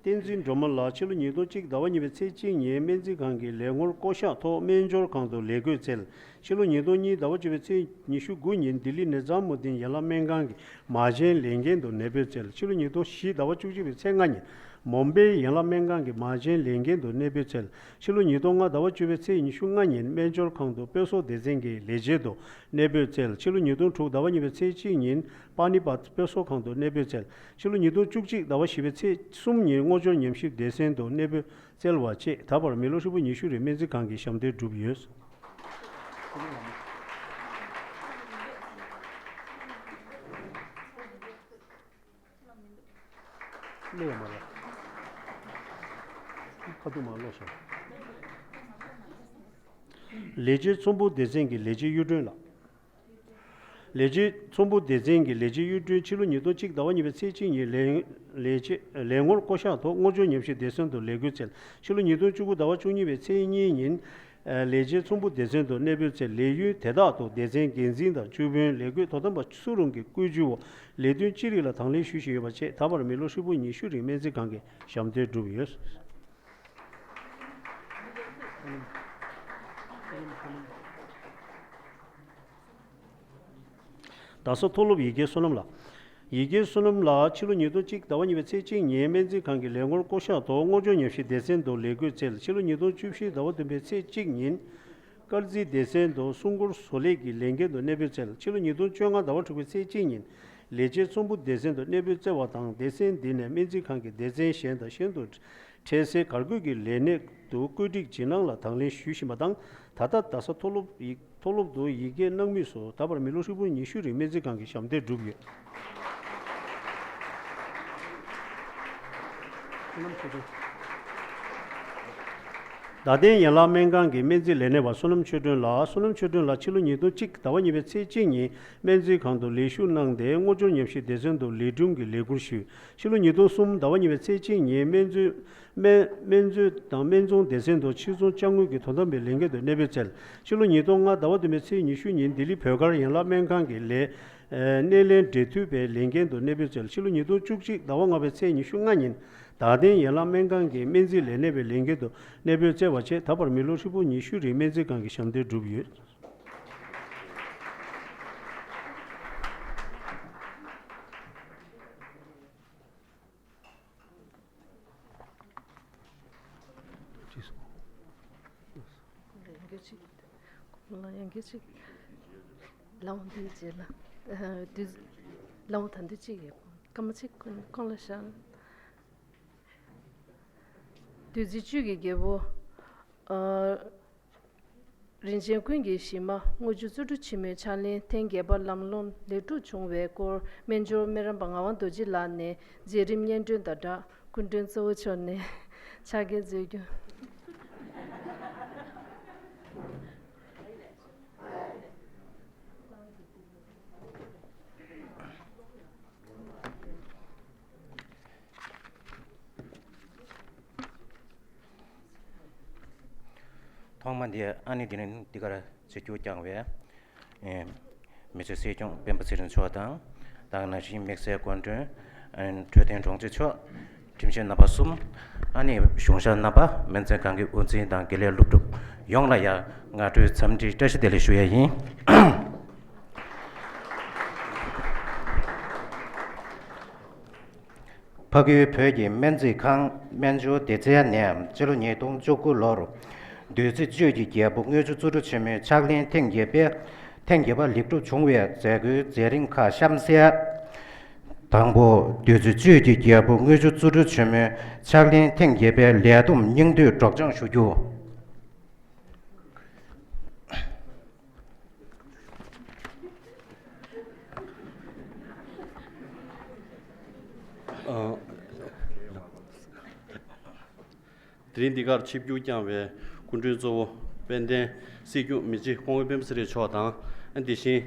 བསྟན་འཛིན་སྒྲོལ་མ་ལགས་ཕྱི་ལོ་ཉིས་སྟོང་གཅིག་ཟླ་བ་གཉིས་པའི་ཚེས་གཅིག་ཉིན་སྨན་རྩིས་ཁང་གི་ལས་ངོར་བསྐོ་གཞག་ཐོག་སྨན་སྦྱོར་ཁང་དུ་ལས་བགོས་བསྩལ། ཕྱི་ལོ་ཉིས་སྟོང་གཉིས་ཟླ་བ་བཅུ་པའི་ཚེས་ཉི་ཤུ་དགུ་ཉིན་ལྡི་ལི་ནེ་ཛམ་མུ་དིན་ཡན་ལག་སྨན་ཁང་གི་མ་བྱན་ལས་འགན་དུ་གནས་སྤོས་བསྩལ། ཕྱི་ལོ་ཉིས་སྟོང་བཞི་ཟླ་བ་བཅུ་གཅིག་པའི་ཚེས་ལྔ་ཉིན་མོམ་པེ་ཡན་ལག་སྨན་ཁང་གི་མ་བྱན་ལས་འགན་དུ་གནས་སྤོས་བསྩལ། ཕྱི་ལོ་ཉིས་སྟོང་ལྔ་ཟླ་བ་བཅུ་པའི་ཚེས་ཉི་ཤུ་ལྔ་ཉིན་སྨན་སྦྱོར་ཁང་དུ་དཔེ་གསོ་སྡེ་ཚན་གྱི་ལས་བྱེད་དུ་གནས་སྤོས་བསྩལ། ཕྱི་ལོ་ཉིས་སྟོང་དྲུག་ཟླ་བ་གཉིས་པའི་ཚེས་གཅིག་ཉིན་པ་ནི་པད་དཔེ་གསོ་ཁང་དུ་གནས་སྤོས་བསྩལ། ཕྱི་ལོ་ཉིས་སྟོང་བཅུ་གཅིག་ཟླ་བ་བཞི་པའི་ཚེས་གསུམ་ཉིན་དངོས་སྦྱོར་ཉམས་ཞིབ་སྡེ་ཚན་དུ་གནས་སྤོས་བསྩལ་བ་བཅས་ད་བར་མི་ལོ་ཧྲིལ་པོ་ཉི་ཤུ་རིང་སྨན་རྩིས་ཁང་གི་ཞབས་འདེགས་བསྒྲུབས་ཡོད། ཀློག་མ་རེད། ཁ་ཐུག་མ་ཀློག་ཤག་ལས་བྱེད་ཚོང་པ་སྡེ་ཚན་གྱི་ལས་བྱེད་གཡུ་སྒྲོན་ལགས། ལས་བྱེད་ཚོང་པ་སྡེ་ཚན་གྱི་ལས་བྱེད་གཡུ་སྒྲོན་ཕྱི་ལོ་ཉིས་སྟོང་གཅིག་ཟླ་བ་གཉིས་པའི་ཚེས་གཅིག་ཉིན་ལས་ལས་བྱེད་ལས་ངོར་བསྐོ་གཞག་ཐོག་དངོས་སྦྱོར་ཉམས་ཞིབ་སྡེ་ཚན་དུ་ལས་བགོས་བསྩལ། ཕྱི་ལོ་ཉིས་སྟོང་བཅུ་དགུ་ཟླ་བ་བཅུ་གཉིས་པའི་ཚེས་གཉིས་ཉིན་ལས་བྱེད་ཚོང་པ་སྡེ་ཚན་དུ་གནས་སྤོས་བསྩལ། ལས་ཡུན་དེ་དག་ཏུ་སྡེ་ཚན་འགན་འཛིན་དང་བཅུད་དཔོན་ལས་བགོས་དོ་དམ་པ་སུ་རུང་གི་བཀོད་ཇུས་འོག་ལས་དོན་ཅི་རིགས་ལ་དང་ལེན་ཞུ་བཞིན་ཡོད་པ་བཅས་ད་བར་མི་ལོ་ཧྲིལ་པོ་ཉི་ཤུ་རིང་སྨན་རྩིས་ཁང་གི་ཞབས་འདེགས་བསྒྲུབས་ཡོད། རྡ་ས་མཐོ་སློབ་ཡི་གེ་བསོད་ནམས་ལགས། ཡི་གེ་བསོད་ནམས་ལགས་ཕྱི་ལོ་ཉིས་སྟོང་གཅིག་ཟླ་བ་གཉིས་པའི་ཚེས་གཅིག་ཉིན་སྨན་རྩིས་ཁང་གི་ལས་ངོར་བསྐོ་གཞག་ཐོག་དངོས་སྦྱོར་ཉམས་ཞིབ་སྡེ་ཚན་དུ་ལས་བགོས་བསྩལ། ཕྱི་ལོ་ཉིས་སྟོང་བཅུ་བཞི་ཟླ་བ་བདུན་པའི་ཚེས་གཅིག་ཉིན་སྐར་རྩིས་སྡེ་ཚན་དུ་སྲུང་འཁོར་བཟོ་ལས་ཀྱི་ལས་འགན་དུ་གནས་སྤོས་བསྩལ། ཕྱི་ལོ་ཉིས་སྟོང་བཅོ་ལྔ་ཟླ་བ་དྲུག་པའི་ཚེས་གཅིག་ཉིན་ལས་བྱེད་ཚོང་པ་སྡེ་ཚན་དུ་གནས་སྤོས་བསྩལ་བ་དང་སྡེ་ཚན་འདི་ནས་སྨན་རྩིས་ཁང་གི་སྡེ་ཚན་གཞན་དང་གཞན་དུ་འཕྲལ་སེལ་གར་དགོས་ཀྱི་ལས་གནས་དུ་བཀོད་སྒྲིག་ཇི་གནང་ལ་དང་ལེན་ཞུ་བཞིན་པ་དང་། ད་ལྟ་རྡ་ས་མཐོ་སློབ་ཡིག་མཐོ་སློབ་ཏུ་ཡི་གེ་གནང་མུས་སུ་ད་བར་མི་ལོ་ཧྲིལ་པོ་ཉི་ཤུ་རིང་སྨན་རྩིས་ཁང་གི་ཞབས་འདེགས་བསྒྲུབས་ཡོད། བསོད་ནམས་ཆོས་སྒྲོན། རྡ་སྟེང་ཡན་ལག་སྨན་ཁང་གི་སྨན་རྩིས་ལས་གནས་པ་བསོད་ནམས་ཆོས་སྒྲོན་ལགས། བསོད་ནམས་ཆོས་སྒྲོན་ལགས་ཕྱི་ལོ་ཉིས་སྟོང་གཅིག་ཟླ་བ་གཉིས་པའི་ཚེས་གཅིག་ཉིན་སྨན་རྩིས་ཁང་དུ་ལས་ཞུགས་གནང་སྟེ་དངོས་སྦྱོར་ཉམས་ཞིབ་སྡེ་ཚན་དུ་ལས་སྒྲུབ་ཀྱི་ལས་ཁུར་ཞུས། ཕྱི་ལོ་ཉིས་སྟོང་གསུམ་ཟླ་བ་གཉིས་པའི་ཚེས་གཅིག་ཉིན་སྨན་རྩིས་སྨན་སྨན་རྩིས་དང་སྨན་བཙོང་སྡེ་ཚན་དུ་ཕྱིར་ཚོང་ཅ་དངོས་ཀྱི་དོ་དམ་པའི་ལས་འགན་དུ་གནས་སྤོས་བསྩལ། ཕྱི་ལོ་ཉིས་སྟོང་ལྔ་ཟླ་བ་བདུན་པའི་ཚེས་ཉི་ཤུ་ཉིན་ལྡི་ལི་བོད་སྒར་ཡན་ལག་སྨན་ཁང་གི་ལས་སྣེ་ལེན་འབྲེལ་མཐུད་པའི་ལས་འགན་དུ་གནས་སྤོས་བསྩལ། ཕྱི་ལོ་ཉིས་སྟོང་བཅུ་གཅིག་ཟླ་བ་ལྔ་པའི་ཚེས་ཉི་ཤུ་ལྔ་ཉིན་རྡ་སྟེང་ཡན་ལག་སྨན་ཁང་གི་སྨན་རྩིས་ལས་གནས་པའི་ལས་འགན་དུ་གནས་སྤོས་བསྩལ་བ་བཅས་ད་བར་མི་ལོ་ཧྲིལ་པོ་ཉི་ཤུ་རིང་སྨན་རྩིས་ཁང་གི་ཞབས་འདེགས་བསྒྲུབས་ཡོད། ཡང་སྐྱར་ཅིག་ཁོང་ལ་ཡང་སྐྱར་ཅིག་ལའང་འདིའི་རྗེས་ལ་དུས་ལའང་ད་འདི་གཅིག་ཡོད། སྐར་མ་གཅིག་ཁོང་ཁོང་ལ་བཞག་བདུད་རྩི་བཅུད་ཀྱི་རྒྱལ་པོ། ཨ། རིན་ཆེན་ཀུན་གྱི་གཞི་མ་དངུལ་ཆུ་རྩིས་སྤྲོད་ཆེན་མོའི་ཕྱག་ལེན་ཐེངས་བརྒྱད་པ་ལམ་ལྷོང་ལེགས་གྲུབ་བྱུང་བའི་སྐོར་སྨན་སྦྱོར་སྨན་རམས་པ་ངག་དབང་རྡོ་རྗེ་ལགས་ནས་མཛད་རིམ་སྙན་སྒྲོན་དང་སྦྲགས་སྐུ་མགྲོན་གཙོ་བོ་མཆོག་ནས་ཕྱག་འཁྱེར་མཛད་རྒྱུ། ཐོག་མ་འདི་ཨ་ནི་འདི་ནི་འདི་གར་ཆིབས་བསྒྱུར་བསྐྱངས་པའི་ཨེ་མི་ཚེ་སྲིད་སྐྱོང་སྤེན་པ་ཚེ་རིང་མཆོག་དང་། ད་ག་ནང་བཞིན་དམིགས་བསལ་སྐུ་མགྲོན་ཨ་འཕྲོད་བསྟེན་དྲུང་ཆེ་མཆོག་ཁྲིམས་ཞིབ་རྣམ་པ་གསུམ། ཨ་ནི་གཞུང་ཞབས་རྣམ་པ་སྨན་རྩིས་ཁང་གི་དབུ་འཛིན་དང་དགེ་ལས་སློབ་ཕྲུག་ཡོངས་ལ་ཡང་སྔ་དྲོའི་འཚམས་འདྲིའི་བཀྲ་ཤིས་བདེ་ལེགས་ཞུ་ཡ་ཡིན། ཕ་ཁུལ་བོད་ཀྱི་སྨན་རྩིས་ཁང་སྨན་སྦྱོར་སྡེ་ཚན་ནས་སྤྱི་ལོ་ཉིས་སྟོང་བཅུ་དགུ་ལོར་བདུད་རྩི་བཅུད་ཀྱི་རྒྱལ་པོ་དངུལ་ཆུ་རྩིས་སྤྲོད་ཆེན་མོའི་ཕྱག་ལེན་ཐེངས་བརྒྱད་པའི་ཐེངས་བརྒྱད་པ་ལེགས་གྲུབ་བྱུང་བའི་མཛད་སྒོའི་མཛད་རིམ་ཁག་གཤམ་གསལ། དང་པོ། བདུད་རྩི་བཅུད་ཀྱི་རྒྱལ་པོ་དངུལ་ཆུ་རྩིས་སྤྲོད་ཆེན་མོའི་ཕྱག་ལེན་ཐེངས་བརྒྱད་པའི་ལས་བསྡོམས་སྙིང་བསྡུས་སྒྲོག་སྦྱང་ཞུ་རྒྱུ། ཨ། དེ་རིང་འདི་གར་ཆིབས་བསྒྱུར་བསྐྱངས་པའི་སྐུ་མགྲོན་གཙོ་བོ་དཔལ་ལྡན་སྲིད་སྐྱོང་མི་རྗེ་ཁོང་དབུས་སྤེན་པ་ཚེ་རིང་མཆོག་དང་། དེ་བཞིན་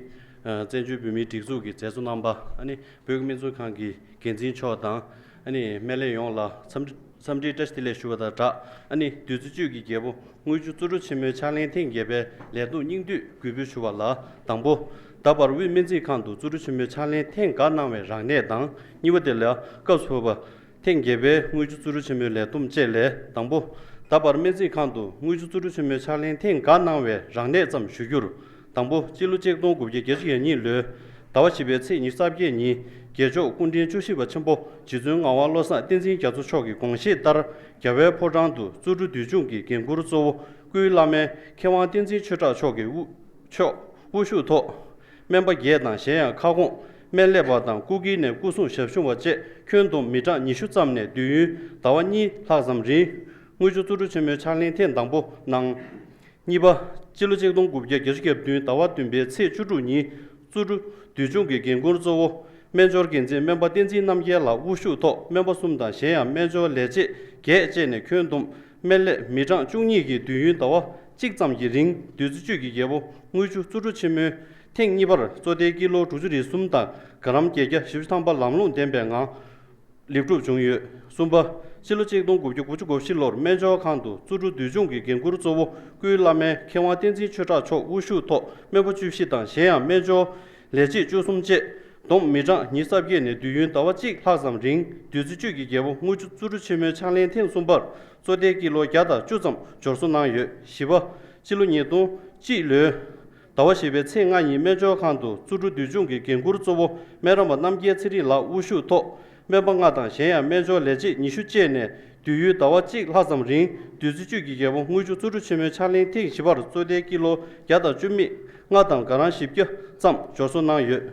བཙན་བྱོལ་བོད་མིའི་སྒྲིག་འཛུགས་ཀྱི་མཛད་གཙོ་རྣམ་པ། ཨ་ནི་བོད་ཀྱི་སྨན་རྩིས་ཁང་གི་འགན་འཛིན་མཆོག་དང་། ཨ་ནི་སྨན་ལས་ཡོངས་ལ་འཚམས་འཚམས་འདྲིའི་བཀྲ་ཤིས་བདེ་ལེགས་ཞུ་བ་དང་སྦྲགས། ཨ་ནི་བདུད་རྩི་བཅུད་ཀྱི་རྒྱལ་པོ་དངུལ་ཆུ་རྩིས་སྤྲོད་ཆེན་མོའི་ཕྱག་ལེན་ཐེངས་བརྒྱད་པའི་ལས་བསྡོམས་སྙིང་བསྡུས་གུས་འབུལ་ཞུ་བ་ལ། དང་པོ། ད་བར་དབུས་སྨན་རྩིས་ཁང་དུ་རྩིས་སྤྲོད་ཆེན་མོའི་ཕྱག་ལེན་ཐེངས་འགའ་གནང་བའི་རང་གནས་དང་། གཉིས་པ། དེ་ལ་སྐབས་སུ་བབས་པ་ ཐེངས་བརྒྱད་པའི་དངུལ་ཆུ་ཚུ་རུ་ཆེན་མོའི་ལས་བསྡོམས་བཅས་ལས། དང་པོ། ད་བར་སྨན་རྩིས་ཁང་དུ་དངུལ་ཆུ་ཚུ་རུ་ཆེན་མོའི་ཕྱག་ལེན་ཐེངས་འགའ་གནང་བའི་རང་གནས་ཙམ་ཞུ་རྒྱུར། དང་པོ། སྤྱི་ལོ་ཆིག་སྟོང་དགུ་བརྒྱ་བརྒྱད་ཅུ་གྱ་གཉིས་ལོའི་ཟླ་བ་བཞི་པའི་ཚེས་ཉི་ཤུ་རྩ་བརྒྱད་ཉིན། རྒྱལ་མཆོག་སྐུ་ཕྲེང་བཅུ་བཞི་པ་ཆེན་པོ་རྗེ་བཙུན་ངག་དབང་བློ་བཟང་བསྟན་འཛིན་རྒྱ་མཚོ་མཆོག་གི་དགོངས་བཞེད་ལྟར། རྒྱལ་བའི་ཕོ་བྲང་དུ་བཙུགས་གྲུབ་འདུལ་སྦྱོང་གི་འགན་འཁུར་གཙོ་བོ་སྐུའི་བླ་སྨན་མཁས་དབང་བསྟན་འཛིན་ཆོས་གྲགས་མཆོག་གི་དབུ་མཆོག་དབུ་བཞུགས་ཐོག་སྨན་པ་བརྒྱད་དང་གཞན་ཡང་ཁ་སྐོང་། སྨན་ལས་པ་དང་སྐུ་དཀྱིལ་ནས་སྐུ་སྲུང་ཞབས་ཞུ་བ་བཅས་ཁྱོན་བསྡོམས་མི་གྲངས་ཉི་ཤུ་ཙམ་ནས་དུས་ཡུན་ཟླ་བ་གཉིས་ལྷག་ཙམ་རིང་། དངུལ་ཆུ་བཙུགས་གྲུབ་ཆེན་མོའི་ཕྱག་ལེན་ཐེངས་དང་པོ་གནང་། གཉིས་པ། སྤྱི་ལོ་ཆིག་སྟོང་དགུ་བརྒྱ་བརྒྱད་ཅུ་གྱ་བདུན་ཟླ་བ་བདུན་པའི་ཚེས་བཅུ་དྲུག་ཉིན། བཙུགས་གྲུབ་འདུལ་སྦྱོང་གི་འགན་འཁུར་གཙོ་བོ། སྨན་སྦྱོར་འགན་འཛིན་སྨན་པ་བསྟན་འཛིན་རྣམ་རྒྱལ་ལགས་དབུ་བཞུགས་ཐོག་སྨན་པ་གསུམ་དང་གཞན་ཡང་སྨན་སྦྱོར་ལས་བྱེད་བརྒྱད་བཅས་ནས་ཁྱོན་བསྡོམས་སྨན་ལས་མི་གྲངས་བཅུ་གཉིས་ཀྱིས་དུས་ཡུན་ཟླ་བ་གཅིག་ཙམ་གྱི་རིང་བདུད་རྩི་བཅུད་ཀྱི་རྒྱལ་པོ་དངུལ་ཆུ་བཙུགས་གྲུབ་ཆེན་མོའི་ཐེངས་གཉིས་པར་བཙོ་ཐལ་ཀི་ལོ་དྲུག་ཅུ་རེ་གསུམ་དང་ག་རམ་བརྒྱད་བརྒྱ་བཞི་བཅུ་ཐམ་པ་ལམ་ལྷོང་ལྡན་པའི་ངང་ལེགས་གྲུབ་བྱུང་ཡོད། གསུམ་པ། སྤྱི་ལོ་ཆིག་སྟོང་དགུ་བརྒྱ་དགུ་བཅུ་གོ་བཞི་ལོར་སྨན་སྦྱོར་ཁང་དུ་བཙུགས་གྲུབ་འདུལ་སྦྱོང་གི་འགན་འཁུར་གཙོ་བོ་སྐུའི་བླ་སྨན་མཁས་དབང་བསྟན་འཛིན་ཆོས་གྲགས་མཆོག་དབུ་བཞུགས་ཐོག་སྨན་པ་བཅུ་བཞི་དང་གཞན་ཡང་སྨན་སྦྱོར་ལས་བྱེད་བཅུ་གསུམ་བཅས་བསྡོམས་མི་གྲངས་ཉི་ཤུ་རྩ་བརྒྱད་ནས་དུས་ཡུན་ཟླ་བ་གཅིག་ལྷག་ཙམ་རིང་བདུད་རྩི་བཅུད་ཀྱི་རྒྱལ་པོ་དངུལ་ཆུ་བཙུགས་གྲུབ་ཆེན་མོའི་ཕྱག་ལེན་ཐེངས་གསུམ་པར་བཙོ་ཐལ་ཀི་ལོ་བརྒྱ་དང་བཅུ་ཙམ་སྦྱོར་བཟོ་གནང་ཡོད། བཞི་པ། སྤྱི་ལོ་ཉིས་སྟོང་གཅིག་ལོའི་ཟླ་བ་བཞི་པའི་ཚེས་ལྔ་ཉིན་སྨན་སྦྱོར་ཁང་དུ་བཙུགས་གྲུབ་འདུལ་སྦྱོང་གི་འགན་འཁུར་གཙོ་བོ་སྨན་རམས་པ་རྣམ་རྒྱལ་ཚེ་རིང་ལགས་དབུ་བཞུགས་ཐོག་སྨན་པ་ལྔ་དང་གཞན་ཡང་སྨན་སྦྱོར་ལས་བྱེད་ཉི་ཤུ་བཅས་ནས་དུས་ཡུན་ཟླ་བ་གཅིག་ལྷག་ཙམ་རིང་བདུད་རྩི་བཅུད་ཀྱི་རྒྱལ་པོ་དངུལ་ཆུ་བཙུགས་གྲུབ་ཆེན་མོའི་ཕྱག་ལེན་ཐེངས་བཞི་པར་བཙོ་ཐལ་ཀི་ལོ་བརྒྱ་དང་བཅུ་མེད་ལྔ་དང་ག་རམ་བཞི་བརྒྱ་ཙམ་སྦྱོར་བཟོ་གནང་ཡོད།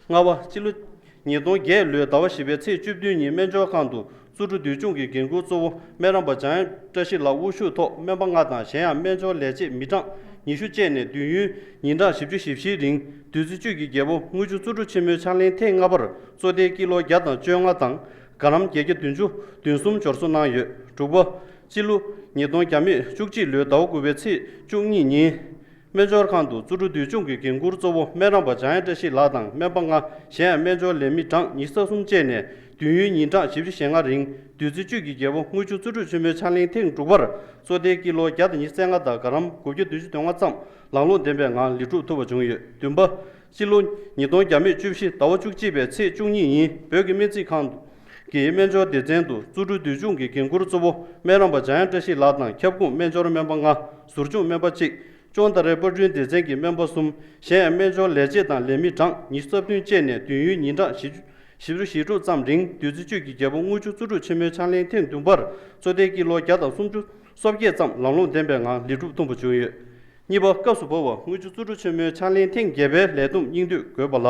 ལྔ་པ། སྤྱི་ལོ་ཉིས་སྟོང་བརྒྱད་ལོའི་ཟླ་བ་བཞི་པའི་ཚེས་བཅུ་བདུན་ཉིན་སྨན་སྦྱོར་ཁང་དུ་བཙུགས་གྲུབ་འདུལ་སྦྱོང་གི་འགན་འཁུར་གཙོ་བོ་སྨན་རམས་པ་འཇམ་དབྱངས་བཀྲ་ཤིས་ལགས་དབུ་བཞུགས་ཐོག་སྨན་པ་ལྔ་དང་གཞན་ཡང་སྨན་སྦྱོར་ལས་བྱེད་མི་གྲངས་ཉི་ཤུ་བཅས་ནས་དུས་ཡུན་ཉིན་གྲངས་བཞི་བཅུ་ཞེ་བཞིའི་རིང་བདུད་རྩི་བཅུད་ཀྱི་རྒྱལ་པོ་དངུལ་ཆུ་བཙུགས་གྲུབ་ཆེན་མོའི་ཕྱག་ལེན་ཐེངས་ལྔ་པར་བཙོ་ཐལ་ཀི་ལོ་བརྒྱ་དང་བཅོ་ལྔ་དང་ག་རམ་བརྒྱད་བརྒྱ་བདུན་ཅུ་དོན་གསུམ་སྦྱོར་བཟོ་གནང་ཡོད། དྲུག་པ། སྤྱི་ལོ་ཉིས་སྟོང་བརྒྱ་མེད་བཅུ་གཅིག་ལོའི་ཟླ་བ་དགུ་པའི་ཚེས་བཅུ་གཉིས་ཉིན། སྨན་སྦྱོར་ཁང་དུ་བཙུགས་གྲུབ་འདུལ་སྦྱོང་གི་འགན་འཁུར་གཙོ་བོ་སྨན་རམས་པ་འཇམ་དབྱངས་བཀྲ་ཤིས་ལགས་དང་སྨན་པ་ལྔ་གཞན་ཡང་སྨན་སྦྱོར་ལས་མི་གྲངས་ཉི་ཤུ་རྩ་གསུམ་བཅས་ནས་དུས་ཡུན་ཉིན་གྲངས་བཞི་བཅུ་ཞེ་ལྔ་རིང་བདུད་རྩི་བཅུད་ཀྱི་རྒྱལ་པོ་དངུལ་ཆུ་བཙུགས་གྲུབ་ཆེན་མོའི་ཕྱག་ལེན་ཐེངས་དྲུག་པར་བཙོ་ཐལ་ཀི་ལོ་བརྒྱ་དང་ཉི་ཤུ་རྩ་ལྔ་དང་ག་རམ་དགུ་བརྒྱ་བདུན་ཅུ་དོན་ལྔ་ཙམ་ལང་ལོང་ལྡན་པའི་ངང་ལེགས་གྲུབ་ཐུབ་པ་བྱུང་ཡོད། བདུན་པ། སྤྱི་ལོ་ཉིས་སྟོང་བརྒྱ་མེད་བཅུ་བཞི་ཟླ་བ་བཅུ་གཅིག་པའི་ཚེས་བཅུ་གཉིས་ཉིན་བོད་ཀྱི་སྨན་རྩིས་ཁང་གི་སྨན་སྦྱོར་སྡེ་ཚན་དུ་བཙུགས་གྲུབ་འདུལ་སྦྱོང་གི་འགན་འཁུར་གཙོ་བོ་སྨན་རམས་པ་འཇམ་དབྱངས་བཀྲ་ཤིས་ལགས་དང་ཁྱབ་ཁོངས་སྨན་སྦྱོར་སྨན་པ་ལྔ། ཟུར་སྦྱོང་སྨན་པ་གཅིག་ཅོང་ཏ་རའི་པར་སྐྲུན་སྡེ་ཚན་གྱི་སྨན་པ་གསུམ། གཞན་ཡང་སྨན་སྦྱོར་ལས་བྱེད་དང་ལས་མི་གྲངས་ཉི་ཤུ་རྩ་བདུན་བཅས་ནས་དུས་ཡུན་ཉིན་གྲངས་བཞི་བཅུ་ཞེ་དྲུག་ཙམ་རིང་བདུད་རྩི་བཅུད་ཀྱི་རྒྱལ་པོ་དངུལ་ཆུ་བཙུགས་གྲུབ་ཆེན་མོའི་ཕྱག་ལེན་ཐེངས་བདུན་པར་བཙོ་ཐལ་ཀི་ལོ་བརྒྱ་དང་སུམ་ཅུ་སོ་བརྒྱད་ཙམ་ལང་ལོང་ལྡན་པའི་ངང་ལེགས་གྲུབ་ཐོན་པ་བྱུང་ཡོད། གཉིས་པ། སྐབས་སུ་བབས་པ་དངུལ་ཆུ་བཙུགས་གྲུབ་ཆེན་མོའི་ཕྱག་ལེན་ཐེངས་བརྒྱད་པའི་ལས་བསྡོམས་སྙིང་བསྡུས་དགོས་པ་ལ།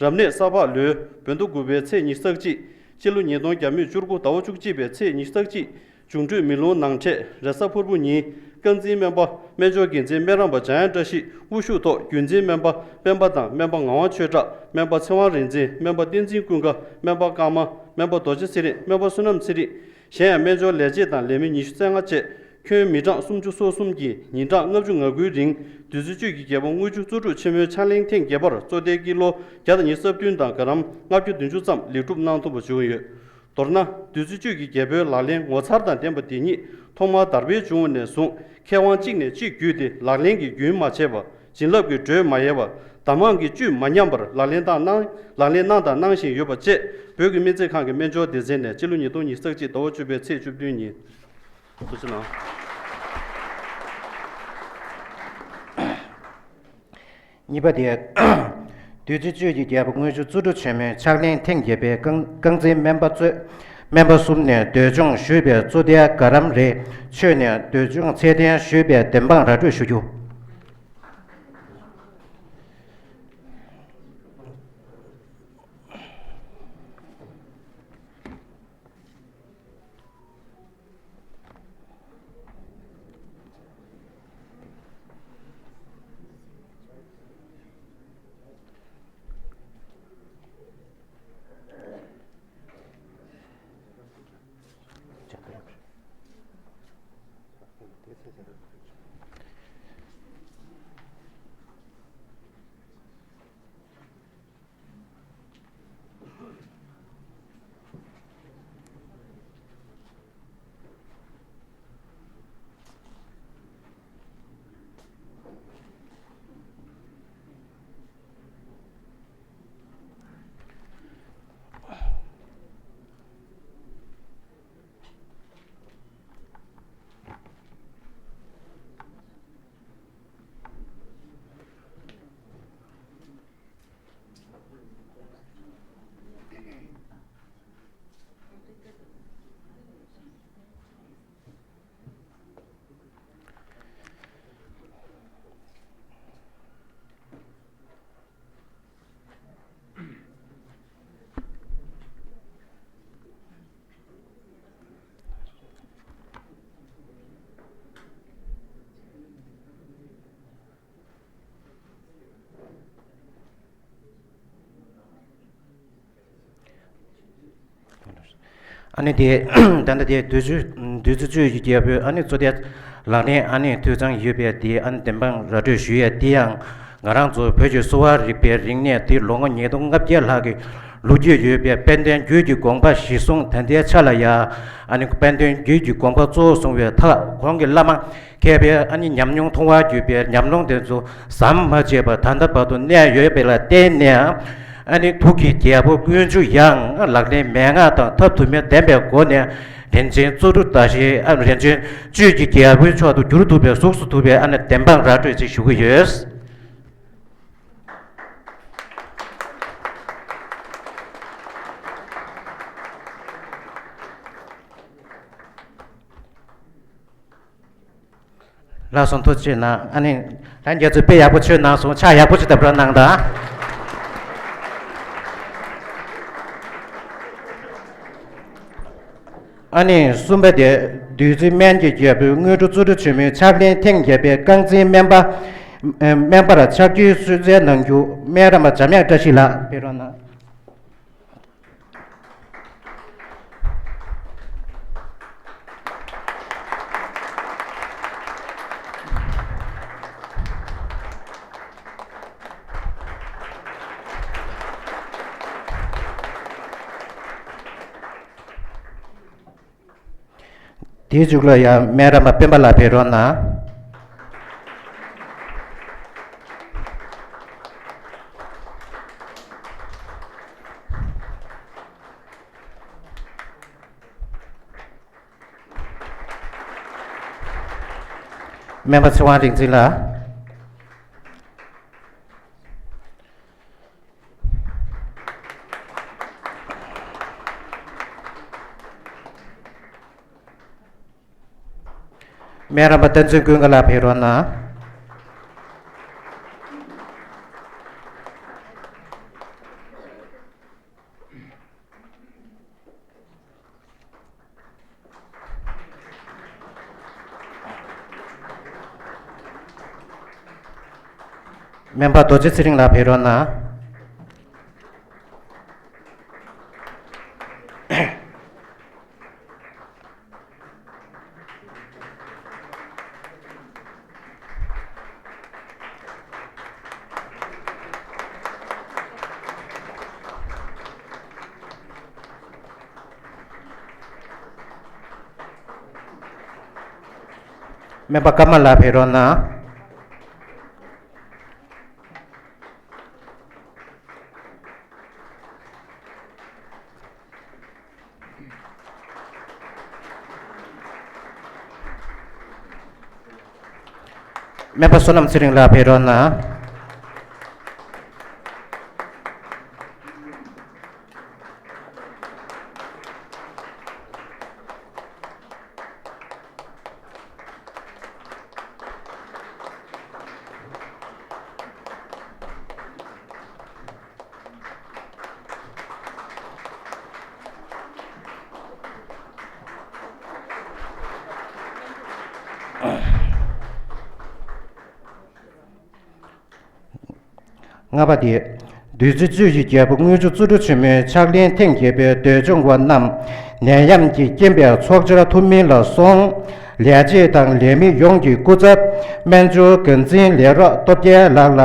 རབ་གནས་ས་ཕག་ལོའི་བོད་ཟླ་དགུ་པའི་ཚེས་ཉི་ཤུ་རྩ་གཅིག་སྤྱི་ལོ་ཉིས་སྟོང་བརྒྱ་མེད་བཅུ་དགུ་ཟླ་བ་བཅུ་གཅིག་པའི་ཚེས་ཉི་ཤུ་རྩ་གཅིག་འབྱུང་འཕྲོད་མེ་ལོང་ནང་འཕྲད་རེས་གཟའ་ཕུར་བུ་ཉིན། རྐང་འཛིན་སྨན་པ་སྨན་སྦྱོར་འགན་འཛིན་སྨན་རམས་པ་འཇམ་དབྱངས་བཀྲ་ཤིས་དབུ་བཞུགས་ཐོག་བརྒྱུད་འཛིན་སྨན་པ་སྤེན་པ་དང་སྨན་པ་ངག་དབང་ཆོས་གྲགས། སྨན་པ་ཚེ་དབང་རིག་འཛིན། སྨན་པ་བསྟན་འཛིན་ཀུན་དགའ། སྨན་པ་ཀརྨ། སྨན་པ་རྡོ་རྗེ་ཚེ་རིང་། སྨན་པ་བསོད་ནམས་ཚེ་རིང་། གཞན་ཡང་སྨན་སྦྱོར་ལས་བྱེད་དང་ལས་མི་ཉི་ཤུ་རྩ་ལྔ་བཅས་ཁྱོན་མི་གྲངས་སུམ་ཅུ་སོ་གསུམ་གྱིས་ཉིན་གྲངས་ལྔ་བཅུ་ང་དགུའི་རིང་བདུད་རྩི་བཅུད་ཀྱི་རྒྱལ་པོ་དངུལ་ཆུ་བཙུགས་གྲུབ་ཆེན་མོའི་ཕྱག་ལེན་ཐེངས་བརྒྱད་པར་བཙོ་ཐལ་ཀི་ལོ་བརྒྱ་དང་ཉི་ཤུ་རྩ་བདུན་དང་ག་རམ་ལྔ་བརྒྱ་བདུན་ཅུ་ཙམ་ལེགས་གྲུབ་གནང་ཐུབ་པ་བྱུང་ཡོད། མདོར་ན། བདུད་རྩི་བཅུད་ཀྱི་རྒྱལ་པོའི་ལག་ལེན་ངོ་མཚར་དང་ལྡན་པ་དེ་ཉིད་ཐོག་མར་དར་འཕེལ་བྱུང་བ་ནས་བཟུང་མཁས་དབང་གཅིག་ནས་གཅིག་བརྒྱུད་དེ་ལག་ལེན་གྱི་རྒྱུན་མ་ཆད་པ། བྱིན་རླབས་ཀྱི་འགྲོས་མ་ཡལ་བ། གདམས་ངག་གི་བཅུད་མ་ཉམས་པར་ལག་ལེན་དང་གནང་ལག་ལེན་གནང་དང་གནང་བཞིན་ཡོད་པ་བཅས་བོད་ཀྱི་སྨན་རྩིས་ཁང་གི་སྨན་སྦྱོར་སྡེ་ཚན་ནས་སྤྱི་ལོ་ཉིས་སྟོང་ཉི་ཤུ་རྩ་གཅིག་ཟླ་བ་བཅུ་པའི་ཚེས་བཅུ་བདུན་ཉིན། ཐུགས་རྗེ་གནང་། གཉིས་པ་དེ། བདུད་རྩི་བཅུད་ཀྱི་རྒྱལ་པོ་དངུལ་ཆུ་བཙུགས་གྲུབ་ཆེན་མོའི་ཕྱག་ལེན་ཐེངས་བརྒྱད་པའི་རྐང་རྐང་འཛིན་སྨན་པ་གཙོས་སྨན་པ་གསུམ་ནས་འདུལ་སྦྱོང་ཞུས་པའི་བཙོ་ཐལ་ག་རམ་རེ་མཆོད་ནས་འདུལ་སྦྱོང་ཚད་ལྡན་ཞུས་པའི་བདེན་དཔང་ར་སྤྲོད་ཞུ་རྒྱུ། ཨ་ནི་དེ་ད་ལྟ་དེ་བདུད་རྩི་བདུད་རྩི་གཙོས་ཀྱི་རྒྱལ་པོའི་ཨ་ནི་གཙོ་དེ་ལག་ལེན་ཨ་ནི་འཐུས་ཚང་ཡོད་པའི་དེ་ཨ་ནི་བདེན་དཔང་ར་སྤྲོད་ཞུ་ཡས་དེ་ཡང་ང་རང་ཚོ་བོད་ཀྱི་གསོ་བ་རིག་པའི་རིག་གནས་དེ་ལོ་ངོ་ཉིས་སྟོང་ལྔ་བརྒྱ་ལྷག་གི་ལོ་རྒྱུས་ཡོད་པའི་དཔལ་ལྡན་རྒྱུད་ཀྱི་དགོངས་པ་གཞི་བཟུང་ད་ལྟའི་ཆ་ལ་ཡ་ཨ་ནི་དཔལ་ལྡན་རྒྱུད་ཀྱི་དགོངས་པ་གཙོ་བོ་བཟུང་བའི་ཐག་གོང་གི་བླ་མ་མཁས་པའི་ཨ་ནི་ཉམས་མྱོང་མཐོང་བ་བརྒྱུད་པའི་ཉམས་མྱོང་དེ་ཚོ་ཟམ་མ་ཆད་པར་ད་ལྟ་བར་དུ་གནས་ཡོད་པ་ལ་བརྟེན་ནས། ཨ་ནི་ཐུགས་ཀྱི་རྒྱལ་པོ་དངུལ་ཆུ་ཡང་ལག་ལེན་མན་ངག་དང་ཐབས་དུ་མའི་ལྡན་པའི་སྒོ་ནས་རིན་ཆེན་བརྩོན་འགྲུས་ཟླ་ཤེལ་ཨ་རིན་ཆེན་བཅུད་ཀྱི་རྒྱལ་པོའི་མཆོག་ཏུ་གྱུར་ཐུབ་པའི་གཟུགས་སུ་ཐུབ་པའི་ཨ་ནི་བདེན་དཔང་ར་སྤྲོད་ཅིག་ཞུ་གི་ཡོད། ལགས་སོ། ཐུགས་རྗེ་གནང་། ཨ་ནི་ལྷན་རྒྱས་ཚོས་དཔེ་ཡག་པོ་མཆོད་གནང་སོང་། ཕྱག་ཡག་པོ་ཅིག་བརྡབ་རོགས་གནང་དང་། ཨ་ནི་གསུམ་པ་དེ་བདུད་རྩི་སྨན་གྱི་རྒྱལ་པོའི་དངོས་གྲུབ་གཙོ་གྲུབ་ཆེན་མོའི་ཕྱག་ལེན་ཐེངས་བརྒྱད་པའི་རྐང་འཛིན་སྨན་པ། སྨན་པར་ཕྱག་བགྱིའི་གསོལ་སྩལ་གནང་རྒྱུ་སྨན་རམས་པ་འཇམ་དབྱངས་བཀྲ་ཤིས་ལགས་ཕེབས་རོགས་གནང་། དེའི་མཇུག་ལ་ཡང་སྨན་རམས་པ་སྤེན་པ་ལགས་ཕེབས་རོགས་གནང་། སྨན་པ་ཚེ་དབང་རིག་འཛིན་ལགས། སྨན་རམས་པ་བསྟན་འཛིན་ཀུན་དགའ་ལགས་ཕེབས་རོགས་གནང་། སྨན་པ་རྡོ་རྗེ་ཚེ་རིང་ལགས་ཕེབས་རོགས་གནང་། སྨན་པ་ཀརྨ་ལགས་ཕེབས་རོགས་གནང་། སྨན་པ་བསོད་ནམས་ཚེ་རིང་ལགས་ཕེབས་རོགས་གནང་། ལྔ་པ་དེ། བདུད་རྩི་གཙོས་ཀྱི་རྒྱལ་པོ་དངུལ་ཆུ་བརྩོན་འགྲུས་ཆེན་མོའི་ཕྱག་ལེན་ཐེངས་བརྒྱད་པའི་འདོད་འབྱུང་བ་རྣམས་ནད་ཡམས་ཀྱི་རྐྱེན་པས་ཚོགས་བཅར་ཐུབ་མིན་ལ་སོང་། ལས་བྱེད་དང་ལས་མི་ཡོངས་ཀྱི་སྐུ་ཚབ་སྨན་སྦྱོར་འགན་འཛིན་ལས་རོགས་སྟོབས་རྒྱལ་ལགས་ལ་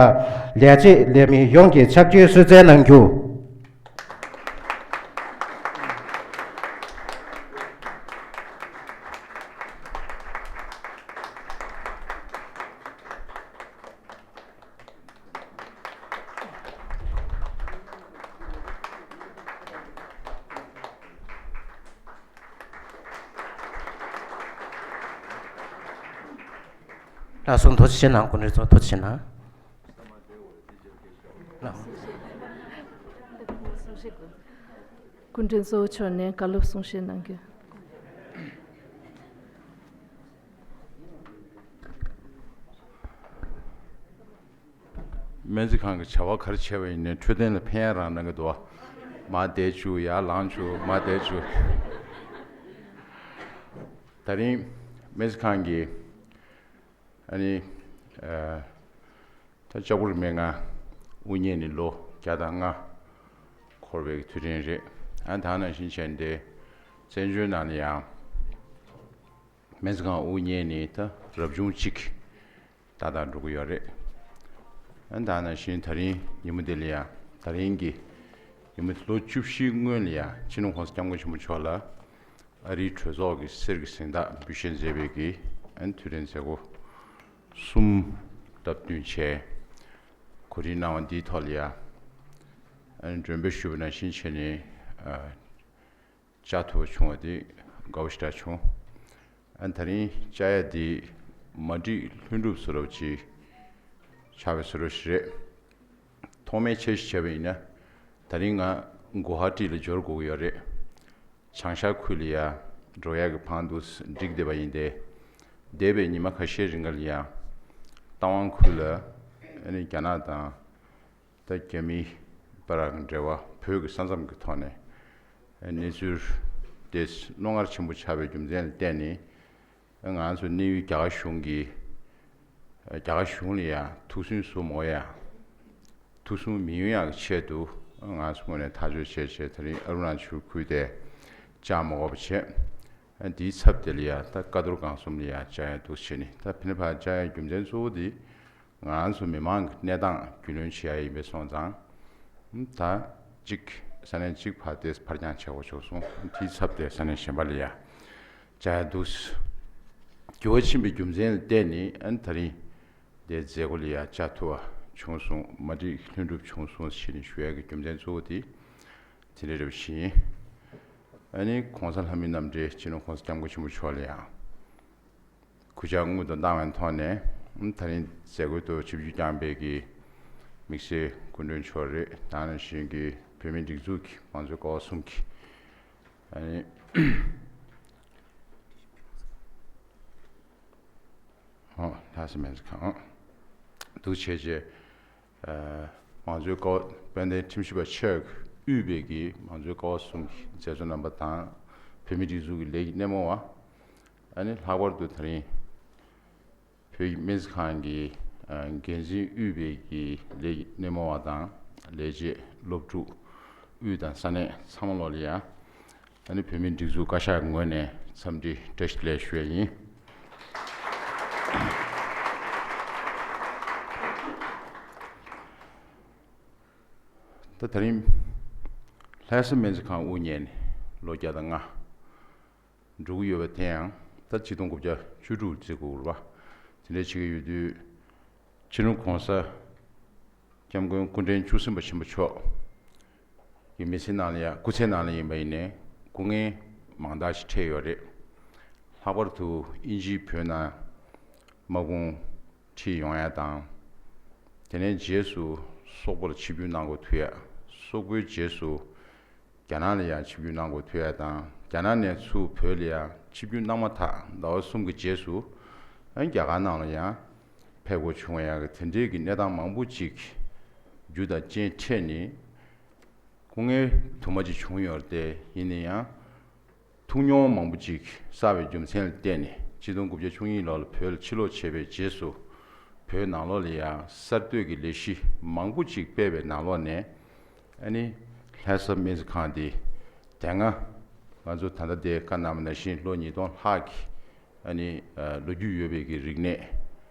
ལས་བྱེད་ལས་མི་ཡོངས་ཀྱི་ཕྱག་བགྱིའི་གསོལ་སྩལ་གནང་རྒྱུ། ལགས་སོ། ཐུགས་རྗེ་ཆེ་གནང་། སྐུ་མགྲོན་ཚོ་ཐུགས་རྗེ་ཆེ་གནང་། སྐུ་མགྲོན་གཙོ་བོ་མཆོག་ནས་བཀའ་སློབ་གསུང་བཤད་གནང་རྒྱུ། སྨན་རྩིས་ཁང་གི་བྱ་བ་ག་རེ་བྱས་པ་ཡིན་ནའི་འཕྲོད་བསྟེན་ལ་ཕན་ཡ་རང་གནང་གི་འདུག་བ། མར་བསྡད་བཅུག་ཡར་ལངས་བཅུག་མར་བསྡད་བཅུག་ད་རིང་སྨན་རྩིས་ཁང་གི་ཨ་ནི་ཨ་ད་ལྕགས་པོ་རི་མའི་ང་དབུ་བརྙེས་ནས་ལོ་བརྒྱ་དང་ལྔ་འཁོར་བའི་དུས་དྲན་རེད། ཨ་ད་ནང་བཞིན་བྱས་ཏེ་ བཙན་བྱོལ་ནང་ལ་ཡང་སྨན་རྩིས་ཁང་དབུ་བརྙེས་ནས་ད་རབ་བྱུང་གཅིག་ཏག་ཏག་འགྲོ་གི་ཡོད་རེད། ཨ་ནི་ད་ནང་བཞིན་ད་རིང་ཉིན་མོ་འདི་ལ་ཡང་ད་རིང་གི་ཉིན་མོ་ལོ་བཅུ་བཞིའི་སྔོན་ལ་ཡང་སྤྱི་ནོར་༸གོང་ས་༸སྐྱབས་མགོན་ཆེན་པོ་མཆོག་ལ་ཨ་རིའི་གྲོས་ཚོགས་ཀྱི་གསེར་གྱི་གཟེངས་རྟགས་འབུལ་བཞེས་མཛད་པའི་གི་ཨ་ནི་དུས་དྲན་མཛད་སྒོ་གསུམ་སྟབས་བསྟུན་བྱས། གོ་སྒྲིག་གནང་བ་འདིའི་ཐོག་ལ་ཡང་ཨ་ནི་མགྲོན་འབོད་ཞུས་པ་ནང་བཞིན་བྱས་ནས་ཨ། བཅར་ཐུབ་པ་བྱུང་བ་དེ་དགའ་བོ་ཞེ་དྲག་བྱུང་། ཨ་ནི་ད་རིང་བཅར་ཡ་དེ་མ་བསྒྲིགས་ལྷུན་གྲུབ་བཟོ་འདྲ་ཅིག་ཆགས་པའི་བཟོ་འདྲ་ཞིག་རེད། ཐོག་མའི་ཆ་ཞིག་བྱས་པ་ཡིན་ན། ད་རིང་ང་གུ་ཧ་ཏི་ལ་འབྱོར་དགོས་ཀྱི་ཡོད་རེད། བྱང་ཤར་ཁུལ་ལ་ཡ་འགྲོ་ཡ་གི་བང་དུ་བསྒྲིགས་བསྡད་པ་ཡིན་ཏེ། འདས་པའི་ཉི་མ་ཁ་ཤས་རིང་ག་ལ་ཡ་རྟ་དབང་ཁུལ་ལ་ཨ་ནི་རྒྱ་ནག་དང་། ད་རྒྱ་མིའི་བར་གྱི་འབྲེལ་བ་བོད་ཀྱི་ས་མཚམས་ཀྱི་ཐོག་ནས་གནས་ཚུལ་དེ་རྣོ་ངར་ཆེན་པོ་ཆགས་པའི་རྒྱུ་མཚན་ལ་བརྟེན་ནས། ང་ཚོ་གནས་ཡུལ་རྒྱ་གར་གཞུང་གིས་རྒྱ་གར་གཞུང་ལ་ཡང་ཐུགས་སུན་གསོ་མ་དགོས་ཡ། ཐུགས་སུན་མི་ཡོང་ཡག་གི་ཆེད་དུ་ང་ཚོ་ངོས་ནས་ཐག་གཅོད་བྱས་བྱས། ད་རིང་ཨ་རུ་ན་ཅལ་ཁུལ་དེ་བཅར་མ་དགོས་པ་བྱས། དེའི་ཚབ་དེ་ལ་ཡང་ད་ཀ་རྡོར་སྒང་གསུམ་ལ་ཡང་བཅར་ཡ་འདུག་བྱས་ནས། ད་ཕ་ནི་ཕར་བཅར་ཡ་རྒྱུ་མཚན་གཙོ་བོ་དེ། ང་ཚོ་མི་མང་གི་གནས་སྟངས་རྒྱུས་ལོན་བྱེད་ཡ་ཡིན་པས་སོང་ཙང་། ད་གཅིག་ས་གནས་གཅིག་ཕར་ཏེ་ཕར་འགྱངས་བྱེད་དགོས་བྱུང་སོང་། དེའི་ཚབ་དེ་ས་གནས་གཞན་པ་ལ་ཡ་བཅར་ཡ་འདུག་འགྱུར་བ་ཕྱིན་པའི་རྒྱུ་མཚན་ལ་བརྟེན་ནས་ཨ་ནི་ད་རིང་དེ་མཛད་སྒོ་ལ་ཡ་བཅར་ཐུབ་པ་བྱུང་སོང་། མ་བསྒྲིགས་ལྷུན་གྲུབ་བྱུང་སོང་ཞེས་ནས་ཞུ་ཡ་གི་རྒྱུ་མཚན་གཙོ་བོ་དེ་དེ་འདྲ་རེད་པ་ཞིག་ཡིན། ཨ་ནི་གོང་ས་ལྷ་མིའི་རྣམ་འདྲེན་སྤྱི་ནོར་༸གོང་ས་༸སྐྱབས་མགོན་ཆེན་པོ་མཆོག་ལ་ཡང་གུས་ཕྱག་སྔོན་དུ་བཏང་བའི་ཐོག་ནས། ད་རིང་མཛད་སྒོའི་ཐོག་ཆིབས་བསྒྱུར་བསྐྱངས་པའི་གི་དམིགས་བསལ་སྐུ་མགྲོན་མཆོག་རེད། ད་ནང་བཞིན་གྱི་བོད་མིའི་སྒྲིག་འཛུགས་ཀྱི་མང་གཙོའི་ཀ་བ་གསུམ་གྱི་ཨ་ནི་ཨོ་ལྷ་ས་སྨན་རྩིས་ཁང་འདུག་བྱས་རྗེས། ཨ་མང་གཙོའི་ཀ་བ་དཔལ་ལྡན་ཁྲིམས་ཞིབ་པ་ཆེ་དབྱིངས་དབུས་པའི་གི་མང་གཙོའི་ཀ་བ་གསུམ་གྱི་མཛད་གཙོ་རྣམ་པ་དང་། བོད་མིའི་སྒྲིག་འཛུགས་ཀྱི་ལས་ཀྱི་སྣེ་མོ་བ། ཨ་ནི་ལྷག་པར་དུ་ད་རིང་བོད་ཀྱི་སྨན་རྩིས་ཁང་གི་ཨ་འགན་འཛིན་དབུས་པའི་གི་ལས་ཀྱི་སྣེ་མོ་བ་དང་། ལས་བྱེད་སློབ་ཕྲུག་དབུས་དང་ས་གནས་ཚང་མ་ལོག་ལ་ཡ། ཨ་ནི་བོད་མིའི་སྒྲིག་འཛུགས་བཀའ་ཤག་ངོས་ནས་འཚམས་འདྲི་བཀྲ་ཤིས་བདེ་ལེགས་ཞུ་ཡ་ཡིན། ད་ད་རིང་ལྷ་ས་སྨན་རྩིས་ཁང་དབུ་བརྙེས་ནས་ལོ་བརྒྱ་དང་ལྔ་འགྲོ་གི་ཡོད་པ་དེ་ཡང་ད་ཆིག་སྟོང་དགུ་བརྒྱ་བཅུ་དྲུག་ཙམ་འགོར་བ་དེ་འདྲ་བྱེད་ཀྱི་ཡོད་དུས། སྤྱི་ནོར་༸གོང་ས་༸སྐྱབས་མགོན་སྐུ་ཕྲེང་བཅུ་གསུམ་པ་ཆེན་པོ་མཆོག་གི་མི་ཚེ་ནང་ལ་ཡང་། སྐུ་ཚེ་ནང་ལ་ཡིན་པ་ཡིན་ནའི་སྐུ་ངལ་མང་དག་ཞིག་འཕྲད་ཡོད་རེད། ལྷག་པར་དུ་དབྱིན་ཇིའི་བོད་ནང་དམག་དཔུང་ཁྲིད་ཡོང་ཡ་དང་། དེ་ནས་རྗེས་སུ་སོག་པོར་ཆིབས་བསྒྱུར་གནང་དགོས་ཐུག་ཡ། སོག་པོའི་རྗེས་སུ་རྒྱ་ནག་ལ་ཡང་ཆིབས་བསྒྱུར་གནང་དགོས་ཐུག་ཡ་དང་། རྒྱ་ནག་ནས་ཚུར་བོད་ལ་ཡང་ཆིབས་བསྒྱུར་གནང་མ་ཐག་ཟླ་བ་གསུམ་གྱི་རྗེས་སུ་ཨ་རྒྱ་གར་ནང་ལ་ཡང་ཕེབས་དགོས་བྱུང་ཡ་གི་དེ་འདྲའི་གི་གནས་སྟངས་མང་པོ་ཅིག་རྒྱུ་དང་རྐྱེན་འཕྲད་ནས་སྐུ་ངལ་དུ་མ་ཅིག་བྱུང་ཡོད་རེད་དེ། ཡིན་ན་ཡང་ཐུགས་མྱོང་མང་པོ་ཅིག་བསགས་པའི་རྒྱུ་མཚན་ལ་བརྟེན་ནས། ཆིག་སྟོང་དགུ་བརྒྱ་བཅུ་གཉིས་ལོ་ལ་བོད་ལ་ཕྱིར་ལོག་བྱས་པའི་རྗེས་སུ་བོད་ནང་ལོགས་ལ་ཡང་གསར་གཏོད་ཀྱི་ལས་གཞི་མང་པོ་ཅིག་སྤེལ་བའི་ནང་ལོགས་ནས། ཨ་ནི་ལྷ་ས་སྨན་རྩིས་ཁང་འདི་དེ་སྔ་ང་ཚོ་ད་ལྟ་དེ་བཀའ་གནང་བ་ནང་བཞིན་ལོ་ཉིས་སྟོང་ལྷག་གི་ཨ་ནི་ལོ་རྒྱུས་ཡོད་པའི་གི་རིག་གནས་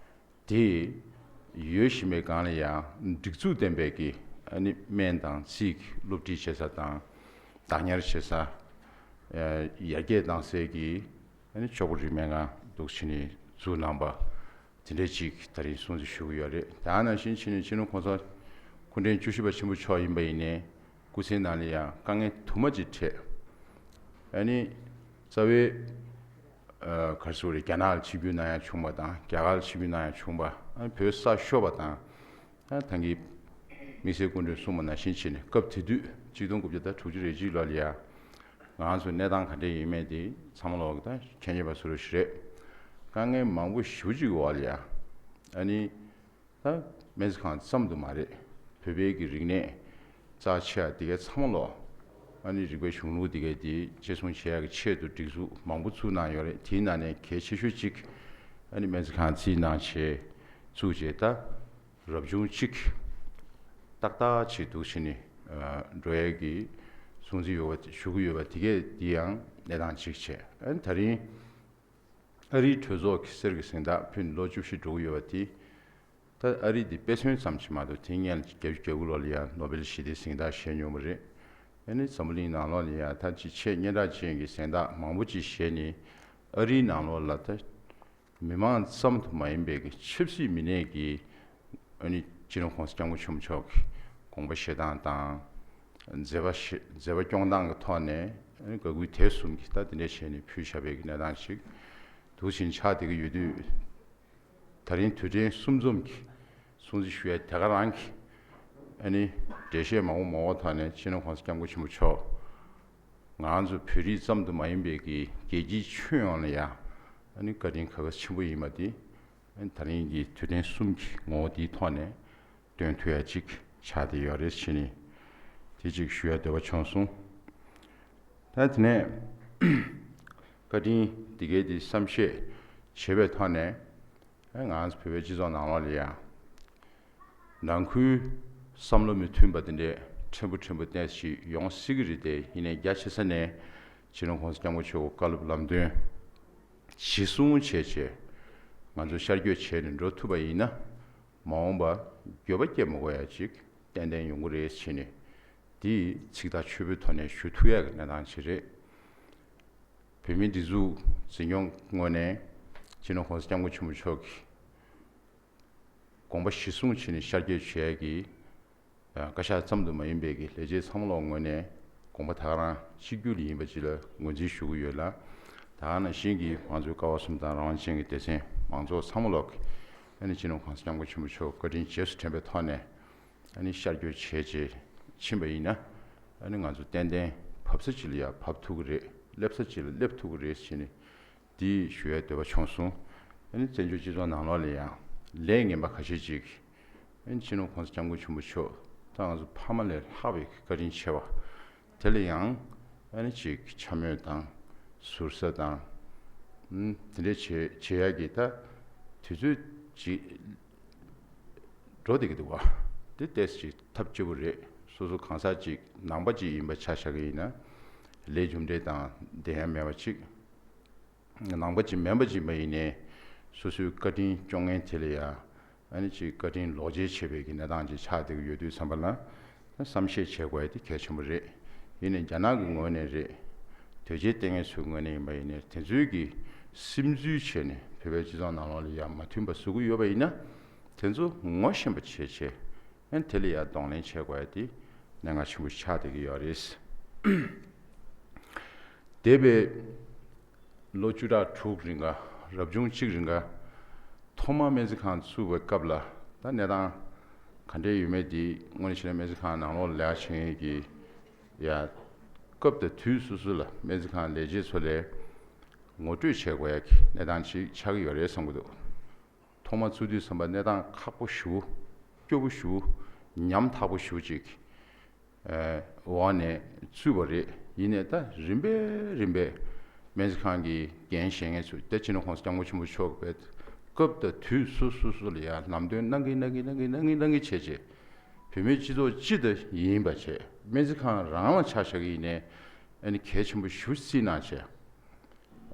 དེ་ཡོད་བཞིན་པའི་སྒང་ལ་ཡང་། སྒྲིག་འཛུགས་ལྡན་པའི་གི་ཨ་ནི་སྨན་དང་རྩིས་ཀྱི་སློབ་ཁྲིད་བྱེད་ས་དང་། བདག་ཉར་བྱེད་ས། ཡར་རྒྱས་གཏང་སའི་གི་ཨ་ནི་ལྕགས་པོ་རི་སྨན་ཁང་འདུག་བྱས་ནས་བཙུགས་གནང་པ་དེ་འདྲ་ཅིག་ད་རིང་སྲུང་བརྩི་ཞུ་གི་ཡོད་རེད། ད་ནང་བཞིན་བྱས་ནས་སྤྱི་ནོར་༸གོང་ས་སྐུ་ཕྲེང་བཅུ་བཞི་པ་ཆེན་པོ་མཆོག་ཡིན་པ་ཡིན་ནའི་སྐུ་ཚེའི་ནང་ལ་ཡང་དཀའ་ངལ་དུ་མ་ཅིག་འཕྲད། ཨ་ནི་རྩ་བའི་ཨ་ག་རེ་ཟེར་དགོས་རེད། རྒྱ་ནག་ལ་ཆིབས་བསྒྱུར་གནང་ཡ་བྱུང་བ་དང་། རྒྱ་གར་ལ་ཆིབས་བསྒྱུར་གནང་ཡ་བྱུང་བ། ཨ་ནི་བོད་ས་ཤོར་བ་དང་། ཨ་ད་གིན་དམིགས་བསལ་སྐུ་མགྲོན་གསུངས་པ་ནང་བཞིན་བྱས་ནས་སྐབས་དེ་དུས་ཆིག་སྟོང་དགུ་བརྒྱ་དང་དྲུག་ཅུ་རེ་གཅིག་ལོ་ལ་ཡ། ང་ཚོ་གནས་སྟངས་ག་འདྲ་ཡིན་མིན་དེ་ཚང་མ་ལོག་གི་ད་མཁྱེན་ཡོད་པ་བཟོ་འདྲ་ཞིག་རེད། དཀའ་ངལ་མང་པོ་ཞེ་པོ་ཅིག་གི་འོག་ལ་ཡ། ཨ་ནི་ད་སྨན་རྩིས་ཁང་ཙམ་དུ་མ་རེད། བོད་པའི་གི་རིག་གནས་རྩ་ཆེ་བ་དེ་གའི་ཚང་མ་ལོག་ཨ་ནི་རིག་པའི་གཞུང་ལུགས་དེ་གའི་དེ་གཅེས་སྲུང་བྱེད་ཡག་གི་ཆེད་དུ་སྒྲིག་འཛུགས་མང་པོ་བཙུགས་གནང་ཡོད་རེད། དེའི་ནང་ནས་གལ་ཆེ་ཤོས་གཅིག་ཨ་ནི་སྨན་རྩིས་ཁང་རྩིས་གནང་བྱས་བཙུགས་བྱས། ད་རབ་བྱུང་གཅིག་ཏག་ཏག་ཅིག་འདུག་བྱས་ནས་འགྲོ་ཡས་ཀྱི་ སྲུང་བརྩི་ཡོད་པ་ཞུ་གི་ཡོད་པ་དེ་གས་དེ་ཡང་གནས་སྟངས་གཅིག་བྱས། ཨ་ནི་ད་རིང་ཨ་རིའི་གྲོས་ཚོགས་ཀྱི་གསེར་གྱི་གཟེངས་རྟགས་ཕུལ་ནས་ལོ་བཅུ་བཞི་འགྲོ་གི་ཡོད་པ་དེ། ད་ཨ་རི་འདི་དཔེ་མཚོན་ཙམ་ཞིག་མ་གཏོགས་དེ་སྔོན་ལ་བརྒྱད་ཅུ་གྱ་དགུ་ལོ་ལ་ཡང་ནོ་བེལ་ཞི་བདེའི་གཟེངས་རྟགས་བཞེས་མྱོང་བ་རེད། ཨ་ནི་འཛམ་བུ་གླིང་ནང་ལོགས་ལ་ཡང་ད་ཅིག་ཆེས་སྙན་གྲགས་ཅན་གྱི་གཟེངས་རྟགས་མང་པོ་ཅིག་བཞེས་ནས་ཨ་རིའི་ནང་ལོགས་ལ་ད་མི་མང་ཙམ་དུ་མ་ཡིན་པའི་གི་ཆབ་སྲིད་མི་སྣས་ཀྱི་ཨ་ནི་སྤྱི་ནོར་༸གོང་ས་༸སྐྱབས་མགོན་ཆེན་པོ་མཆོག་གི་དགོངས་པ་བཞེས་སྟངས་དང་། མཛད་པ་བཞེས་མཛད་པ་སྐྱོང་སྟངས་ཀྱི་ཐོག་ནས་ཨ་ནི་དགའ་གུས་དད་གསུམ་གྱིས་ད་དེ་འདྲ་བྱས་ནས་ཕུལ་བཞག་པའི་གི་གནས་སྟངས་ཤིག་འདུག་བཞིན་ཆགས་བསྡད་ཀྱི་ཡོད་དུས། ད་རིང་དུས་དྲན་གསུམ་འཛོམས་ཀྱི་སྲུང་བརྩི་ཞུ་ཡ་དེ་ག་རང་གི་ཨ་ནི་འགྲེལ་བཤད་མང་པོ་མང་པོ་ཐོག་ནས་སྤྱི་ནོར་༸གོང་ས་༸སྐྱབས་མགོན་ཆེན་པོ་མཆོག་ང་ཚོ་བོད་རིགས་ཙམ་དུ་མ་ཡིན་པའི་གི་རྒྱལ་སྤྱིའི་ཁྱོན་ཡོངས་ལ་ཡ་ཨ་ནི་བཀའ་དྲིན་ག་ག་ཆེན་པོ་ཡིན་པ་དེ་ཨ་ནི་ད་རིང་གི་དུས་དྲན་གསུམ་གྱི་ངོ་བོ་དེའི་ཐོག་ནས་སྟོན་ཐུབ་ཡ་ཅིག་ཆགས་བསྡད་ཡོད་རེད་ཟེར་ནས་དེ་ཅིག་ཞུ་ཡ་འདོད་པ་བྱུང་སོང་། ད་དེ་ནས་བཀའ་དྲིན་འདི་གའི་དེ་བསམ་ཤེས་བྱེད་པའི་ཐོག་ནས། ཨེ་ང་ཚོ་བོད་པའི་སྤྱི་ཚོགས་ནང་ལོགས་ལ་ཡང་ནང་ཁུལ་བསམ་བློ་མི་མཐུན་པ་དེ་འདྲས་ཕྲན་བུ་ཕྲན་བུ་ཏོག་ཙམ་ཡོང་སྲིད་ཀྱི་རེད་དེ། ཡིན་ནའི་རྒྱ་ཆེ་ས་ནས་སྤྱི་ནོར་༸གོང་ས་༸སྐྱབས་མགོན་ཆེན་པོ་བཀའ་སློབ་ལམ་སྟོན་གཞི་བཟུང་བྱས་བྱས་ང་ཚོ་ཤར་བསྐྱོད་བྱས་ནས་འགྲོ་ཐུབ་པ་ཡིན་ན། མ་འོངས་པ་འགྱོད་པ་སྐྱེ་མི་དགོས་ཡ་ཅིག་ཏན་ཏན་ཡོང་གི་རེད་བྱས་ནས། དེ་ཚིག་ཐག་ཆོད་པོའི་ཐོག་ནས་ཞུ་ཐུབ་ཡ་གི་གནས་སྟངས་ཅིག་རེད། བོད་མིའི་སྒྲིག་འཛུགས་འཛིན་སྐྱོང་ངོས་ནས་སྤྱི་ནོར་༸གོང་ས་༸སྐྱབས་མགོན་ཆེན་པོ་མཆོག་གི་དགོངས་པ་གཞི་བཟུང་བྱས་ནས་ཤར་བསྐྱོད་བྱས་ཀྱི་བཀའ་ཤག་ཙམ་དུ་མ་ཡིན་པའི་གི་ལས་བྱེད་ཚང་མ་ལོག་ངོས་ནས་དགོངས་པ་ད་ག་རང་གཅིག་གྱུར་ཡིན་པ་ཅིག་ལ་ངོས་འཛིན་ཞུ་གི་ཡོད་ལ། ད་ག་ནང་བཞིན་གྱི་ང་ཚོའི་ཀ་བ་གསུམ་དང་རང་དབང་ཅན་གྱི་སྡེ་ཚན་མང་ཚོགས་ཚང་མ་ལོག་གིས་ཨ་ནི་སྤྱི་ནོར་༸གོང་ས་༸སྐྱབས་མགོན་ཆེན་པོ་མཆོག་བཀའ་དྲིན་རྗེས་སུ་དྲན་པའི་ཐོག་ནས། ཨ་ནི་ཤར་བསྐྱོད་བྱས་རྗེས་ཕྱིན་པ་ཡིན་ན། ཨ་ནི་ང་ཚོ་ཏན་ཏན་བབས་ས་ཅིག་ལ་ཡང་བབས་ཐུབ་ཀྱི་རེད། སླེབས་ས་ཅིག་ལ་སླེབས་ཐུབ་ཀྱི་རེད་ཟེར་ནས་འདི་ཞུ་ཡའི་འདོད་པ་བྱུང་སོང་། ཨ་ནི་བཙན་བྱོལ་སྤྱི་ཚོགས་ནང་ལོགས་ལ་ཡང་ལས་ངན་པ་ཁ་ཤས་ཅིག་ཨ་ནི་སྤྱི་ནོར་༸གོང་ས་༸སྐྱབས་མགོན་ཆེན་པོ་མཆོག་ད་ང་ཚོ་ཕ་མ་ལས་ལྷག་པའི་བཀའ་དྲིན་ཆེ་བ་དེ་ལ་ཡང་ཨ་ནི་ཅིག་འཕྱ་སྨོད་དང་ཟུར་ཟ་དང་། ཨ་ནི་དེ་འདྲའི་བྱེད་བྱེད་ཡ་གི་ད་དུས་ཚོད་ཅིག་འགྲོ་བསྡད་ཀྱི་འདུག་བ། དེ་ཏོག་ཙམ་ཅིག་ཐབས་སྐྱོ་པོ་རེད། སོ་སོ་གང་ཟག་ཅིག་ནང་པ་ཅིག་ཡིན་པ་ཆ་བཞག་གི་ཡིན་ན། ལས་རྒྱུ་འབྲས་དང་ལྡན་ཡ་མེད་པ་ཅིག་ནང་པ་ཅིག་མིན་པ་ཅིག་མ་ཡིན་ནའི་སོ་སོའི་བཀའ་དྲིན་སྐྱོང་མཁན་དེ་ལ་ཡ་ཨ་ནི་ཅིག་བཀའ་དྲིན་ལོག་འཇལ་བྱེད་པའི་གི་གནས་སྟངས་ཅིག་ཆགས་བསྡད་ཀྱི་ཡོད་དུས་ཙམ་པ་ལ། བསམ་ཤེས་བྱེད་དགོས་ཡ་དེ་གལ་ཆེན་པོ་རེད། ཡིན་ནའི་རྒྱ་ནག་གི་ངོས་ནས་རེད། དོལ་རྒྱལ་བསྟེན་མཁན་ཚོའི་ངོས་ནས་ཡིན་པ་ཡིན་ནའི་དེ་ཚོའི་གི་སིམ་འཛུལ་བྱས་ནས་བོད་པའི་སྤྱི་ཚོགས་ནང་ལོགས་ལ་ཡ་མ་མཐུན་པ་བཟོ་གི་ཡོད་པ་ཡིན་ན། དེ་ཚོ་ངོ་ཤེས་པ་བྱས་བྱས། ཨ་ནི་དེ་ལ་ཡ་གདོང་ལེན་བྱེད་དགོས་ཡ་དེ་གནད་འགག་ཆེན་པོ་ཆགས་བསྡད་ཀྱི་ཡོད་རེད། འདས་པའི་ལོ་བཅུ་ཕྲག་དྲུག་རིང་ག་རབ་བྱུང་གཅིག་རིང་ག་ཐོག་མ་སྨན་རྩིས་ཁང་བཙུགས་པའི་སྐབས་ལ་ད་གནས་སྟངས་ག་འདྲས་ཡོད་མེད་དེ་དངོས་གནས་བྱས་ན་སྨན་རྩིས་ཁང་ནང་ལོགས་ལ་ལས་ཀ་བྱེད་མཁན་གྱི་ཡ་སྐབས་དང་དུས་སོ་སོ་ལ་སྨན་རྩིས་ཁང་ལས་བྱེད་ཚོ་ལས་ངོ་སྤྲོད་བྱེད་དགོས་ཡ་གི་གནས་སྟངས་ཅིག་ཆགས་ཀྱི་ཡོད་རེད་བསམ་གྱི་འདུག་ཐོག་མ་བཙུགས་དུས་ཙམ་པ་གནས་སྟངས་ཁག་པོ་ཞེ་པོ། སྐྱོ་པོ་ཞེ་པོ། ཉམ་ཐག་པོ་ཞེ་པོ་ཅིག་ཨ་འོག་ནས་བཙུགས་པ་རེད། ཡིན་ནའི་ད་རིམ་པས་རིམ་པས་སྨན་རྩིས་ཁང་གི་འགན་བཞེས་མཁན་ཚོས་ད་སྤྱི་ནོར་༸གོང་ས་༸སྐྱབས་མགོན་ཆེན་པོ་མཆོག་གི་སྐབས་དང་དུས་སོ་སོ་སོ་ལ་ཡ་ལམ་སྟོན་གནང་གིན་གནང་གིན་གནང་གིན་གནང་གིན་གནང་གིན་བྱས་རྗེས། བོད་མིའི་སྤྱི་ཚོགས་སྤྱི་དང་ཡིན་པ་བྱས། སྨན་རྩིས་ཁང་རང་ལ་ཆ་བཞག་གི་ཡིན་ནའི་ཨ་ནི་གལ་ཆེན་པོ་ཞེ་པོ་བརྩིས་གནང་བྱས།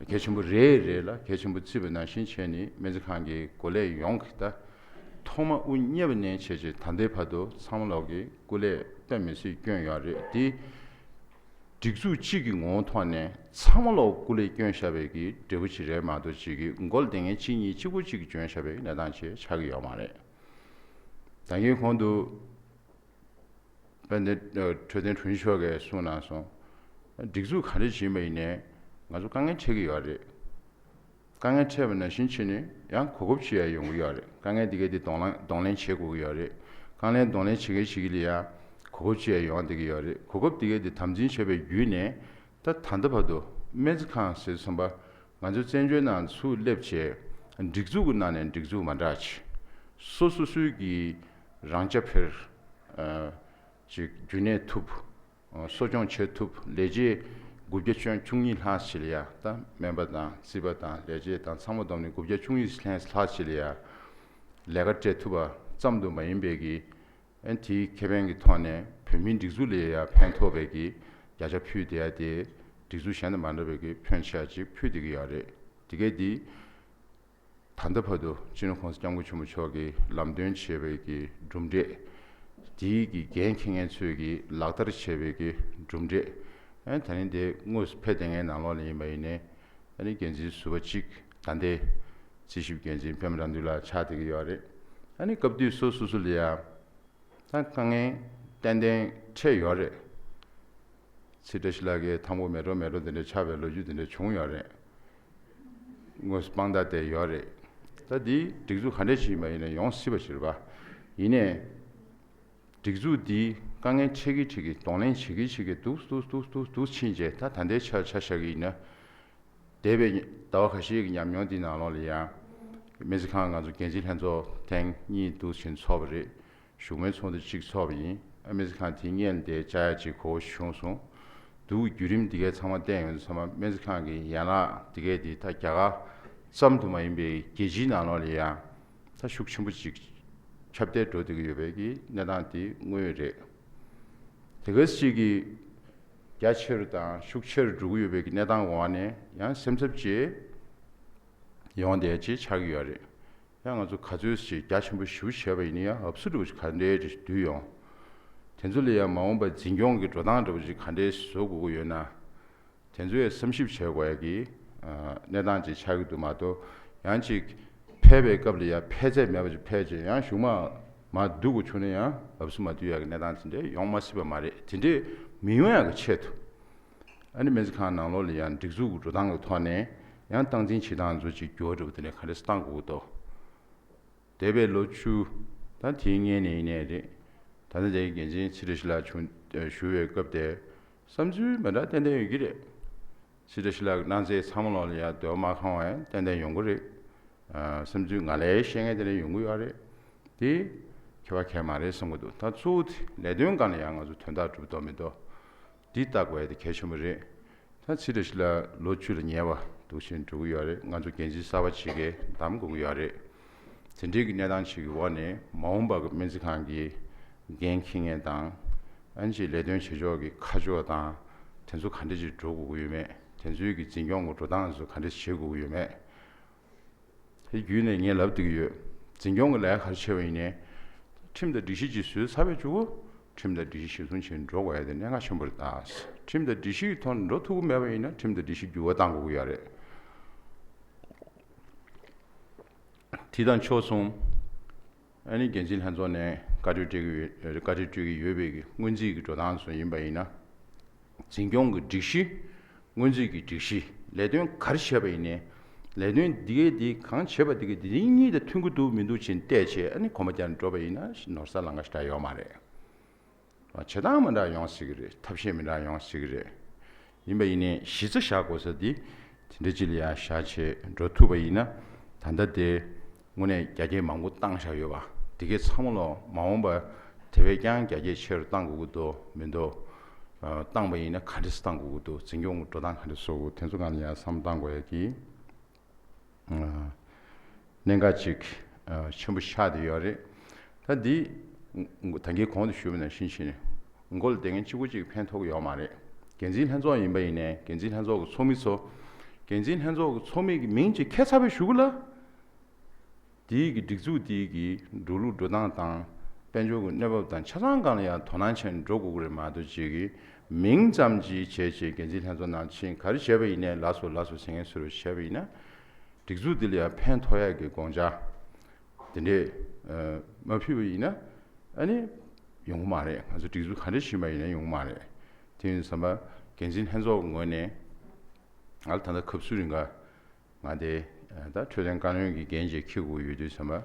གལ་ཆེན་པོ་རེད་རེད་ལ། གལ་ཆེན་པོ་བརྩིས་པ་ནང་བཞིན་བྱས་ནས་སྨན་རྩིས་ཁང་གི་འགོ་ལས་ཡོངས་ཀྱིས་ད་ཐོག་མ་དབུ་བརྙེས་པ་ནས་བྱས་རྗེས་ད་ལྟའི་བར་དུ་ཚང་མ་ལོག་གིས་སྐུ་ལས་དཔེ་མི་སྲིད་བསྐྱོན་ཡོད་རེད་དེ། སྒྲིག་འཛུགས་གཅིག་གི་ངོ་བོ་ཐོག་ནས་ཚང་མ་ལོག་སྐུ་ལས་བསྐྱོན་བཞག་པའི་གི་འབྲས་བུ་ཅིག་རེད་མ་གཏོགས་ཅིག་གི་མགོ་ལ་བསྡད་མཁན་གཅིག་གཉིས་གཅིག་པོ་གཅིག་གིས་བྱོན་བཞག་པའི་གནས་སྟངས་ཅིག་ཆགས་ཀྱི་ཡོད་མ་རེད། ད་གིན་གོང་དུ་དཔལ་ལྡན་འཕྲོད་བསྟེན་དྲུང་ཆེ་མཆོག་གིས་གསུངས་གནང་སོང་། སྒྲིག་འཛུགས་ག་འདྲ་ཞིག་ཡིན་པ་ཡིན་ནའི་ང་ཚོ་དཀའ་ངལ་འཕྲད་ཀྱི་ཡོད་རེད། དཀའ་ངལ་འཕྲད་པ་ནང་བཞིན་བྱས་ནས་ཡང་གོ་སྐབས་ཅིག་ཡང་ཡོང་གི་ཡོད་རེད། དཀའ་ངལ་འདི་གས་འདི་གདོང་ལེན་གདོང་ལེན་བྱེད་དགོས་ཀྱི་ཡོད་རེད། དཀའ་ངལ་གདོང་ལེན་བྱེད་མཁན་ཞིག་ལ་ཡང་གོ་སྐབས་ཅིག་ཡང་ཡོང་བསྡད་ཀྱི་ཡོད་རེད། གོ་སྐབས་འདི་གས་འདི་དམ་འཛིན་བྱས་པའི་བརྒྱུད་ནས་ད་ད་ལྟ་བར་དུ་སྨན་རྩིས་ཁང་ཟེར་དུས་ཙམ་པ་ང་ཚོ་བཙན་བྱོལ་ནང་ཚུར་སླེབས་བྱས་སྒྲིག་འཛུགས་ཀྱི་ནང་ནས་སྒྲིག་འཛུགས་མ་འདྲ་ཅིག་སོ་སོ་སོའི་གི་རང་རྐྱ་འཕེར་ཅིག་རྒྱུན་གནས་ཐུབ། གསོ་སྐྱོང་བྱེད་ཐུབ། ལས་བྱེད་དགུ་བརྒྱ་བཅུ་གཉིས་ལྷག་ཞིག་ལ་ཡ་ད་སྨན་པ་དང་རྩིས་པ་དང་ལས་བྱེད་དང་ཚང་མ་བསྡོམས་ནས་དགུ་བརྒྱ་བཅུ་གཉིས་ལྷག་ཞིག་ལ་ཡ་ལས་ཀ་སྤྲད་ཐུབ་པ་ཙམ་དུ་མ་ཡིན་པའི་གི་ཨ་ནི་དེའི་ཁེ་ཕན་གྱི་ཐོག་ནས་བོད་མིའི་སྒྲིག་འཛུགས་ལ་ཡ་ཕན་ཐོགས་པའི་གི་ བརྒྱ་ཆ་ཕུལ་བསྡད་ཡ་དེ་སྒྲིག་འཛུགས་གཞན་དང་མ་འདྲ་བའི་གི་ཕོན་ཆེ་བ་ཅིག་ཕུལ་བསྡད་ཀྱི་ཡོད་རེད། དེ་གས་དེ་ད་ལྟ་བར་དུ་སྤྱི་ནོར་༸གོང་ས་༸སྐྱབས་མགོན་ཆེན་པོ་མཆོག་གིས་ལམ་སྟོན་བྱས་པའི་གི་གྲུབ་འབྲས། དེའི་གི་འགན་འཁྱེར་མཁན་ཚོས་གི་ལག་བསྟར་བྱས་པའི་གི་གྲུབ་འབྲས། ཨ་ནི་ད་ནི་དེ་དངོས་སུ་ཕེབས་བསྡད་མཁན་ནང་ལོགས་ལ་ཡིན་པ་ཡིན་ནའི། ཨ་ནི་འགན་འཛིན་ཟུར་པ་གཅིག་ད་ལྟའི་རྩིས་ཞིབ་འགན་འཛིན་པད་མ་དགྲ་འདུལ་ལགས་ཆགས་བསྡད་ཀྱི་ཡོད་རེད། ཨ་ནི་སྐབས་དུས་སོ་སོ་སོ་ལ་ཡ། ད་དཀའ་ངལ་ཏན་ཏན་འཕྲད་ཡོད་རེད། ཚེ་བཀྲ་ཤིས་ལགས་ཀྱིས་དང་པོ་མེ་ཏོག་མེ་ཏོག་དེ་འདྲ་ཆགས་པའི་ལོ་རྒྱུས་དེ་འདྲ་བྱུང་ཡོད་རེད། དངོས་སུ་དཔང་རྟགས་དེ་ཡོད་རེད། ད་འདི་སྒྲིག་འཛུགས་ག་འདྲ་ཞིག་ཡིན་པ་ཡིན་ན་ཡོང་སྲིད་པ་ཞིག་རེད་པ། ཡིན་ནའི། སྒྲིག་འཛུགས་འདི་དཀའ་ངལ་འཕྲད་ཀྱི་འཕྲད་ཀྱི་གདོང་ལེན་བྱེད་ཀྱི་བྱེད་ཀྱི་འདུག་འདུག་འདུག་འདུག་འདུག་ཕྱིན་རྗེས་ད་ད་ལྟའི་ཆར་ཆ་བཞག་གི་ཡིན་ན། འདས་པའི་ཟླ་བ་ཁ་ཤས་ཀྱི་ཉམས་མྱོང་འདི་ནང་ལོགས་ལ་ཡང་། སྨན་རྩིས་ཁང་ང་ཚོ་འགན་འཛིན་ལྷན་ཚོགས་ཐེངས་གཉིས་འདུག་ཕྱིན་ཚོགས་པ་རེད། བཞུགས་མོལ་ཚོགས་འདུ་གཅིག་ཚོགས་པ་ཡིན། ཨ་སྨན་རྩིས་ཁང་དེའི་སྔོན་ལ་དེ་བཅར་ཡ་གཅིག་གོ་བྱུང་སོང་། འདུག་བརྒྱུད་རིམ་འདི་གའི་ཚང་མ་བལྟས་ཡོང་དུས་ཚང་མ་སྨན་རྩིས་ཁང་གི་ཡན་ལག་འདི་གའི་འདི་ད་རྒྱ་གར་ཙམ་དུ་མ་ཡིན་པའི་རྒྱལ་སྤྱིའི་ནང་ལོགས་ལ་ཡང་ད་ཤུགས་ཆེན་པོ་ཅིག་ཁྱབ་གདལ་འགྲོ་བསྡད་ཀྱི་ཡོད་པའི་གི་གནས་སྟངས་དེ་དངོས་ཡོད་རེད། དེ་ག་ཅིག་གི་རྒྱ་ཆེ་རུ་དང་ཤུགས་ཆེ་རུ་འགྲོ་གི་ཡོད་པའི་གི་གནས་སྟངས་འོག་ནས་ཡང་སེམས་འཚབ་ཅིག་ཡོང་བསྡད་ཅིག་ཆགས་ཀྱི་ཡོད་རེད། ཡང་ང་ཚོ་ག་ཚོད་ཅིག་རྒྱ་ཆེན་པོ་ཞེ་པོ་བྱས་པ་ཡིན་ན་ཡང་འུབ་སུ་འདྲ་བོ་ཞིག་ག་འདྲའི་ཅིག་བསྡུས་ཡོང་། དེ་ཚོ་ལ་ཡང་མ་འོངས་པ་འཛིན་སྐྱོང་གི་འགྲོ་སྟངས་འདྲ་བོ་ཅིག་ག་འདྲའི་བཟོ་དགོས་ཀྱི་ཡོད་ན། དེ་ཚོའི་བསམ་ཞིབ་བྱེད་དགོས་ཡ་གི་ཨ་གནས་སྟངས་ཅིག་ཆགས་ཀྱི་འདུག་མ་གཏོགས། ཡང་ཅིག་ཕེབས་པའི་སྐབས་ལ་ཡང་ཕེབས་ཚད་མེད་པ་ཅིག་ཕེབས་རྗེས་ཡང་གཞུག་མ་མར་བསྡུ་དགོས་བྱུང་ན་ཡང་འུབ་སུ་མ་བསྡུ་ཡ་གི་གནས་སྟངས་དེ་འདྲ་ཡོང་མ་སྲིད་པ་མ་རེད། དེ་འདྲས་མི་ཡོང་ཡ་གི་ཆེད་དུ། ཨ་ནི་སྨན་རྩིས་ཁང་ནང་ལོགས་ལ་ཡང་སྒྲིག་འཛུགས་ཀྱི་འགྲོ་སྟངས་ཀྱི་ཐོག་ནས་ཡང་སྟངས་འཛིན་བྱེད་སྟངས་ཚོ་ཅིག་འགྱུར་བ་འདྲ་བོ་དེ་འདྲ་ག་འདྲས་སེ་བཏང་དགོས་ཀྱི་འདུག་འདས་པའི་ལོ་བཅུ། ད་དེའི་སྔོན་ནས་ཡིན་ནའི་རེད། ད་ལྟ་དེའི་འགན་འཛིན་ཚེ་བཀྲ་ཤིས་ལགས་བྱུང་བཞུགས་པའི་སྐབས་དེ། བསམ་ཚུལ་མི་འདྲ་ཏན་ཏན་ཡོད་ཀྱི་རེད། ཚེ་བཀྲ་ཤིས་ལགས་ཀྱི་གནང་སའི་ཚང་མ་ལོག་ལ་ཡང་འདོད་པ་མ་ཁེངས་པ་ཡང་ཏན་ཏན་ཡོང་གི་རེད། ཨ་བསམ་ཚུལ་ང་ལས་བཤད་མཁན་དེ་འདྲ་ཡོང་གི་ཡོད་རེད། དེ་ཁྱད་པར་གང་ཡང་མ་རེད་བསམ་གྱི་འདུག་ད་གཙོ་བོ་དེ་ལས་དོན་སྒང་ལ་ཡང་ང་ཚོ་དོན་དག་འགྲུབ་འདུག་མི་འདུག་འདི་བལྟ་དགོས་ཡ་དེ་གལ་ཆེན་པོ་རེད། ད་ཚེ་བཀྲ་ཤིས་ལགས་ལོ་བཅུ་ལ་ཉེ་བ་འདུག་བཞིན་འགྲོ་གི་ཡོད་རེད། ང་ཚོ་འགན་འཛིན་གསར་པ་ཅིག་གིས་གདམ་དགོས་ཀྱི་ཡོད་རེད། དེ་འདྲའི་གི་གནས་སྟངས་ཅིག་གི་འོག་ནས་མ་འོངས་པ་གི་སྨན་རྩིས་ཁང་གི་འགན་འཁྱེར་མཁན་དང་། ཨ་ནི་ཅིག་ལས་དོན་བྱེད་ཕྱོགས་ཀྱི་ཁ་ཕྱོགས་དང་། དེ་ཚོ་ག་འདྲ་ཅིག་འགྲོ་དགོས་ཀྱི་ཡོད་མེད། དེ་ཚོའི་གི་འཛིན་སྐྱོང་གི་འགྲོ་སྟངས་ཚོ་ག་འདྲ་བྱེད་དགོས་ཀྱི་ཡོད་མེད། དེ་བརྒྱུད་ནས་ངས་ལབ་བསྡད་ཀྱི་ཡོད། འཛིན་སྐྱོང་གི་ལས་ཀ་ག་རེ་བྱས་པ་ཡིན་ནའི། ཁྲིམས་དང་སྒྲིག་གཞི་ཅིག་བཟོས་ཚར་བའི་གཞུག་གུ། ཁྲིམས་དང་སྒྲིག་གཞི་གཞིར་བཟུང་བྱས་འགྲོ་དགོས་ཡ་དེ་གནད་འགག་ཆེན་པོ་རེད་ད། ཁྲིམས་དང་སྒྲིག་གཞི་གི་ཐོག་ནས་འགྲོ་ཐུབ་ཀྱི་མེད་པ་ཡིན་ན་ཁྲིམས་དང་སྒྲིག་གཞི་འགྱུར་བ་གཏང་དགོས་ཀྱི་ཡོད་རེད། དེ་དང་ཕྱོགས་མཚུངས། ཨ་ནི་འགན་འཛིན་ལྷན་ཚོགས་ནས་བཀའ་འཁྲོལ་སྤྲད་ཀྱི་ཡོད། བཀའ་འཁྲོལ་སྤྲད་ཀྱི་ཡོད་པའི་སྔོན་རྩིས་ཀྱི་འགྲོ་སྟངས་སུ་ཡིན་པ་ཡིན་ན། འཛིན་སྐྱོང་གི་སྒྲིག་གཞི། སྔོན་རྩིས་ཀྱི་སྒྲིག་གཞི། ལས་དོན་ག་རེ་བྱས་པ་ཡིན་ནའི། ལས་དོན་འདི་གས་འདི་གང་བྱས་པ་འདི་གས་འདི་གཉིས་དང་མཐུན་གྱི་འདུག་མི་འདུག་ཅེས་བལྟས་བྱས། ཨ་ནི་གོམ་པ་རྒྱག་ནས་འགྲོ་བ་ཡིན་ན་ནོར་ས་ལང་ཀ་ཞེ་དྲག་ཡོད་མ་རེད། བྱེད་སྟངས་མི་འདྲ་ཡོང་སྲིད་ཀྱི་རེད། ཐབས་ཤེས་མི་འདྲ་ཡོང་སྲིད་ཀྱི་རེད། ཡིན་པ་ཡིན་ནའི་གཞི་རྩ་བཞག་དགོས་ས་འདི་དེ་འདྲ་ཅིག་ལ་ཡང་བཞག་བྱས་འགྲོ་ཐུབ་པ་ཡིན་ན། ད་ལྟ་དེ་དངོས་གནས་རྒྱ་སྐྱེད་མང་པོ་བཏང་བཞག་ཡོད་པ་དེ་གས་ཚང་མ་ལོ་མ་འོངས་པ་དེ་བས་ཀྱང་རྒྱ་སྐྱེད་ཆེ་རུ་བཏང་དགོས་ཀྱི་འདུག་མི་འདུག་ཨ་བཏང་པ་ཡིན་ན་ག་འདྲས་སེ་བཏང་དགོས་ཀྱི་འདུག་འཛིན་སྐྱོང་གི་འགྲོ་སྟངས་ག་འདྲས་བཟོ་དགོས། དེ་ཚོ་སྒང་ལ་ཡང་བསམ་བློ་བཏང་དགོས་ཡ་གི་ཨ་གནད་འགག་ཅིག་ཨ་ཆེན་པོ་ཆགས་བསྡད་ཡོད་རེད། ད་འདི་ད་གིན་གོང་དུ་ཞུས་པ་ནང་བཞིན་བྱས་ནས་མགོ་ལ་བསྡད་མཁན་གཅིག་པོ་གཅིག་ཕན་ཐོགས་ཀྱི་ཡོད་མ་རེད། འགན་འཛིན་ལྷན་ཚོགས་ཡིན་པ་ཡིན་ནའི་འགན་འཛིན་ལྷན་ཚོགས་ཀྱི་ཚོགས་མི་ཚོ། འགན་འཛིན་ལྷན་ཚོགས་ཀྱི་ཚོགས་མི་གི་མིང་ཅིག་འཁྱེར་ཚར་བའི་གཞུག་གུ་ལ། དེའི་གི་སྒྲིག་འཛུགས་དེའི་གི་འགྲོ་ལུགས་འགྲོ་སྟངས་དང་། དཔལ་འབྱོར་གྱི་གནས་བབ་དང་ཆ་ཚང་སྒང་ལ་ཡང་དོ་སྣང་བྱས་ནས་འགྲོ་དགོས་ཀྱི་རེད་མ་གཏོགས། ཅིག་གི་མིང་ཙམ་ཅིག་བྱས་བྱས་འགན་འཛིན་ལྷན་ཚོགས་ནང་ཕྱིན་ག་རེ་བྱས་པ་ཡིན་ནའི་ལགས་སོ་ལགས་སོ་ཟེར་མཁན་བཟོ་འདྲ་བྱས་པ་ཡིན་ན། སྒྲིག་འཛུགས་འདི་ལ་ཡང་ཕན་ཐོགས་ཡག་གི་དགོངས་འཆར་དེ་འདྲས་ཨ་མ་ཕུལ་བ་ཡིན་ན། ཨ་ནི་ཡོང་གི་མ་རེད། ང་ཚོ་སྒྲིག་འཛུགས་ག་འདྲས་ཕྱིན་པ་ཡིན་ན་ཡོང་གི་མ་རེད། དེ་ཡིན་དུས་ཙམ་པ་འགན་འཛིན་ལྷན་ཚོགས་ཀྱི་ངོས་ནས་ང་ལ་ད་ལྟ་སྐབས་སུ་རིང་ག་ང་དེ་ད་འཕྲོད་བསྟེན་བཀའ་བློན་གྱི་འགན་ཅིག་འཁྱེར་དགོས་ཡོད་དུས་ཙམ་པ།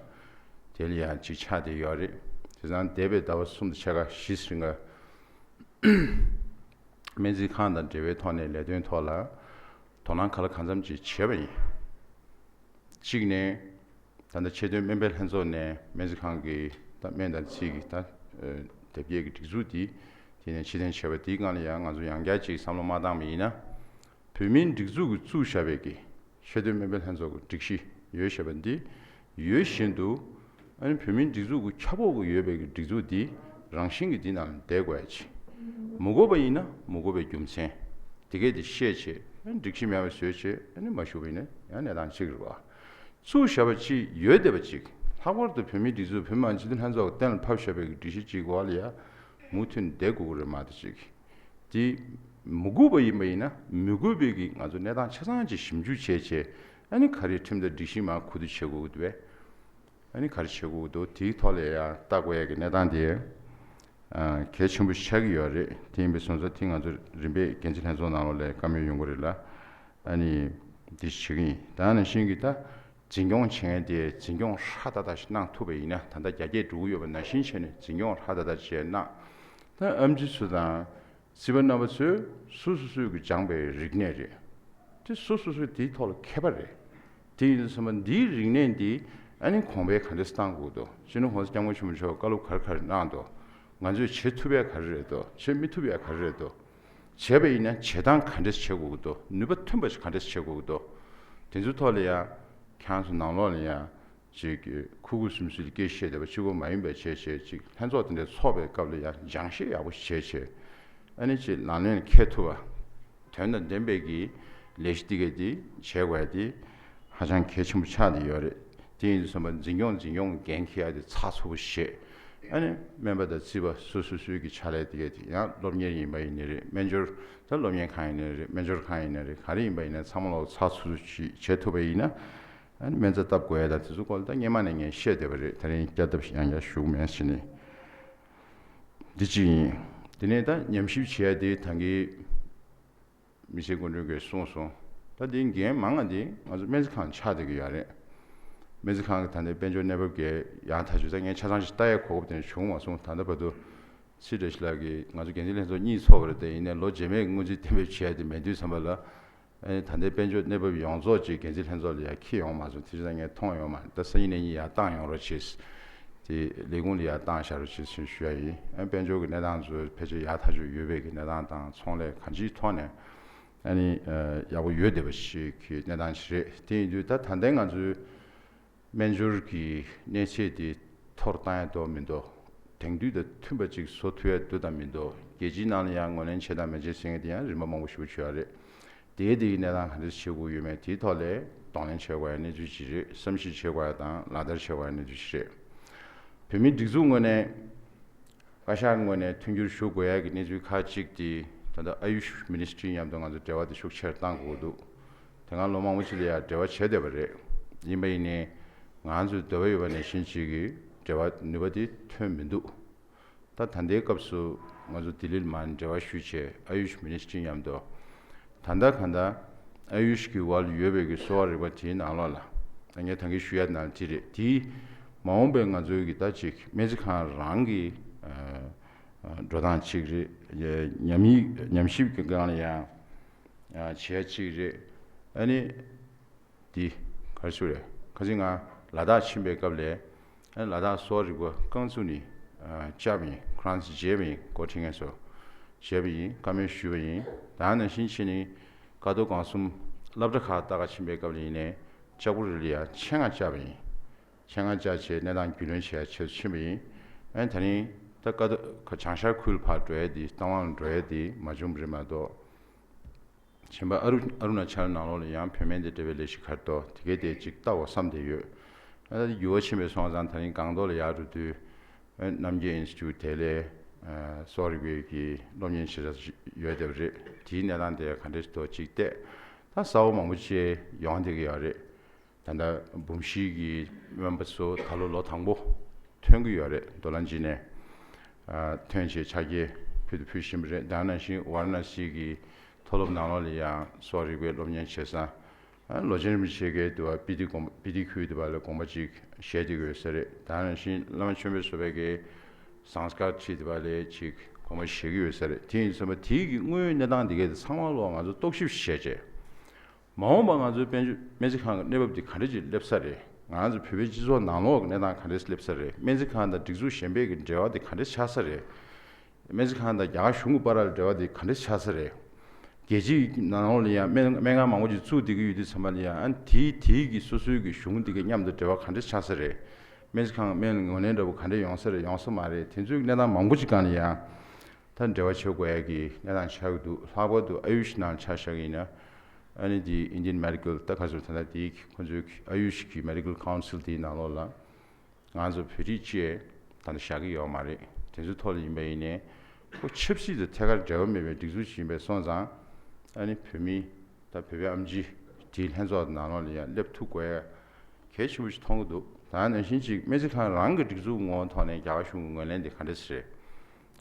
དེ་ལ་ཡང་ཅིག་ཆགས་བསྡད་ཡོད་རེད། བྱས་ཙང་འདས་པའི་ཟླ་བ་གསུམ་དང་ཕྱེད་ཀ་བཞི་ཙམ་རིང་ག་སྨན་རྩིས་ཁང་དང་འབྲེལ་བའི་ཐོག་ནས་ལས་དོན་ཐོག་ལ་དོ་སྣང་གང་ལ་གང་འཚམ་ཅིག་བྱས་པ་ཡིན། གཅིག་ནས་ད་ལྟ་ཆེས་མཐོའི་སྨན་པའི་ལྷན་ཚོགས་ནས་སྨན་རྩིས་ཁང་གི་ད་སྨན་དང་རྩིས་ཀྱི་ད་ཨ་དེབ་སྐྱེལ་གྱི་སྒྲིག་འཛུགས་འདི་དེ་ནས་ཕྱིར་འཐེན་བྱས་པ་དེའི་སྒང་ལ་ཡང་ང་ཚོ་ཡང་བསྐྱར་ཅིག་བསམ་བློ་མ་བཏང་བ་ཡིན་ན། བོད་མིའི་སྒྲིག་འཛུགས་ཀྱིས་བཙུགས་བཞག་པའི་གི་ཆེས་མཐོའི་སྨན་པའི་ལྷན་ཚོགས་ཀྱི་སྒྲིག་གཞི་ཡོད་བཞག་པ་འདི་ཡོད་བཞིན་དུ། ཨ་ནི་བོད་མིའི་སྒྲིག་འཛུགས་ཀྱི་ཁྱབ་འོག་གི་ཡོད་པའི་གི་སྒྲིག་འཛུགས་འདི་རང་བཞིན་གྱིས་འདི་ནང་ལ་བསྡད་དགོས་ཡ་ཅིག་ མི་དགོས་པ་ཡིན་ན་མི་དགོས་པའི་རྒྱུ་མཚན་དེ་གས་དེ་བཤད་བྱས། སྒྲིག་གཞི་མེད་པ་བཟོས་བྱས། ཨ་ནི་མ་ཞུགས་པ་ཡིན་ན་ཡང་གནས་སྟངས་གཅིག་རེད་པ། བཙུགས་བཞག་པ་ཅིག་ཡོད་བསྡད་པ་ཅིག། ལྷག་པར་དུ་བོད་མིའི་སྒྲིག་འཛུགས་བོད་མི་མང་སྤྱི་འཐུས་ལྷན་ཚོགས་ཀྱིས་གཏན་ལ་ཕབ་བཞག་པའི་སྒྲིག་གཞི་ཅིག་འོག་ལ་ཡ་མུ་མཐུད་བསྡད་དགོས་ཀྱི་རེད་མ་གཏོགས་ཅིག། དེ་མི་དགོས་པ་ཡིན་པ་ཡིན་ན་མི་དགོས་པའི་གི་ང་ཚོ་གནས་སྟངས་ཆ་ཚང་ཅིག་ཞིབ་འཇུག་བྱས་བྱས། ཨ་ནི་ག་རེ་ཁྲིམས་དང་སྒྲིག་གཞི་མར་ཁུ་བསྡུ་བྱེད་དགོས་ཀྱི་འདུག་པས། ཨ་ནི་ག་རེ་བྱེད་དགོས་ཀྱི་འདུག། དེའི་ཐོག་ལ་ཡང་ལྟ་དགོས་ཡ་གི་གནས་སྟངས་དེ་ཨ་གལ་ཆེན་པོ་ཆགས་ཀྱི་ཡོད་རེད། དེ་ཡིན་པའི་སོང་ཙང་དེ་ང་ཚོ་རིམ་པས་འགན་འཛིན་ལྷན་ཚོགས་ནང་ལོགས་ལ་བཀའ་མོལ་ཡོང་གི་རེད་ལ། ཨ་ནི་འདི་བྱེད་ཀྱི་ཡིན། ད་ནང་བཞིན་གྱི་ད་འཛིན་སྐྱོང་བྱེད་མཁན་དེ་འཛིན་སྐྱོང་ཧྲ་ཏག་ཏག་ཞིག་གནང་ཐུབ་པ་ཡིན་ན། ད་ལྟ་རྒྱ་སྐྱེད་འགྲོ་གི་ཡོད་པ་ནང་བཞིན་བྱས་ནས་འཛིན་སྐྱོང་ཧྲ་ཏག་ཏག་བྱས་གནང་། ད་ཨེམ་ཆི་ཚོ་དང་། སྲིད་པ་རྣམ་པ་ཚོས་སོ་སོ་སོས་ཀྱི་སྦྱངས་པའི་རིག་གནས་རེད། དེ་སོ་སོ་སོས་དེའི་ཐོག་ལ་མཁས་པ་རེད། དེ་ཡིན་དུས་ཙམ་པ་འདིའི་རིག་གནས་འདི་ཨ་ནི་གོང་འཕེལ་ག་འདྲས་བཏང་དགོས་འདུག། སྤྱི་ནོར་༸གོང་ས་༸སྐྱབས་མགོན་ཆེན་པོ་མཆོག་བཀའ་སློབ་ག་རེ་ག་རེ་གནང་འདུག། ང་ཚོས་བྱེད་ཐུབ་ཡས་ག་རེ་རེད་འདུག། བྱེད་མི་ཐུབ་ཡས་ག་རེ་རེད་འདུག། བྱས་པ་ཡིན་ན་བྱེད་སྟངས་ག་འདྲས་བྱེད་དགོས་ཀྱི་འདུག། ནུས་པ་ཐོན་པ་ཞིག་ག་འདྲས་བྱེད་དགོས་ཀྱི་འདུག། དེ་ཚོའི་ཐོག་ལ་ཡང་ཁྱེད་རང་ཚོ་ནང་ལོགས་ལ་ཡང་ཅིག་ཁུ་ཁུ་སིམ་སིམ་སྐད་བཤད་བསྡད་པ་གཅིག་པོ་མ་ཡིན་པ་བྱས་བྱས། ཅིག་ལྷན་ཚོགས་དེ་འདྲའི་ཚོགས་པའི་སྐབས་ལ་ཡང་སྦྱང་བཤད་ཡག་པོ་བྱས་བྱས། ཨ་ནི་ཅིག་ལག་ལེན་ལ་འཁེལ་ཐུབ་པ། དོན་དང་ལྡན་པའི་གི་ལས་གཞི་འདི་གས་འདི་བྱེད་དགོས་ཡ་འདི་ཧ་ཅང་གལ་ཆེན་པོ་ཆགས་བསྡད་ཡོད་རེད། དེ་ཡིན་དུས་ཙམ་པ་འཛིན་སྐྱོང་འཛིན་སྐྱོང་གི་འགན་འཁྱེར་ཡ་དེ་ཚགས་ཚུད་པོ་བྱེད། ཨ་ནི་སྨན་པ་དང་རྩིས་པ་སོ་སོ་སོའི་གི་ཕྱག་ལས་དེ་གས་དེ། ཡང་སློབ་གཉེར་ཡིན་པ་ཡིན་ནི་རེད། སྨན་སྦྱོར་ད་སློབ་གཉེར་ཁང་ཡིན་ནི་རེད། སྨན་སྦྱོར་ཁང་ཡིན་ནི་རེད། ག་རེ་ཡིན་པ་ཡིན་ན་ཚང་མ་ལོག་ཚགས་ཚུད་ཚུད་ཅིག་བྱེད་ཐུབ་པ་ཡིན་ན། ཨ་ནི་སྨན་རྩྭ་བཏབ་དགོས་ཡ་དང་དེ་ཚོ་སྐོར་ལ་ད་སྔན་མ་ནས་ངས་བཤད་བསྡད་པ་རེད། དེ་རིང་བསྐྱར་ལྡབ་ཡང་བསྐྱར་ཞུ་གི་མེད་ཟེར་ནས། འདི་གཅིག་ཡིན། དེ་ནས་ད་ཉམས་ཞིབ་བྱེད་ཡ་དེ་ད་གིན་མི་སེར་སྐུ་མགྲོན་གྱིས་གསུངས་སོང་། ད་འདི་འགན་མང་ང་འདི་ང་ཚོ་སྨན་རྩིས་ཁང་ཆགས་བསྡད་ཀྱི་ཡོད་རེད། སྨན་རྩིས་ཁང་གི་ད་ལྟའི་དཔལ་འབྱོར་གནས་བབ་ཀྱི་ཡག་ཐག་ཆོད། ད་ངས་ཆ་ཚང་ཞིག་ལྟ་ཡ་གོ་སྐབས་དེ་འདྲ་བྱུང་མ་སོང་། ད་ལྟ་བར་དུ་ཚེ་བཀྲ་ཤིས་ལགས་ཀྱིས་ང་ཚོ་འགན་འཛིན་ལྷན་ཚོགས་གཉིས་ཚོགས་པ་རེད། དེ་ཡིན་ནའི་ལོ་རྗེས་མའི་སྔོན་རྩིས་གཏན་འབེབས་བྱས་ཏེ་མེད་དུས་ཙམ་པ་ལ། ཨ་ནི་ད་ལྟའི་དཔལ་འབྱོར་གནས་བབ་ཡོངས་རྫོགས་ཅིག་འགན་འཛིན་ལྷན་ཚོགས་ལ་ཡར་འཁྱེར་ཡོང་མ་སོང་། དེ་རིང་ངས་མཐོང་ཡོང་མ་རེད། ད་སང་ཉིན་གནངས་ཉིན་ཡར་བཏང་ཡོང་རོགས་བྱེད། དེ་ལས་ཁུངས་ལ་ཡར་བཏང་བཞག་རོགས་བྱེད་ཞེས་ཞུ་ཡ་ཡིན། ཨ་ནི་དཔལ་འབྱོར་གྱི་གནས་སྟངས་ཚོ་ཕལ་ཆེར་ཡག་ཐག་ཆོད་ཡོད་པའི་གི་གནས་སྟངས་དང་ཚོང་ལས་གང་ཅིའི་ཐོག་ནས་ཨ་ནི་ཡག་པོ་ཡོད་བསྡད་པ་ཞིག་གི་གནས་སྟངས་ཤིག་རེད། དེ་ཡིན་དུས་ད་ད་ལྟའི་ང་ཚོའི་སྨན་སྦྱོར་གྱི་གནས་ཚད་དེ་མཐོ་རུ་བཏང་ཡ་འདུག་མི་འདུག། དེང་དུས་དང་མཐུན་པ་ཅིག་བཟོ་ཐུབ་ཡ་འདུག་དང་མི་འདུག། རྒྱལ་སྤྱིའི་ནང་ལ་ཡང་ངོས་ལེན་བྱེད་དང་མི་བྱེད་ཟེར་མཁན་དེ་ཡང་རིམ་པ་མང་པོ་ཞིག་བྱུང་ཡོད་རེད། དེའི་དེ་གི་གནས་སྟངས་ག་འདྲ་བྱེད་དགོས་ཡོད་མེད་དེའི་ཐོག་ལ་གདོང་ལེན་བྱེད་དགོས་ཡ་གནས་ཚུལ་ཅིག་རེད། བསམ་གཞིག་བྱེད་དགོས་ཡ་དང་ལག་བསྟར་བྱེད་དགོས་ཡ་གནས་ཚུལ་ཅིག་རེད། བོད་མིའི་སྒྲིག་འཛུགས་ངོས་ནས། བཀའ་ཤག་ངོས་ནས་མཐུན་འགྱུར་ཞུ་དགོས་ཡ་གི་གནས་ཚུལ་ཁག་ཅིག་དེ་ད་ལྟ་ཨ་ཡུཤ་མི་ནི་སི་ཊི་རི་མཉམ་དུ་ང་ཚོ་འབྲེལ་བ་དེ་ཤུགས་ཆེར་གཏང་དགོས་འདུག། དེ་སྔ་ལོ་མང་པོ་ཅིག་ལ་ཡང་འབྲེལ་བ་བྱས་བསྡད་པ་རེད། ཡིན་པ་ཡིན་ནའི་ང་ཚོས་འདོད་པ་ཡོད་པ་ནང་བཞིན་ཅིག་གི་འབྲེལ་བ་ནུས་པ་དེ་ཐོན་མི་འདུག། ད་ད་ལྟའི་སྐབས་སུ་ང་ཚོ་ལྡི་ལི་ལ་མར་འབྲེལ་བ་ཞུས་བྱས་ཨ་ཡུཤ་མི་ནི་སི་ཊི་རི་མཉམ་དུ། ད་ལྟ་གང་ལྟར་ཨ་ཡུཤ་གི་འོག་ལ་ཡོད་པའི་གི་གསོ་བ་རིག་པ་དེའི་ནང་ལོགས་ལ། ད་ངས་ད་གིན་ཞུ་ཡ་ནང་དེ་རེད། དེའི་མ་འོངས་པའི་ང་ཚོའི་གི་ད་ཅིག་སྨན་རྩིས་ཁང་རང་གི་ཨ་ཨ་འགྲོ་སྟངས་གཅིག་རེད། ཉམས་ཡིག་ཉམས་ཞིབ་ཀྱི་སྒང་ལ་ཡང་ཨ་བྱེད་ཡ་གཅིག་རེད། ཨ་ནི་འདི་ག་རེ་ཞུ་རེད། ཁ་སང་ང་ལ་དྭགས་ཕྱིན་པའི་སྐབས་ལ། ཨ་ནི་ལ་དྭགས་གསོ་བ་རིག་པ་རྐང་བཙུགས་ནས་ཨ་བཅར་བ་ཡིན། ཁོ་རང་ཚོ་མཇལ་བ་ཡིན། འགོ་ཁྲིད་མཁན་ཚོ་མཇལ་བ་ཡིན། བཀའ་མོལ་ཞུས་པ་ཡིན། ད་ནང་བཞིན་བྱས་ནས་ཀ་རྡོར་སྒང་གསུམ་སློབ་གྲྭ་ཁག་ལྟ་ག་ཕྱིན་པའི་སྐབས་ལ་ཡིན་ནའི་ལྕགས་པོ་རི་ལ་ཡ་ཆེད་མངགས་བཅར་བ་ཡིན། ཆེད་མངགས་བཅར་བྱས་གནས་སྟངས་རྒྱུས་ལོན་བྱེད་ཡ་ཆེད་དུ་ཕྱིན་པ་ཡིན། ཨ་ནི་ད་རིང་ད་ཀ་རྡོར་བྱང་ཤར་ཁུལ་ལ་ཕར་འགྲོ་ཡ་དེ། རྟ་དབང་ལ་འགྲོ་ཡ་དེ་མ་བྱུང་བ་རེད་མ་གཏོགས། གཞན་པ་ཨ་རུ་ཨ་རུ་ན་ཅལ་ནང་ལོགས་ལ་ཡང་བོད་སྨན་དང་འབྲེལ་བའི་ལས་གཞི་ག་རེ་འདུག་དེ་གའི་དེ་ཅིག་ལྟ་དགོས་བསམ་བསྡད་ཡོད། ཨ་ད་འགྱུར་བ་ཕྱིན་པ་སོང་ཙང་ད་རིང་སྒང་ཏོག་ལ་ཡར་འགྲོ་དུས། ཨ་རྣམ་རྒྱལ་ཨིན་སི་ཊི་ཊུཊ་དེ་ལ་ཨ་གསོ་བ་རིག་པའི་གི་སློབ་གཉེར་བྱེད་ས་ཡོད་བསྡད་པ་རེད། དེའི་གནས་སྟངས་དེ་ག་འདྲས་འདུག་ཅིག་བལྟས། ད་གསར་པ་མང་པོ་ཅིག་ཡོང་བསྡད་ཀྱི་ཡོད་རེད། ད་ལྟ་འབུམ་བཞི་གི་སྨན་པ་ཚོ་ད་ལོ་ལོ་དང་པོ་ཐོན་གྱི་ཡོད་རེད། མདོ་ལ་འཇིགས་ནས་ཨ་ཐོན་བྱས་ཕྱག་འཁྱེར་ཕུལ་དུ་ཕུལ་བཞིན་པ་རེད། ད་ནང་བཞིན་ཝཱ་ར་ཎ་སི་གི་མཐོ་སློབ་ནང་ལོགས་ལ་ཡང་གསོ་བ་རིག་པའི་སློབ་གཉེར་བྱེད་ས། ཨ་ལོ་ཆེན་རིན་པོ་ཆེ་གིས་དེ་བ་སྤི་ཏི་དགོན་པ་སྤི་ཏི་ཁུལ་དེ་བ་ལ་དགོངས་པ་ཅིག་བཞེས་བསྡད་ཀྱི་ཡོད་ས་རེད། ད་ནང་བཞིན་བླ་མ་ཆོས་འཕེལ་བཟོ་པའི་གི་ཟངས་དཀར་ཁྲི་དེ་བ་ལ་ཅིག་དགོངས་པ་བཞེས་ཀྱི་ཡོད་ས་རེད། དེ་ཡིན་ཙམ་པ་དེའི་གི་དངོས་ཡོད་གནས་སྟངས་དེ་གས་དེ་ཚང་མ་ལོག་ང་ཚོ་རྟོག་ཞིབ་བྱས་བྱས། མ་འོངས་པ་ང་ཚོའི་དཔལ་འབྱོར་སྨན་རྩིས་ཁང་གི་གནས་བབ་འདི་ག་འདྲ་ཅིག་སླེབས་ས་རེད། ང་ཚོ་བོད་པའི་སྤྱི་ཚོགས་ནང་ལོགས་ཀྱི་གནས་སྟངས་ག་འདྲ་སླེབས་ས་རེད། སྨན་རྩིས་ཁང་དང་སྒྲིག་འཛུགས་གཞན་པའི་གི་འབྲེལ་བ་འདི་ག་འདྲ་ཆགས་ས་རེད། སྨན་རྩིས་ཁང་དང་རྒྱ་གར་གཞུང་གི་བར་ལ་འབྲེལ་བ་འདི་ག་འདྲ་ཆགས་ས་རེད། རྒྱལ་སྤྱིའི་ནང་ལོགས་ལ་ཡང་སྨན་སྨན་ཁང་མང་པོ་ཅིག་བཙུགས་བསྡད་ཀྱི་ཡོད་དུས་ཙམ་པ་ལ་ཡང་ཨ་དེའི་དེའི་གི་སོ་སོའི་གི་གཞུང་འདི་གི་མཉམ་དུ་འབྲེལ་བ་ག་འདྲ་ཆགས་ས་རེད། སྨན་རྩིས་ཁང་སྨན་ངོས་ལེན་འདྲ་པོ་ག་འདྲ་ཡོང་ས་རེད། ཡོང་ས་མ་རེད། དེ་ཚོའི་གནས་སྟངས་མང་པོ་ཅིག་སྒང་ལ་ཡང་། ད་འབྲེལ་བ་བྱེད་དགོས་ཡ་གི་གནས་སྟངས་ཆགས་ཀྱི་འདུག་ལྷག་པར་དུ་ཨ་ཡུཤ་ནང་ཆ་བཞག་གི་ཡིན་ན། ཨ་ནི་དེ་Indian Medical ད་ག་ཚོད་ད་ལྟ་དེ་ཁོ་ཚོའི་ཨ་ཡུཤ་གི་Medical Council དེའི་ནང་ལོགས་ལ། ང་ཚོ་བོད་རིགས་བཅས་ད་ལྟ་བཞག་གི་ཡོད་མ་རེད། དེ་ཚོའི་ཐོག་ལ་ཡིན་པ་ཡིན་ནའི་ཁོ་ཆབ་སྲིད་དང་ཐད་ཀར་འབྲེལ་བ་མེད་པའི་སྒྲིག་འཛུགས་ཤིག་ཡིན་པས་སོང་ཙང་། ཨ་ནི་བོད་མི་ད་བོད་པའི་ཨེམ་ཆི་དེའི་ལྷན་ཚོགས་ནང་ལོགས་ལ་ཡང་སླེབས་ཐུབ་དགོས་ཡ་གལ་ཆེན་པོ་ཞིག་མཐོང་གི་འདུག་ད་ནང་བཞིན་ཅིག་སྨན་རྩིས་ཁང་རང་གི་སྒྲིག་འཛུགས་ངོ་བོ་ཐོག་ནས་རྒྱ་གར་གཞུང་གི་ངོས་ལེན་དེ་ག་འདྲ་ཞིག་རེད།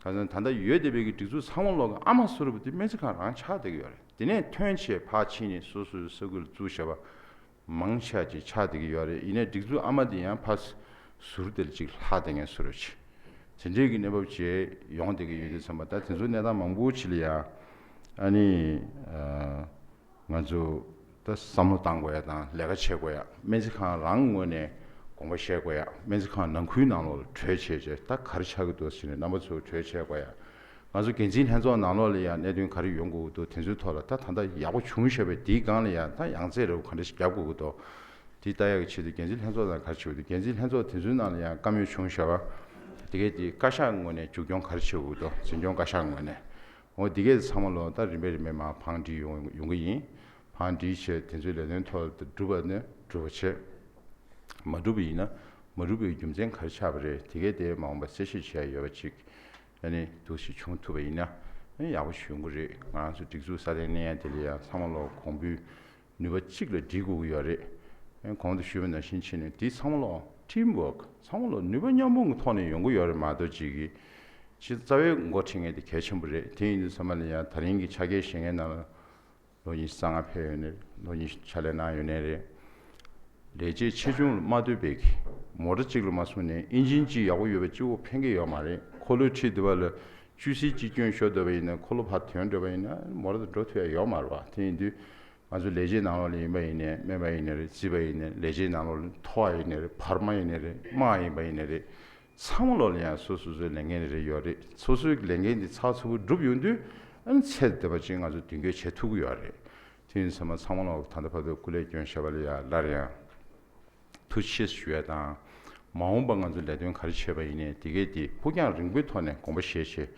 ཁ་སང་ད་ལྟ་ཡོད་བསྡད་པའི་གི་སྒྲིག་འཛུགས་ཚང་མ་ལོག་གི་ཨ་མ་སུ་རུབ་དེ་སྨན་རྩིས་ཁང་རང་ཆགས་བསྡད་ཀྱི་ཡོད་རེད། དེ་ནས་ཐོན་ཆེད་ཕར་ཕྱིན་ནས་སོ་སོའི་ས་ཁུལ་བཙུགས་བཞག་པ། མང་ཆེ་ཅིག་ཆགས་བསྡད་ཀྱི་ཡོད་རེད། ཡིན་ནའི་སྒྲིག་འཛུགས་ཨ་མ་འདི་ཡང་ཕར་ཟུར་དེ་ལ་ཅིག་ལྷག་བསྡད་མཁན་བཟོ་འདྲ་ཅིག་དེ་འདྲའི་གི་གནས་བབ་ཅིག་ཡོང་བསྡད་ཀྱི་ཡོད་དུས་ཙམ་པ། ད་དེ་ཚོ་གནས་སྟངས་མང་པོ་ཅིག་ལ་ཡང་ཨ་ནི་ཨ་ང་ཚོ་ད་བསམ་བློ་བཏང་དགོས་ཡ་དང་ལས་ཀ་བྱེད་དགོས་ཡ། སྨན་རྩིས་ཁང་རང་ངོས་ནས་དགོངས་པ་བཞེས་དགོས་ཡ། སྨན་རྩིས་ཁང་ནང་ཁུལ་ནང་ལོགས་ལ་གྲོས་བྱས་བྱས་ད་ག་རེ་ཆགས་ཀྱི་འདུག་ཟེར་ནས་རྣམ་པ་ཚོ་གྲོས་བྱེད་དགོས་ཡ། ང་ཚོ་འགན་འཛིན་ལྷན་ཚོགས་ནང་ལོགས་ལ་ཡང་གནད་དོན་ག་རེ་ཡོང་དགོས་ཀྱི་འདུག་དེ་ཚོའི་ཐོག་ལ་ད་ད་ལྟ་ཡག་པོ་བྱུང་བཞག་པའི་དེའི་སྒང་ལ་ཡང་ད་ཡང་རྩེ་ར་བ་ག་འདྲ་ཞིག་རྒྱབ་དགོས་ཀྱི་འདུག་དེ་ལྟ་ཡག་གི་ཆེད་དུ་འགན་འཛིན་ལྷན་ཚོགས་ནང་ག་རེ་བྱེད་དགོས་འདུག་འགན་འཛིན་ལྷན་ཚོགས་དེ་ཚོའི་ནང་ལ་ཡང་བཀའ་མོལ་བྱུང་བཞག་པ། དེ་གས་དེ་བཀའ་ཤག་ངོས་ནས་མཇུག་སྐྱོང་ག་རེ་བྱེད་དགོས་ཀྱི་འདུག་འཛིན་སྐྱོང་བཀའ་ཤག་ངོས་ནས། འོ་དེ་གས་ཚང་མ་ལོ་ད་རིམ་པས་རིམ་པས་མར་བང་སྒྲིག་ཡོང་ཡོང་གི་ཡིན། བང་སྒྲིག་བྱས་དེ་ཚོའི་ལས་དོན་ཐོག་ཏུ་འགྲུབ་པ་ནི་འགྲུབ་པ་བྱས། མ་འགྲུབ་པ་ཡིན་ན་མ་འགྲུབ་པའི་རྒྱུ་མཚན་ག་རེ་ཆགས་པ་རེད། དེ་གས་དེ་མ་འོངས་པ་གསལ་བཤད་བྱས་ཡོད་པ་ཅིག་ཨ་ནི་འདུག་སེ་བྱུང་ཐུབ་པ་ཡིན་ན་ཨ་ནི་ཡག་པོ་ཞིག་ཡོང་གི་རེད། ང་རང་ཚོ་སྒྲིག་འཛུགས་སྲ་བརྟན་གནས་ཡ་དེ་ལ་ཡང་ཚང་མ་ལོ་གོང་བུའི་ནུས་པ་གཅིག་ལ་སྒྲིལ་དགོས་ཀྱི་ཡོད་རེད། ཨ་ནི་གོང་དུ་ཞུས་པ་ནང་བཞིན་བྱས་ནས་འདི་ཚང་མ་ལོ་teamwork ཚང་མ་ལོ་ནུས་པ་མཉམ་སྤུངས་ཀྱི་ཐོག་ནས་ཡོང་གི་ཡོད་རེད་མ་གཏོགས་ཅིག་གི་ཅི་རྩ་བའི་འགོ་ཁྲིད་མཁན་དེ་གལ་ཆེན་པོ་རེད། དེ་ཡིན་དུས་ཚང་མ་ལ་ཡང་ད་རིང་གི་ཕྱག་འཁྱེར་བཞེས་མཁན་ནང་ལ་ལོ་ཉི་ཤུ་རྩ་ལྔ་ཕེབས་ཡོད་ནའི་རེད། ལོ་ཉི་ཤུ་ཕྱག་ལས་གནང་ཡོད་ནའི་རེད། ལས་བྱེད་ཆེ་ཆུང་ལ་མ་ལྟོས་པའི་གི་མོ་ཊ་གཅིག་ལ་མ་སོང་ནས་ཨིན་ཇིན་གཅིག་ཡག་པོ་ཡོད་པའི་གཅིག་པོ་ཕན་གི་ཡོད་མ་རེད། འཁོར་ལོའི་འཁྲིས་འདི་བ་ལ་བཅུ་སི་གཅིག་སྐྱོན་ཤོར་འགྲོ་བ་ཡིན་ན་འཁོར་ལོ་ཕར་དོན་འགྲོ་བ་ཡིན་ན་མོ་ཊ་དང་འགྲོ་ཐུབ་ཡ་ཡོད་མ་རེད་བ། དེ་ཡིན་དུས་ང་ཚོ་ལས་བྱེད་ནང་ལོགས་ལ་ཡིན་པ་ཡིན་ནའི་སྨན་པ་ཡིན་ནའི་རེད། རྩིས་པ་ཡིན་ནའི་རེད། བར་མ་ཡིན་ནའི་རེད། དམག་ཡིན་པ་ཡིན་ནའི་རེད། ཚང་མ་ལོག་ལ་ཡང་སོ་སོ་སོའི་ལས་འགན་རེ་ཡོད་རེད། སོ་སོའི་ལས་འགན་འདི་ཚགས་ཚུད་པོ་སྒྲུབ་ཡོང་དུས་ཨ་ནི་ཚད་དེ་བ་ཅིག་ང་ཚོ་མདུན་སྐྱོད་བྱེད་ཐུབ་ཀྱི་ཡོད་རེད། དེ་ཡིན་ཙང་མ་ཚང་མ་ལོག་ད་ལྟ་བར་དུ་སྐུ་ལས་བསྐྱོན་བཞག་པ་ལ་ཡང་སླར་ཡང་ཐུགས་རྗེ་ཆེ་ཞུ་ཡ་དང་། མ་འོངས་པ་ང་ཚོ་ལས་དོན་ག་རེ་བྱས་པ་ཡིན་ནའི་དེ་གས་དེ་ཕུགས་རྒྱང་རིང་པོའི་ཐོག་ནས་དགོངས་པ་བཞེས་བྱས།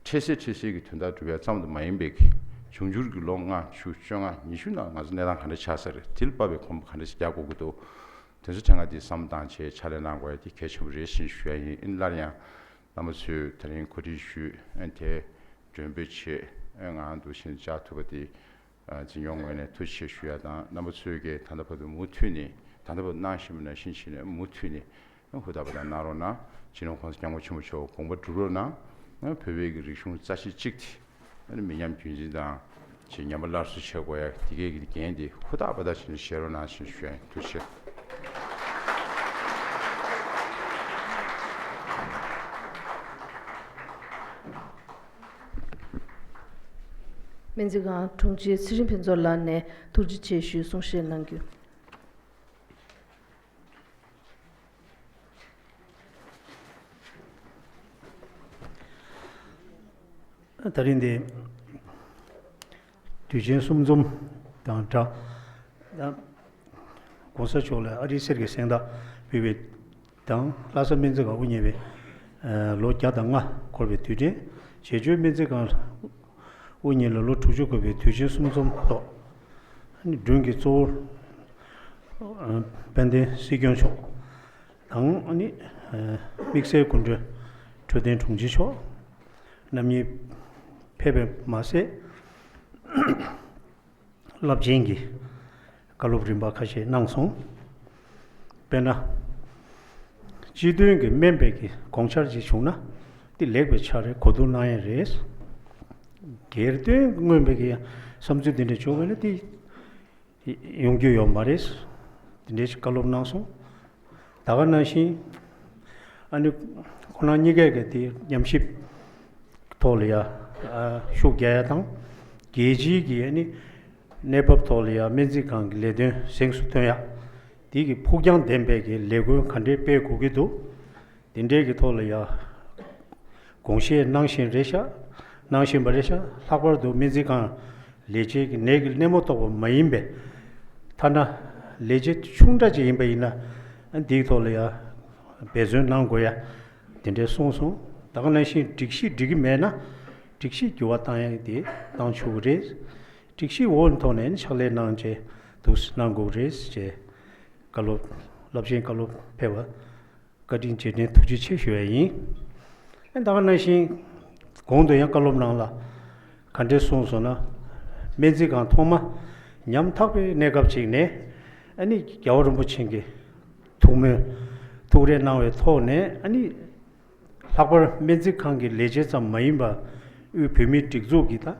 འཕྲལ་སེལ་འཕྲལ་སེལ་གྱི་དོན་དག་སྒྲུབ་ཡ་ཙམ་དུ་མ་ཡིན་པའི་གི་འབྱུང་འགྱུར་གྱི་ལོ་ལྔ་བཅུ་བཅོ་ལྔ་ཉི་ཤུ་ནང་ང་ཚོ་གནས་སྟངས་ག་འདྲ་ཆགས་ས་རེད། དེ་ལ་དཔག་པའི་གོམ་པ་ག་འདྲ་ཞིག་རྒྱག་དགོས་ཀྱི་འདུག་དེ་ཚོ་ཕྲན་ང་དེ་བསམ་བཏང་བྱས་ཕྱག་ལས་གནང་དགོས་ཡ་དེ་གལ་ཆེན་པོ་རེད་ཟེར་ཞུ་ཡ་ཡིན། ཨ་ནི་སླར་ཡང་རྣམ་པ་ཚོས་ད་རིང་གོ་སྒྲིག་ཞུས། ཨ་ནི་དེ་མགྲོན་འབོད་བྱས། ཨ་ནི་ང་འདུག་བཞིན་བཅར་ཐུབ་པ་དེ་ཨ་འཛིན་སྐྱོང་ངོས་ནས་ཐུགས་རྗེ་ཆེ་ཞུ་ཡ་དང་། རྣམ་པ་ཚོས་ཀྱིས་ད་ལྟ་བར་དུ་མུ་མཐུད་ནས་ད་ལྟ་བར་གནང་བཞིན་པ་ནང་བཞིན་བྱས་ནས་མུ་མཐུད་ནས་ཨ་ནི་ཧུར་ཐག་པ་དང་གནང་རོགས་གནང་། སྤྱི་ནོར་༸གོང་ས་༸སྐྱབས་མགོན་ཆེན་པོ་མཆོག་དགོངས་པ་འགྲུབ་རོགས་གནང་། ཨ་ནི་བོད་པའི་གི་རིག་གཞུང་རྩ་ཆེ་གཅིག་དེ་ཨ་ནི་མི་ཉམས་རྒྱུན་འཛིན་དང་ཅིག་ཉམས་པ་སླར་གསོ་བྱེད་དགོས་ཡ་དེ་གས་ཀྱི་འགན་དེ་ཧུར་ཐག་པ་དང་བྱས་ནས་བཞེས་རོགས་གནང་ཞེས་ཞུ་ཡ་ཡིན། ཐུགས་རྗེ་ཆེ། སྨན་རྩིས་ཁང་དྲུང་ཆེ་ཚེ་རིང་ཕུན་ཚོགས་ལགས་ནས་ཐུགས་རྗེ་ཆེ་ཞུའི་གསུང་བཤད་གནང་རྒྱུ། ད་རིང་འདི་དུས་ཆེན་གསུམ་འཛོམས་དང་སྦྲགས། ད་༸གོང་ས་མཆོག་ལ་ཨ་རིའི་གསེར་གྱི་གཟེངས་རྟགས་ཕུལ་བའི་དང་། ལྷ་ས་སྨན་རྩིས་ཁང་དབུ་བརྙེས་པའི་ལོ་བརྒྱ་དང་ལྔ་འཁོར་བའི་དུས་དྲན། བྱེས་འབྱོར་སྨན་རྩིས་ཁང་དབུ་བརྙེས་ལ་ལོ་དྲུག་ཅུ་འཁོར་བའི་དུས་ཆེན་གསུམ་འཛོམས་ཐོག་ཨ་ནི་མགྲོན་གྱི་གཙོ་བོ་དཔལ་ལྡན་སྲིད་སྐྱོང་མཆོག་དང་། ཨ་ནི་དམིགས་བསལ་སྐུ་མགྲོན་འཕྲོད་བསྟེན་དྲུང་ཆེ་མཆོག་རྣམ་གཉིས་ཕེབས་པས་མ་ཟད། རླབས་ཆེན་གྱི་བཀའ་སློབ་རིམ་པ་ཁ་ཤས་གནང་སོང་། དཔེར་ན། སྤྱི་དོན་གྱི་སྨན་པའི་གི་དགོངས་འཆར་ཅིག་བྱུང་ན་དེ་ལེགས་པའི་ཆ་རེ་གོ་བསྡུར་གནང་ཡས་རེད། སྒེར་དོན་མངོན་པའི་གི་བསམ་ཚུལ་འདི་འདྲ་བྱུང་བས་ན་དེ་ཡོང་རྒྱུ་ཡོད་མ་རེད། དེ་འདྲའི་ཞིག་བཀའ་སློབ་གནང་སོང་། ད་ག་ནང་བཞིན་ཨ་ནི་ཁོང་རྣམ་གཉིས་ཀས་ཀྱི་དེ་ཉམས་ཞིབ་ཐོག་ལ་ཡ་ཤུགས་རྒྱག་ཡ་དང་། རྒྱལ་སྤྱིའི་གི་ཨ་ནི་གནས་བབ་ཐོག་ལ་ཡ་སྨན་རྩིས་ཁང་གི་ལས་དོན་གཟེངས་སུ་ཐོན་ཡ། དེ་གི་ཕུགས་རྒྱང་ལྡན་པའི་གི་ལས་འགུལ་ག་འདྲས་སྤེལ་དགོས་ཀྱི་འདུག་དེ་འདྲའི་གི་ཐོག་ལ་ཡ་དགོངས་བཞེས་གནང་བཞིན་རེད་ཤག་གནང་བཞིན་པ་རེད་ཤག་ལྷག་པར་དུ་སྨན་རྩིས་ཁང་ལས་བྱེད་ཀྱི་ནད་ཀྱི་སྣེ་མོ་ཐོགས་པ་མ་ཡིན་པའི་ཐ་ན་ལས་བྱེད་ཆུང་དྲགས་ཅིག་ཡིན་པ་ཡིན་ན་འདིའི་ཐོག་ལ་ཡ་འབད་བརྩོན་གནང་དགོས་ཡ་དེ་འདྲའི་གསུངས་སོང་། ད་ག་ནང་བཞིན་སྒྲིག་གཞི་འགྲིག་གི་མེད་ན་ སྒྲིག་གཞི་འགྱུར་བ་བཏང་ཡག་དེ་བཏང་ཆོག་གི་རེད། སྒྲིག་གཞི་འོག་ནས་ཐོག་ནས་ཕྱག་ལས་གནང་བྱས་འདུག་གནང་དགོས་རེད་ཅེས་བཀའ་སློབ་རླབས་ཆེན་བཀའ་སློབ་ཕེབས་པ་བཀའ་དྲིན་རྗེས་དྲན་ཐུགས་རྗེ་ཆེ་ཞུ་ཡ་ཡིན། ཨ་ད་ག་ནང་བཞིན་གོང་དུ་ཡང་བཀའ་སློབ་ནང་ལ་ག་འདྲས་གསུངས་སོང་ན། སྨན་རྩིས་ཁང་ཐོག་མ་ཉམ་ཐག་པའི་གནས་སྐབས་ཅིག་ནས་ཨ་ནི་རྒྱལ་བ་རིན་པོ་ཆེ་གི་ཐུགས་སྨོན་ཐུགས་རེ་གནང་བའི་ཐོག་ནས་ཨ་ནི། ལྷག་པར་སྨན་རྩིས་ཁང་གི་ལས་བྱེད་ཙམ་མ་ཡིན་པར་དབུས་བོད་མིའི་སྒྲིག་འཛུགས་ཀྱི་དང་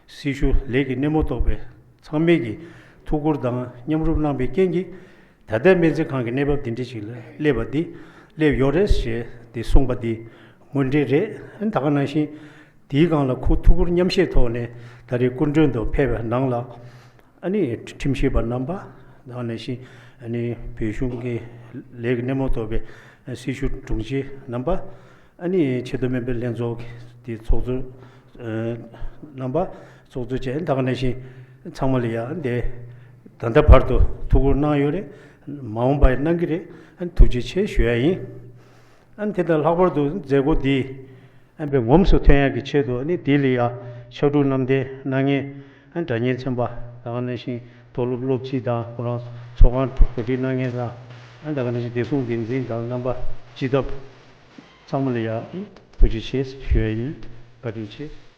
སྲི་ཞུ་ལས་ཀྱི་སྣེ་མོ་གཏོགས་པའི་ཚང་མས་ཀྱི་ཐུགས་ཁུར་དང་མཉམ་རུབ་གནང་བའི་རྐྱེན་གྱིས། ད་ལྟའི་སྨན་རྩིས་ཁང་གི་གནས་བབ་འདི་འདྲ་ཞིག་ལ་སླེབས་པ་འདི་སླེབས་ཡོད་རེད་ཞེས་དེ་གསུངས་པ་འདི་དངོས་འབྲེལ་རེད། ད་ག་ནང་བཞིན་དེའི་སྒང་ལ་ཁོ་ཐུགས་ཁུར་མཉམ་བཞེས་ཐོག་ནས་ད་རེས་སྐུ་མགྲོན་དུ་ཕེབས་པའི་ནང་ལ། ཨ་ནི་ཁྲིམས་ཞིབ་པ་རྣམ་པ། ད་ག་ནང་བཞིན་ཨ་ནི་བོད་གཞུང་གི་ལས་ཀྱི་སྣེ་མོ་གཏོགས་པའི་སྲི་ཞུ་དྲུང་ཆེ་རྣམ་པ། ཨ་ནི་ཆེས་མཐོ་སྨན་པའི་ལྷན་ཚོགས་ཀྱི་ཚོགས་གཙོ་རྣམ་པ། ཚོགས་གཙོ་བཅས་ད་ག་ནང་བཞིན་ཚང་མ་ལ་ཡང་འདི་ད་ལྟ་བར་དུ་ཐུགས་ཁུར་གནང་ཡོད་རེད། མ་འོངས་པ་ཡང་གནང་གི་རེད། ཨ་ནི་ཐུགས་རྗེ་ཆེ་ཞུ་ཡ་ཡིན། ཨ་ནི་དེ་དང་ལྷག་པར་དུ་མཛད་སྒོ་འདི་ཨ་ནི་ངོམས་སུ་ཐོན་ཡག་གི་ཆེད་དུ་ཨ་ནི་དེ་ལ་ཡང་ཕྱག་དྲུག་རྣམ་འདེན་གནང་མཁན་ཨ་ནི་དྲ་བརྙན་ཚན་པ། ད་ག་ནང་བཞིན་མཐོ་སློབ་སློབ་སྤྱི་དང་ཁོ་རང་ཚོགས་ཁང་གོ་སྒྲིག་གནང་མཁན་དང་། ཨ་ནི་ད་ག་ནང་བཞིན་བདེ་སྲུང་འགན་འཛིན་དང་རྣམ་པ་སྤྱི་ཚོགས་ཚང་མ་ལ་ཡང་ཐུགས་རྗེ་ཆེ་ཞུ་ཡ་ཡིན། བཀའ་དྲིན་ཆེ།